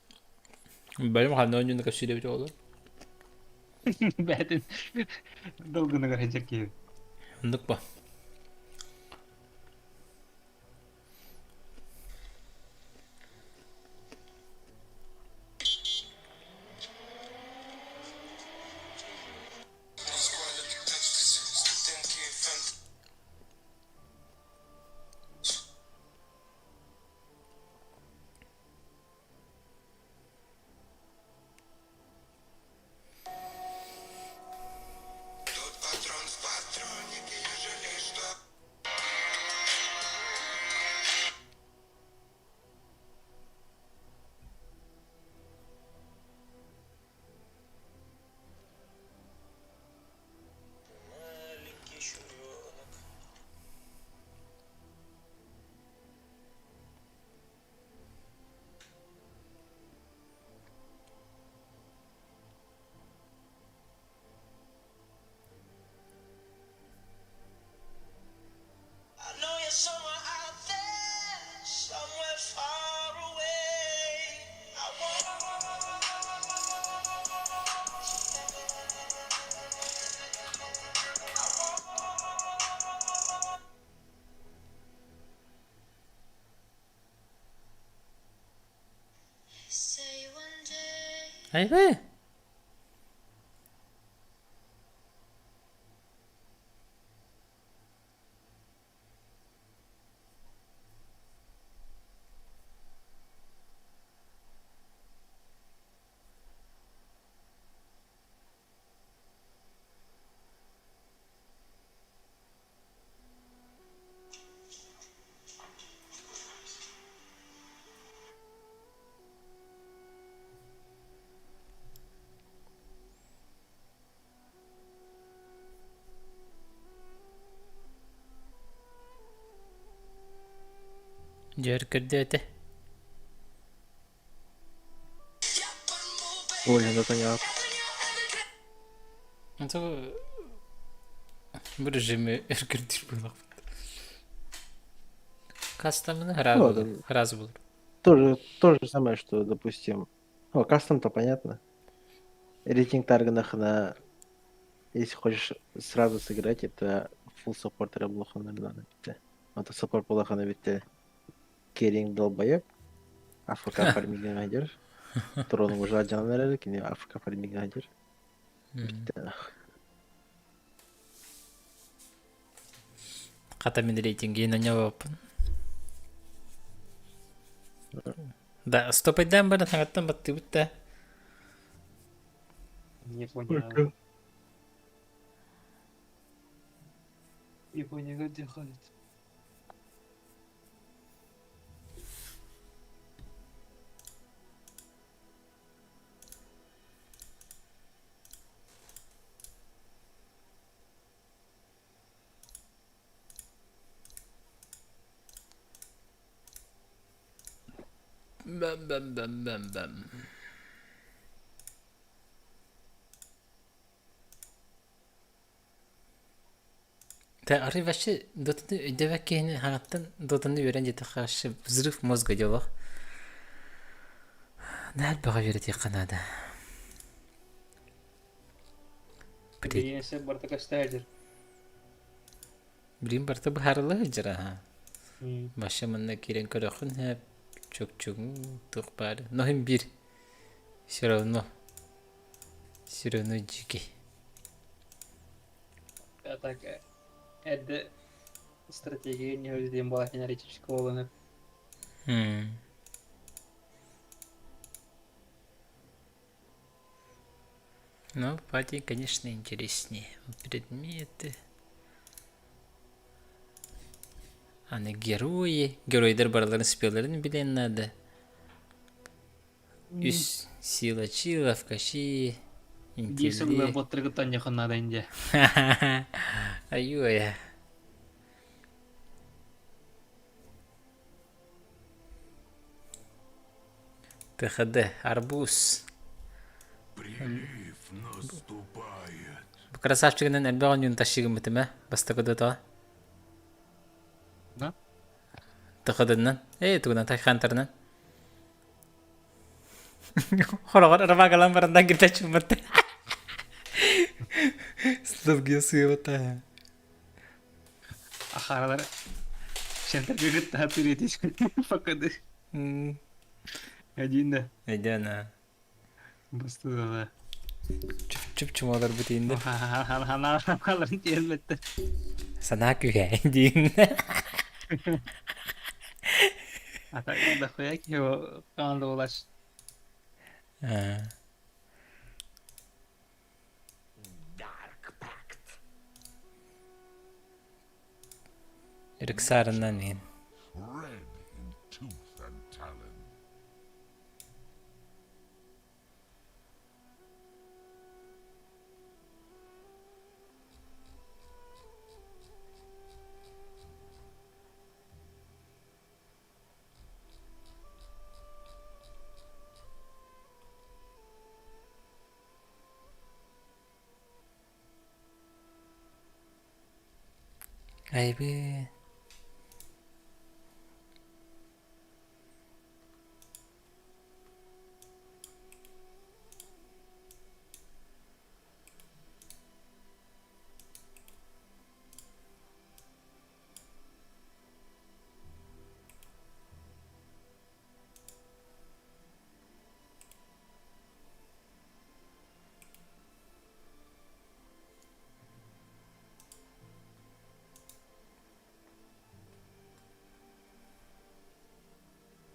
Бэлэм ханна оонньууну кэпсиир эбит оҕолор? Бээтин долгунугар сылдьар киһи. Оннук ба. Айбы! Дьөр көрдөөтө. Ой, это не Это бу режиме өркөрдүүр буоллахпыт. Кастомны Ну, разы это разы булur. тоже, то же самое, что, допустим, ну, кастом-то понятно. Рейтинг Тарганах на, если хочешь сразу сыграть, это full support буолуохха надо битте. Это support буоллаҕына битте. Керинг долбоеб, АФК фарминг найдешь. Трон уже один кини АФК фарминг найдешь. Битте. Хата мин рейтингин оñооппун. Да, стопайдаан баран хаҥаттан баттыыбыт да. Не понял. Не понял, где ходит. Бам бам бам бам бам. Та арай вообще дотаны өйдөбөк киһини хаҥаттан дотаны үөрэн диэтэххэ вообще взрыв мозга дьолох. Наһаа элбэҕи үөрэтиэххэ наада. Билиэнсэ барыта көстөөдүр. Билим барыта быһаарылла сылдьар аһа. Вообще манна киирэн көрөххүн һээп чөкчөҥ туох баар. Но иһин биир все равно все равно дьикий. А так, эрдэ стратегия не диэн буолар аналитический буолан. Ну, пати, конечно, интереснее. Предметы. Аны герои. Геройдар барыларын спеллерин билиэн надо. Үс сила чиловка, щи, Биир сылла интеллект. боттаргыттан надо инде. Аюя. ТХД, арбуз. Прилив наступает. Бу красавчигынан элбэх оонньуун тащыгыммытым ээ, бастакы да Да? ТХДнан. Ээ, тугунан Тайхантерынан. Хороҕор ырбагалан барандан киртачыммыт. Славгия сыыбата. Ахаралар Шентер таатыр Факады. Один да. Өйдөөн Бастыда. Чүп чумалар бутиинде. Ханаларын тиэлбетте. Санаа күһэ диин. А так дохуя его команда улаш. Рексарынан мин. Red in tooth and talon. Айбы.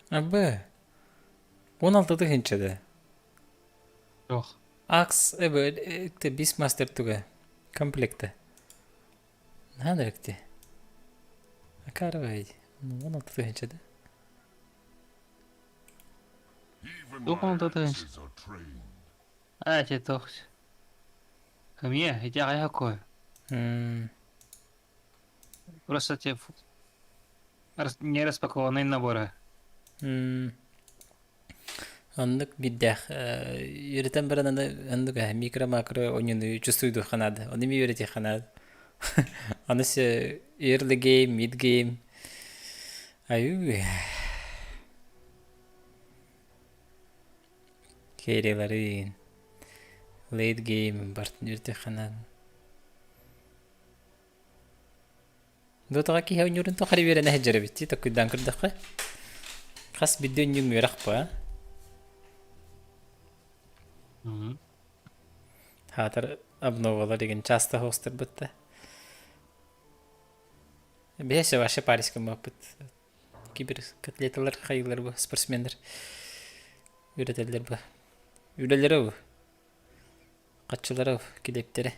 Абы. 16 тыһыынча Жоқ. Акс эбэ Beastmaster туга комплекта. Наһаа эректи. Акарвай. 16 тыһыынча да. Even Туох my 16 тыһыынча? axes are trained. Аа, те туох. Кымия, ити аҕыйах кой. Просто те не распакованный наборы. Оннук биирдээх үөрэтэн баран аны оннук микро-макро оонньууну чувствуйдуохха наада. Ону эмиэ үөрэтиэххэ наада. Аны early game, mid game. Айуу. Кериларын. Late game бартын үөрэтиэххэ наада. Дотаҕа киһи оонньуурун тухары үөрэнэ сылдьар эбит дии толкуйдаан көрдөххө. Хас биирдии оонньууҥ үөрэх буо. Хаатар обновалар деген часто хоостарбыт да. Бэс вообще парижка маппыт. Кибер котлеталар хайылар бу спортсменнар үөрэтэллэр бу. Үлэлэрэ бу. Хаччылара килиэптэрэ.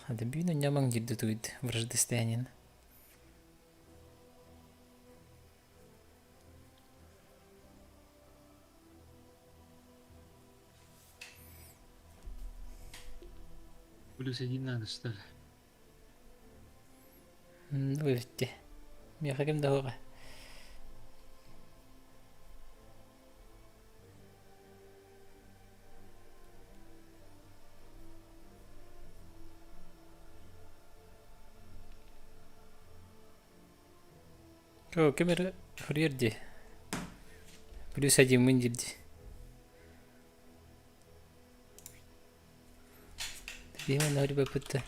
Хата бүүн онньамаҥ дьирдэ тугуйд враждостояние. Плюс один надо, что ли? Өлтте. Миэхэ ким да суоҕа. Оо, ким эрэ суруйар дии. Плюс одиммын диир дии. Биһи манна ребята.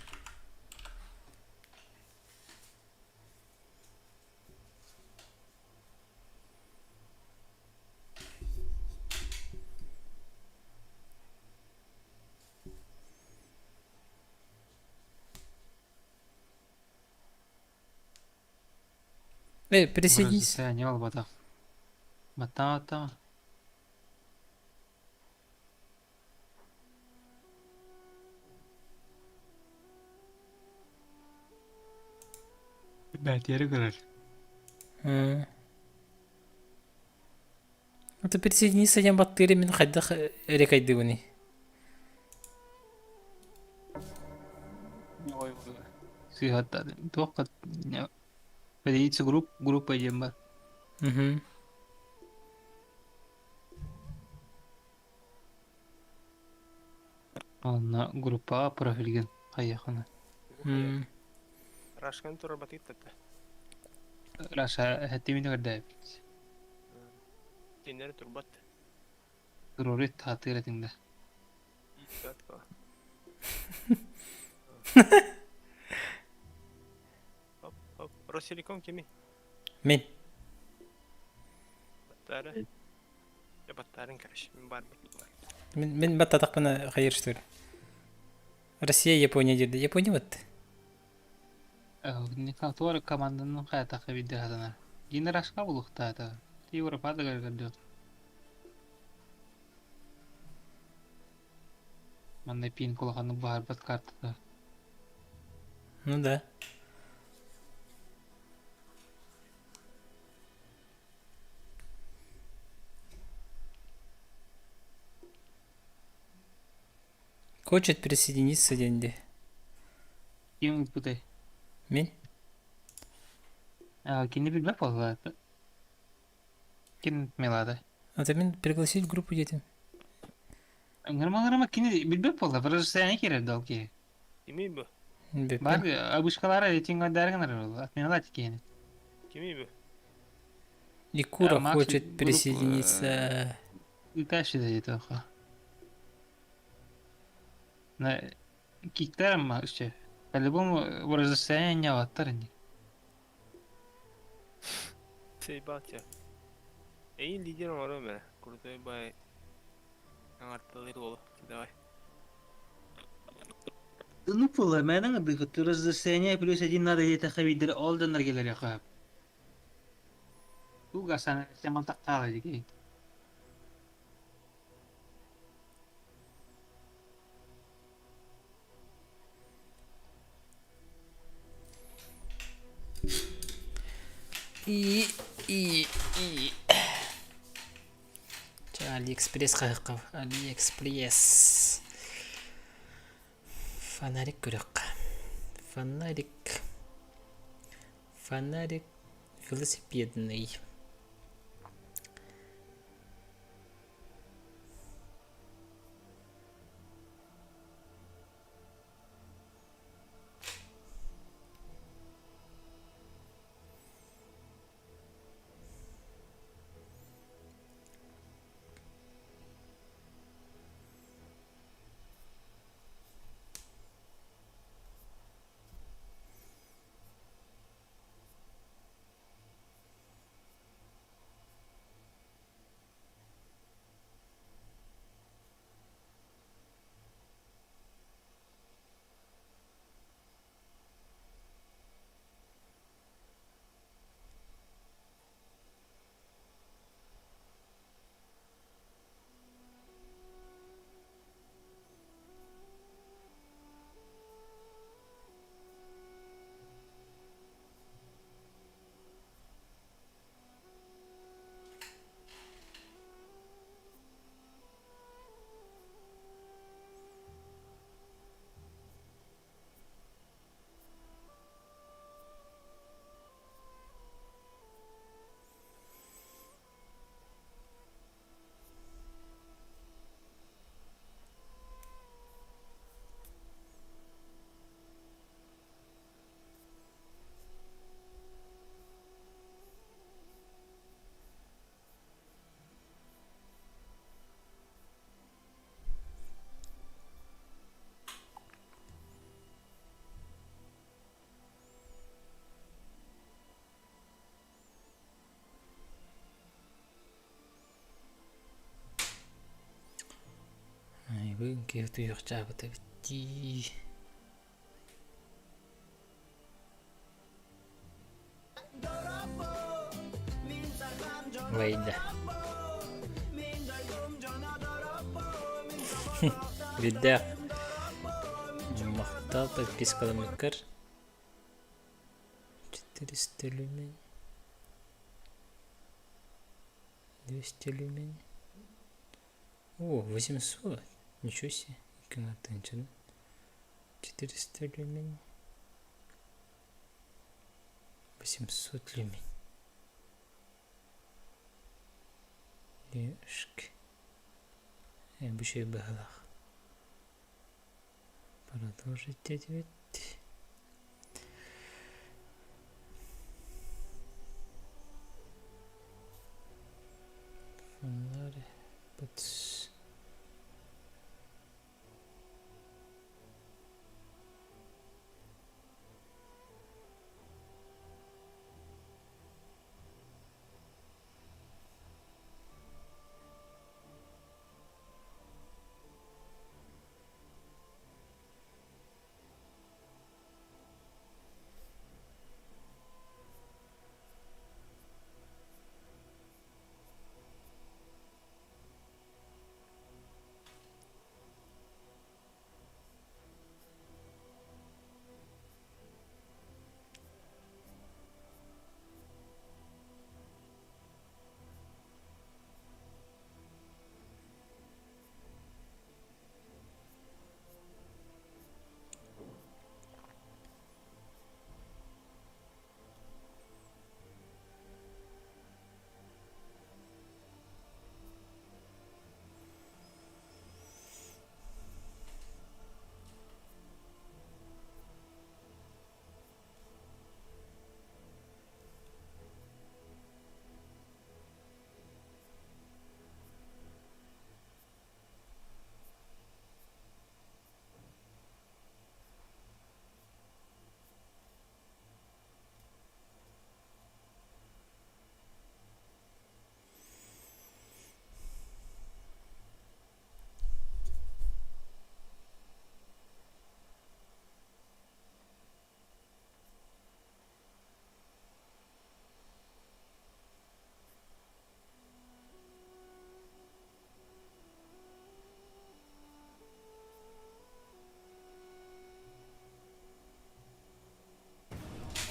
Э, присоединись. Не албатах. Баттаа-баттаа. Бэтиэри көрөр. Это присоединиться диэн баттыыры мин хайдах эрекайдыбыный? Сыыһаттаа туохха Поделиться групп группа диэн бар. Угу. Онно группаҕа профилгин хайыаххына. Рашкан турабатыттата. Раша эһэттимин көрдөөбүт. Кинилэр турбат. Туруору таатыыр этиҥ да. Оп, оп. Ростелеком кими? Мин. Баттаары. Я баттаарын, короче, мин бар Мин, мин баттатахпына хайыр что ли? Россия, Япония диирди. Япония батты. Туора команданын хайатахха биирдэ хатанар. Гина Рашка булуохтаата. Европада көрдө. Манна пин кулаханы баһарбат картата. Ну да. Хочет присоединиться диэн Ким ыппытай? Мин? Кини билбэт буолла. Ким Милада? Это мин пригласить в группу диэтим. Ыҥырма-ыҥырма кини билбэт буолла, просто киирэр дол киһи. Кими бу? Бар обычкалара рейтинг гынар буолла. Отменилать киһини. Кими бу? Икура Макс хочет групп, присоединиться. Ыытааччы да диэтэ На киктарым вообще. По-любому враждостояние аттар ини. Заебал тебя. Эй, лидер оҥоро мэ. Крутой бай. Аңарталыр уолу. Давай. Ну пула, мэнэн ыдыхыт расстояние плюс один надо где-то хавидер ол донор келер яха. Туга сана тахтаала дии. И и и. Чэ, Алиэкспресс хаһыахха. Алиэкспресс. Фонарик көрүөххэ. Фонарик. Фонарик велосипедный. Айбын киһи утуйуохчаабыт эбит дии. Вайда. Биирдээх махтал подпискаламмыккар 400 люмен 200 люмен О, 800! Ничего себе! Икки 400 люмен 800 люмен Девушки. Бу үчүгэй быһыылаах. Продолжить диэтибит. Фонарь. Быт.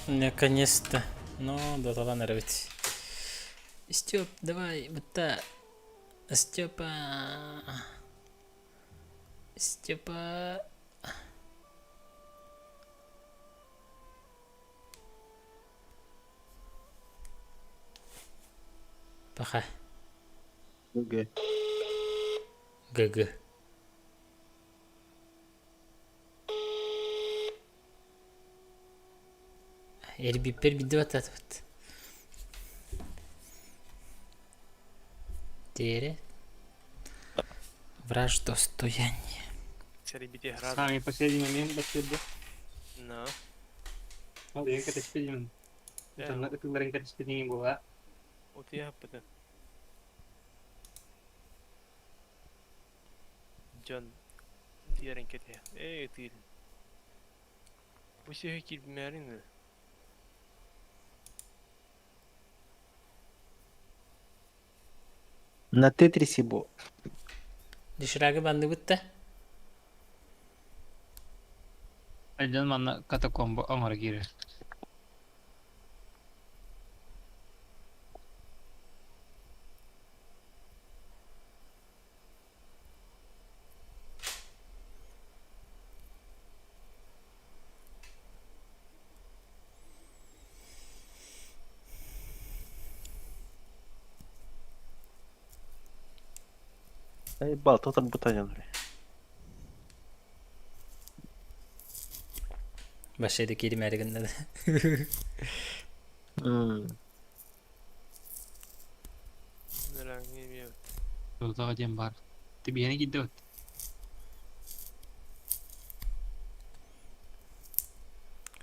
Наконец-то. Ну, доталан эрэбит. Степ, давай, бытта. Степа. Степа. Пока. ГГ. ГГ. Эрбиппэр бидде баттаатыбыт. Тере. Враждостояние. Сэрибити сразу. Самый последний момент бассейн. Но. Ол деген кэтэспитим. Да. Ытылларын кэтэспитиҥ буола. Утуйа аппытын. Дьон утуйарын кэтэһэ. Ээ ытыырын. Бу сүөһү киирбимээрин ыы. На Тетрисе бу. Доширагы банныбыт да? Дьон манна катакомба оҥоро киирэр. Эй, балта тарбытанyan. Башайды кииримээри гынна да. Нырааҥҥы эмиэ Туотаҕа диэн баар. Тибиэни киирдэ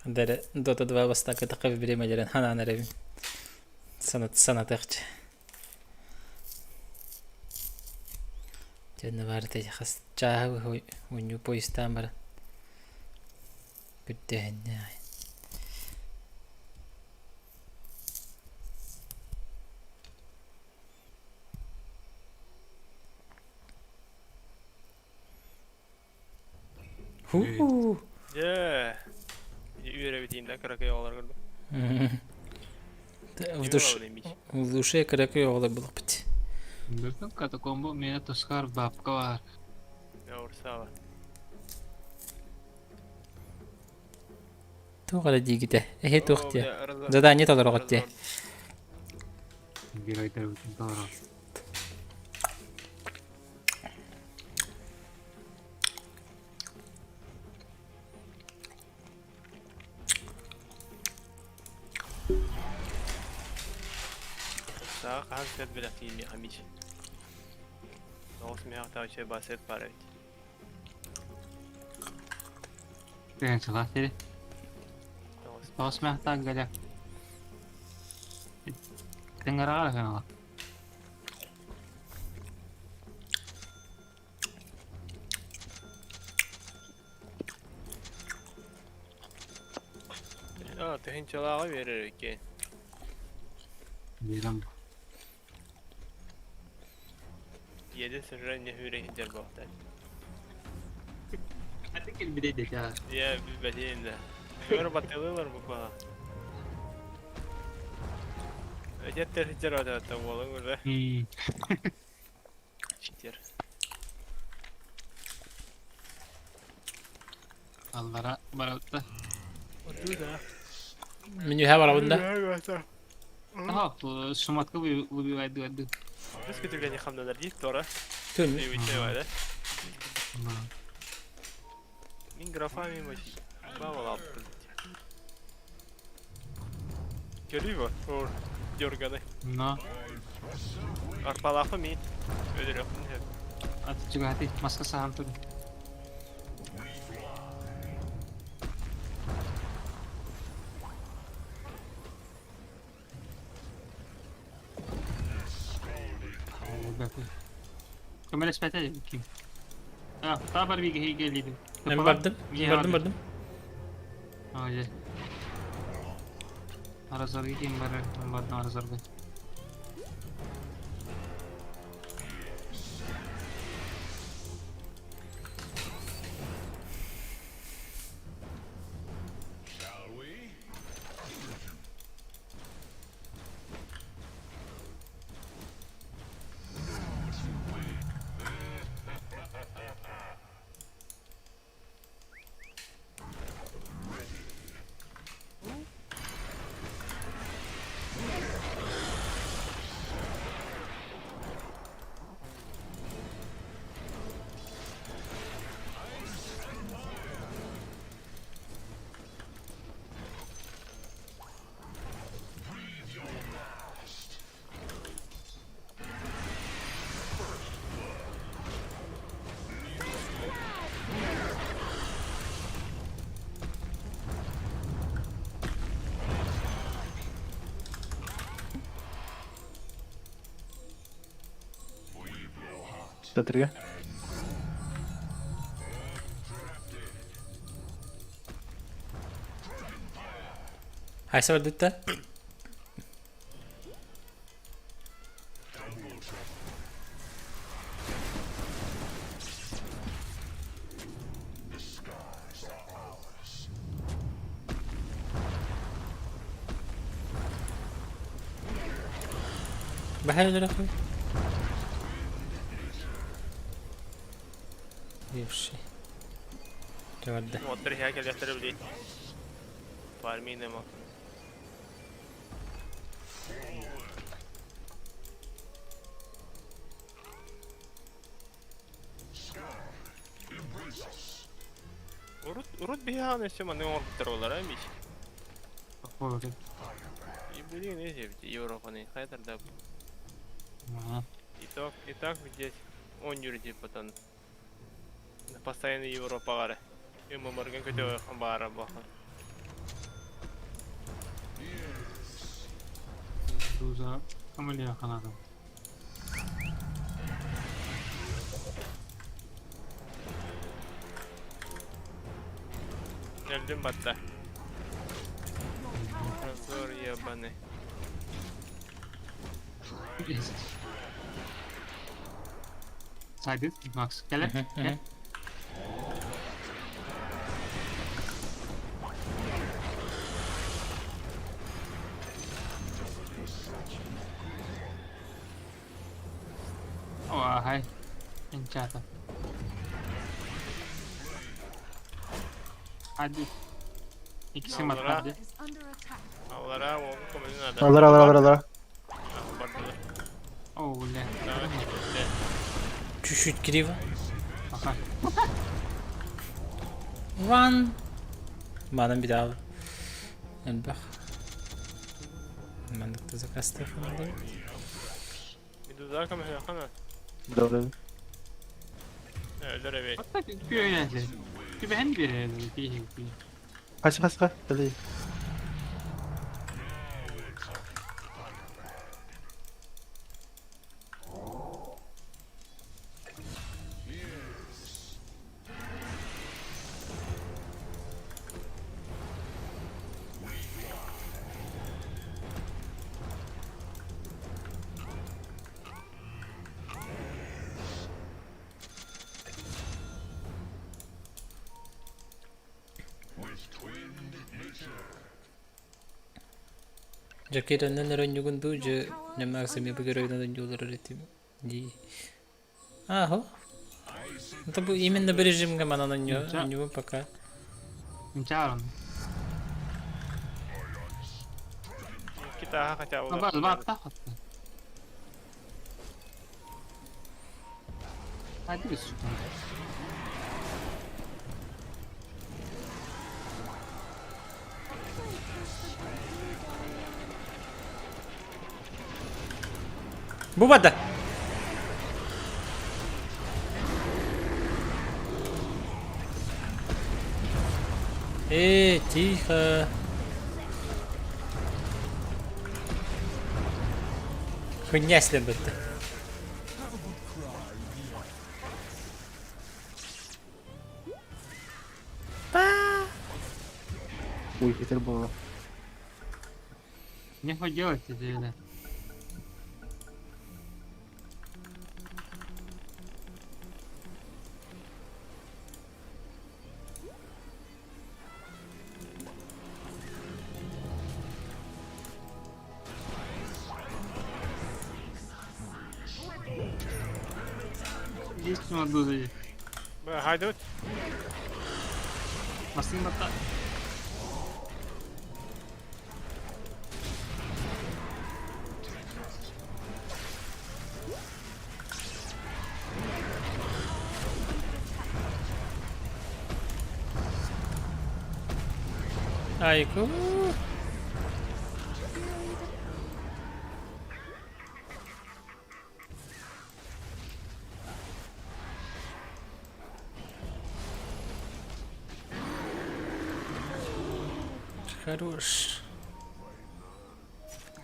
Дэрэ Dota 2 бастакы тахха бириэмэлэрин ханаан эрэбин. Санат санатыахчы. Дьэ баарыта хас чааһы унньуу поездтаан баран күрдээһиннэ Хуу. Дьэ. Үөрэбитиин да кыракый оҕолор көрдүм. В душе, в душе кыракый оҕолор булуппут. Бүгүн катакомба миэнэ тускар бабка баар. Урсала. Туох эрэ диигитэ? Эһи туох диэ? Задание толороҕут диэ. Геройдарбытын толорор. Саа хаһан сет билэхтиин хамич. Тоҕус миэхэ таачай басет баар эбит. Деген сылаас сири. Тоҕус. Тоҕус мээхтаах галя. Тыҥыраҕа хаҥала. Аа, тыһыынчалааҕы биэрэр эбиккин. Биирэн Иэдэ сырра инне хүүрэ иһдэр буолтан. Хаты кэлбитэ дэтэ. Дьэ, билбэтим да. Өр баттылыылар бу баҕа. Эдеттер иһдэр отаатта буолуҥ уже. Читер. Аллара баралта. Отуу да. Мин үһэ барабын да. Ага, суматка выбивает дуэды. Біз күтүргәни хамнанар дейт тора. Түн. Бар да. Мин графами мочи. Бавал алып Көрүй бу. Ор дерганы. Но. Арпалахы мин. Өлөрөкпүн. Аты чугати маска сахан тур. Көмөлөс спәтә ким? А, та бар биге келди. Мен бардым. Бардым бардым. А, же. Аразорги ким бар? Мен бардым Аразорга. Сатырга. Хайса барбыт да? Баһа өлөр ахуй. Бывший. Чаварда. Оттар иһэ кэлиэхтэрэ билии. Фарминемо. Урут, урут биһиэхэ өссө маннык оҥорбуттар буоллара мич. И блин, эти Европаны, хайа тарда. И так здесь он юрди потом. Постоянно Европаҕа эрэ. ММРга көтөҕүөххэ баара буолла. Туза камылия канада. Өлдүм батта. Разор ебаный. Сайдыт, Макс, кэлэ. Кэл. О, хай. Инчата. Hadi. İkisi mat Аллара. hadi. Аллара, ол көмөлүн надо. Аллара, аллара, аллара, аллара. Бардылар. О, бля. Давай, бля. Чуть-чуть криво. Ага. Run. Манан bir daha. Элбэх. Маннык заказ телефонда. Медуза көмөлүн Да, да. Өлөр эбит. Hatta bir Kübehen bir bir bir. Kaç kaç kaç. Hadi. Жакираннан өрөнньүгүн дуу дьэ нэмээх сэмиэ бүгэр ойнон дьуулар этим дии. Ахо. Это бу именно бу режимҥэ манан онньуу пока. Инчарон. Китаха хотя бы. Бар, бар, тахат. Hadi bir sütun. Бу бада. Э, тихо. Хуйня слебетте. Ой, хитер было. Нехуй делать тебе, да. Есть у нас Хайдут. Масын батта. Айку. Хорош.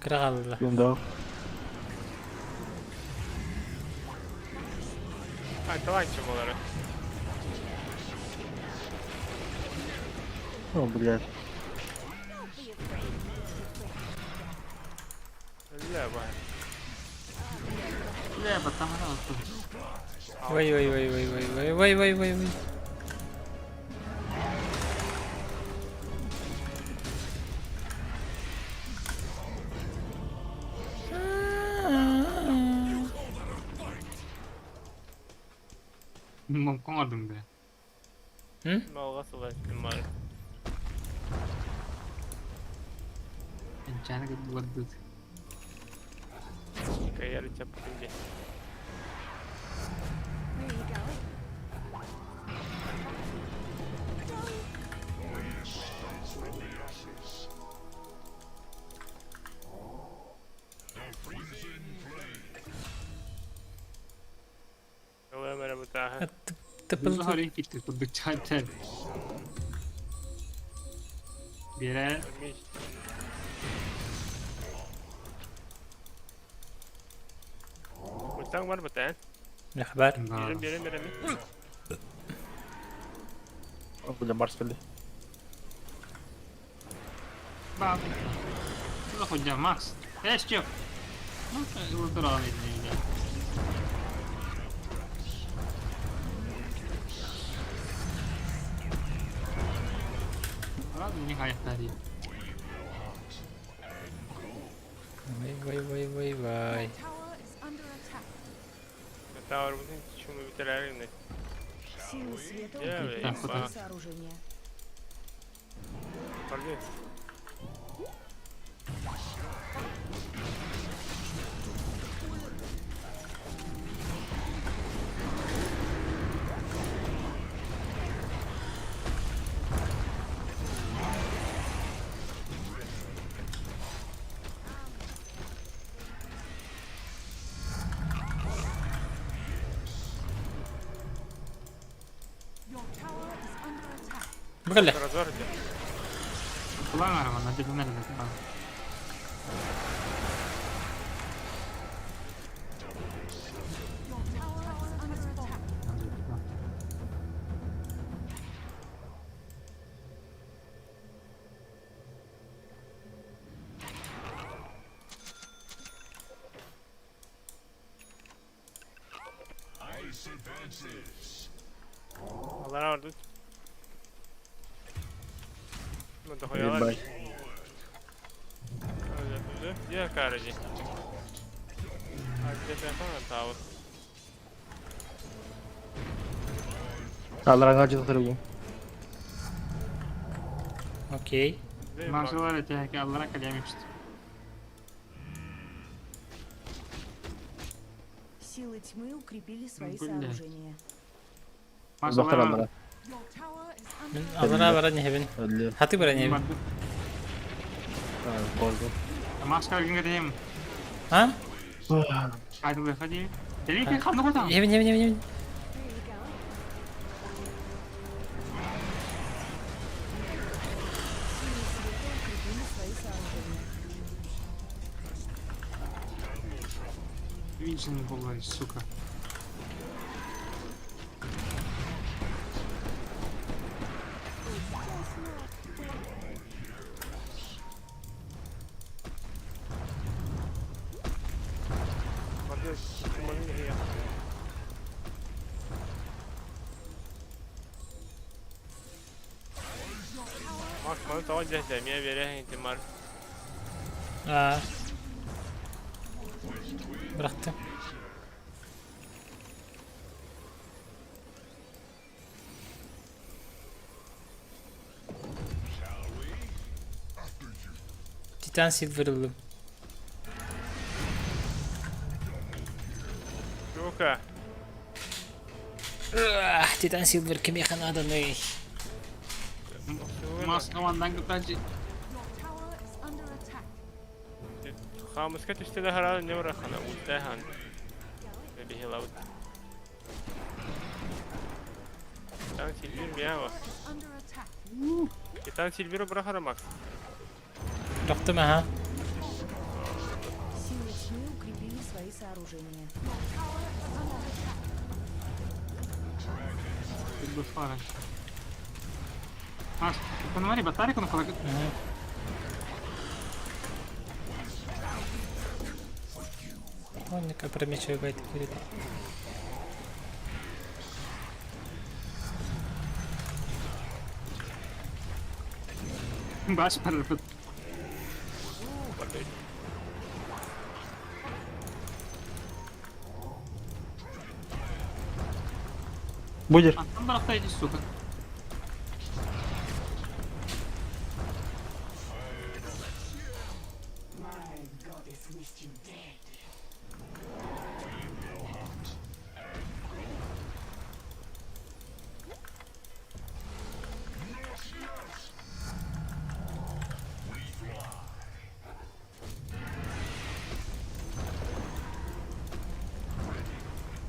Кралла. Юндау. Айталанчы буолара. О, блядь. Өллө бай. Бля, баттамана оттон. Вай вай вай вай вай вай вай вай вай вай. Момкон алдым бе. Малга сылайттым бар. Энчаны кытты Кайяр чаппын де. Ылыам эрэ бытааһы. Тыпыл Хорин китти курдук чатер. Биэрэ Ультаң бар бытаан. Рахбар. Биэрем биэрем биэрем. О, бля, Марс, бля. Баб. Хотя Макс. Эш чё? Ну, ылдырал эдне. Ладно, не хаяттари. Вай вай вай вай вай. Tower бутын чуму бүтэрэрин. Силы света Я укрепили свои ба. сооружения. Пардон. Бу кэллэ. Разор де. Кулан арама, надо бы надо. Ice advances. Алара ордут. Ну дохуялар. Ебать. Дьэ каради. А где ты тавр? Аллараңа жытыргын. Окей. Максалар эте аллара калямичт. Силы тьмы укрепили свои Блядь. сооружения. Доктор аллара. Мин алара баран иһэбин. Өллө. Хаты баран иһэбин. Болду. Макс калгын дейм. А? Айдыл хади. Телек ханды гота. Иһэбин иһэбин иһэбин. иһэбин. Силы света укрепили свои сооружения. Винчен була, сука. Пардон, чуманы я. Макс, маны тава дьэ мия бере интимар. Аа. Бырахтым. Titan Silver ыллым. Сука. Ах, Titan Silver кимиэхэ нааданый? Макс командан кытачы. Хамыска түстэ да хараа не барахана ультахан. Бихилабыт. Титан Сильвер миява. Титан Сильвер брахара Макс. Бырахтым аха. Силы тьмы укрепили свои сооружения. Тут Маш, пономари батарейку на холодильник. Оннук опрометчивый байтик киирдэ. Баш барбыт. Будешь? Антон барахта иди, сука.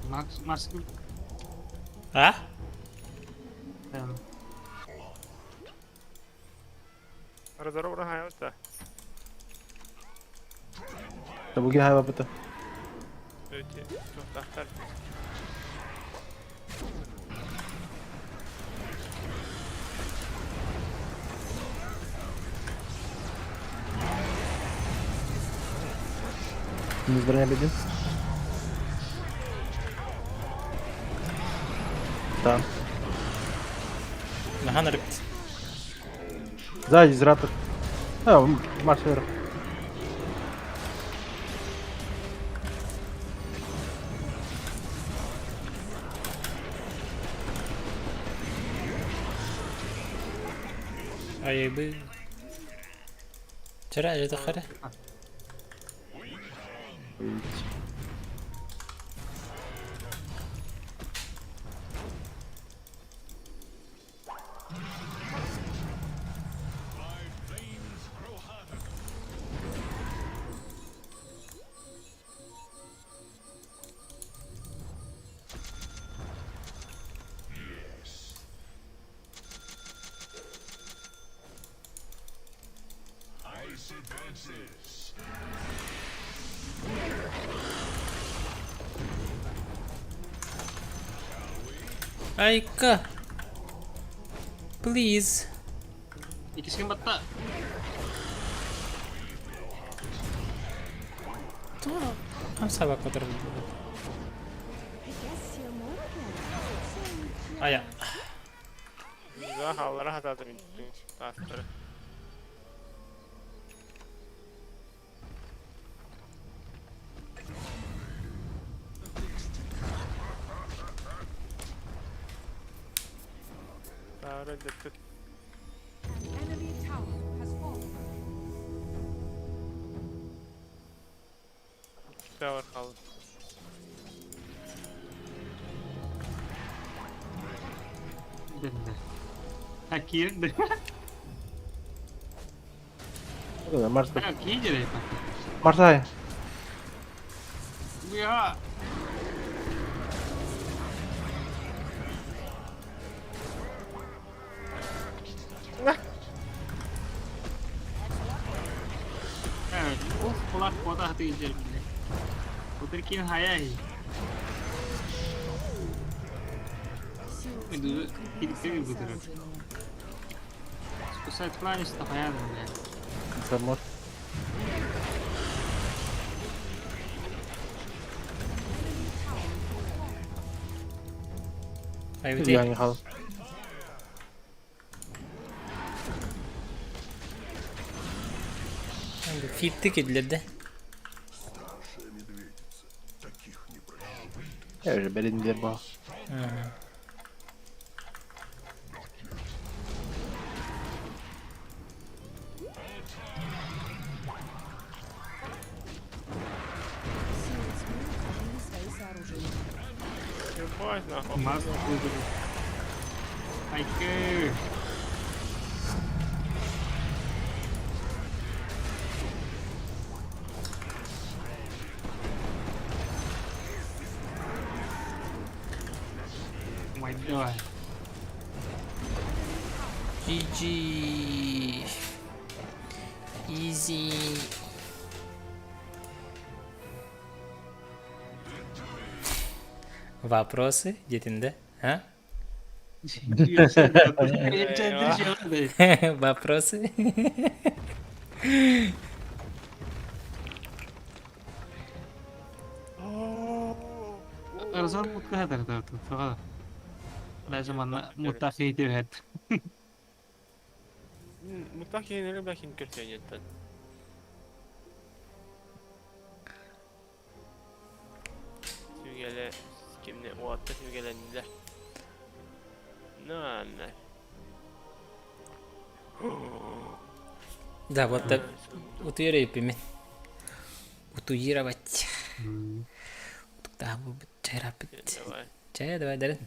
Макс, Марс, А? эм, Разорван да. Да буги хайва быта. Өте, тохтар. Минус броня один. Там. Нахан рыбт. Сзади, зратор. А, Марс вверх. Айбы. Чара, это харе. Айка. Please. Иккисин батта. Там собака которая. Ая. Да, халлара хататыр. Тастыры. Тары дөптүк. Enemy tower has fallen. Tower kaldı. Бенде. А кирди. Марс. А кидери. Марсай. Я. Evet, of kulak koda diyeceğim bile. Oturkin hayal. Силы Ой, тьмы да, укрепили или свои ты выберешь. сооружения. Спасать планистов, а я, блядь. Замор. Айбыты. Я не хал. Фитти кидлерде. Я уже берин был. Силы тьмы укрепили свои сооружения. Ебать, нахуй. Масло выберу. Айкы. My god. GG. Easy. Вопросы? Детинде? А? Вопросы? Разор мутка хатар тоҕо. Лазым манна муттаах киһи түһэт. Муттаах киһини бэкин көрсөйнеттен. Сүгэлэ кимне уатта сүгэлэннилэр. На Да, вот так утуйар өйпүмүн. Утуйировать. Утуктаах буолбут чайраппыт. Давай. Чай, давай, Дарин.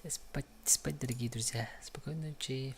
Спать, спать, дорогие друзья. Спокойной ночи.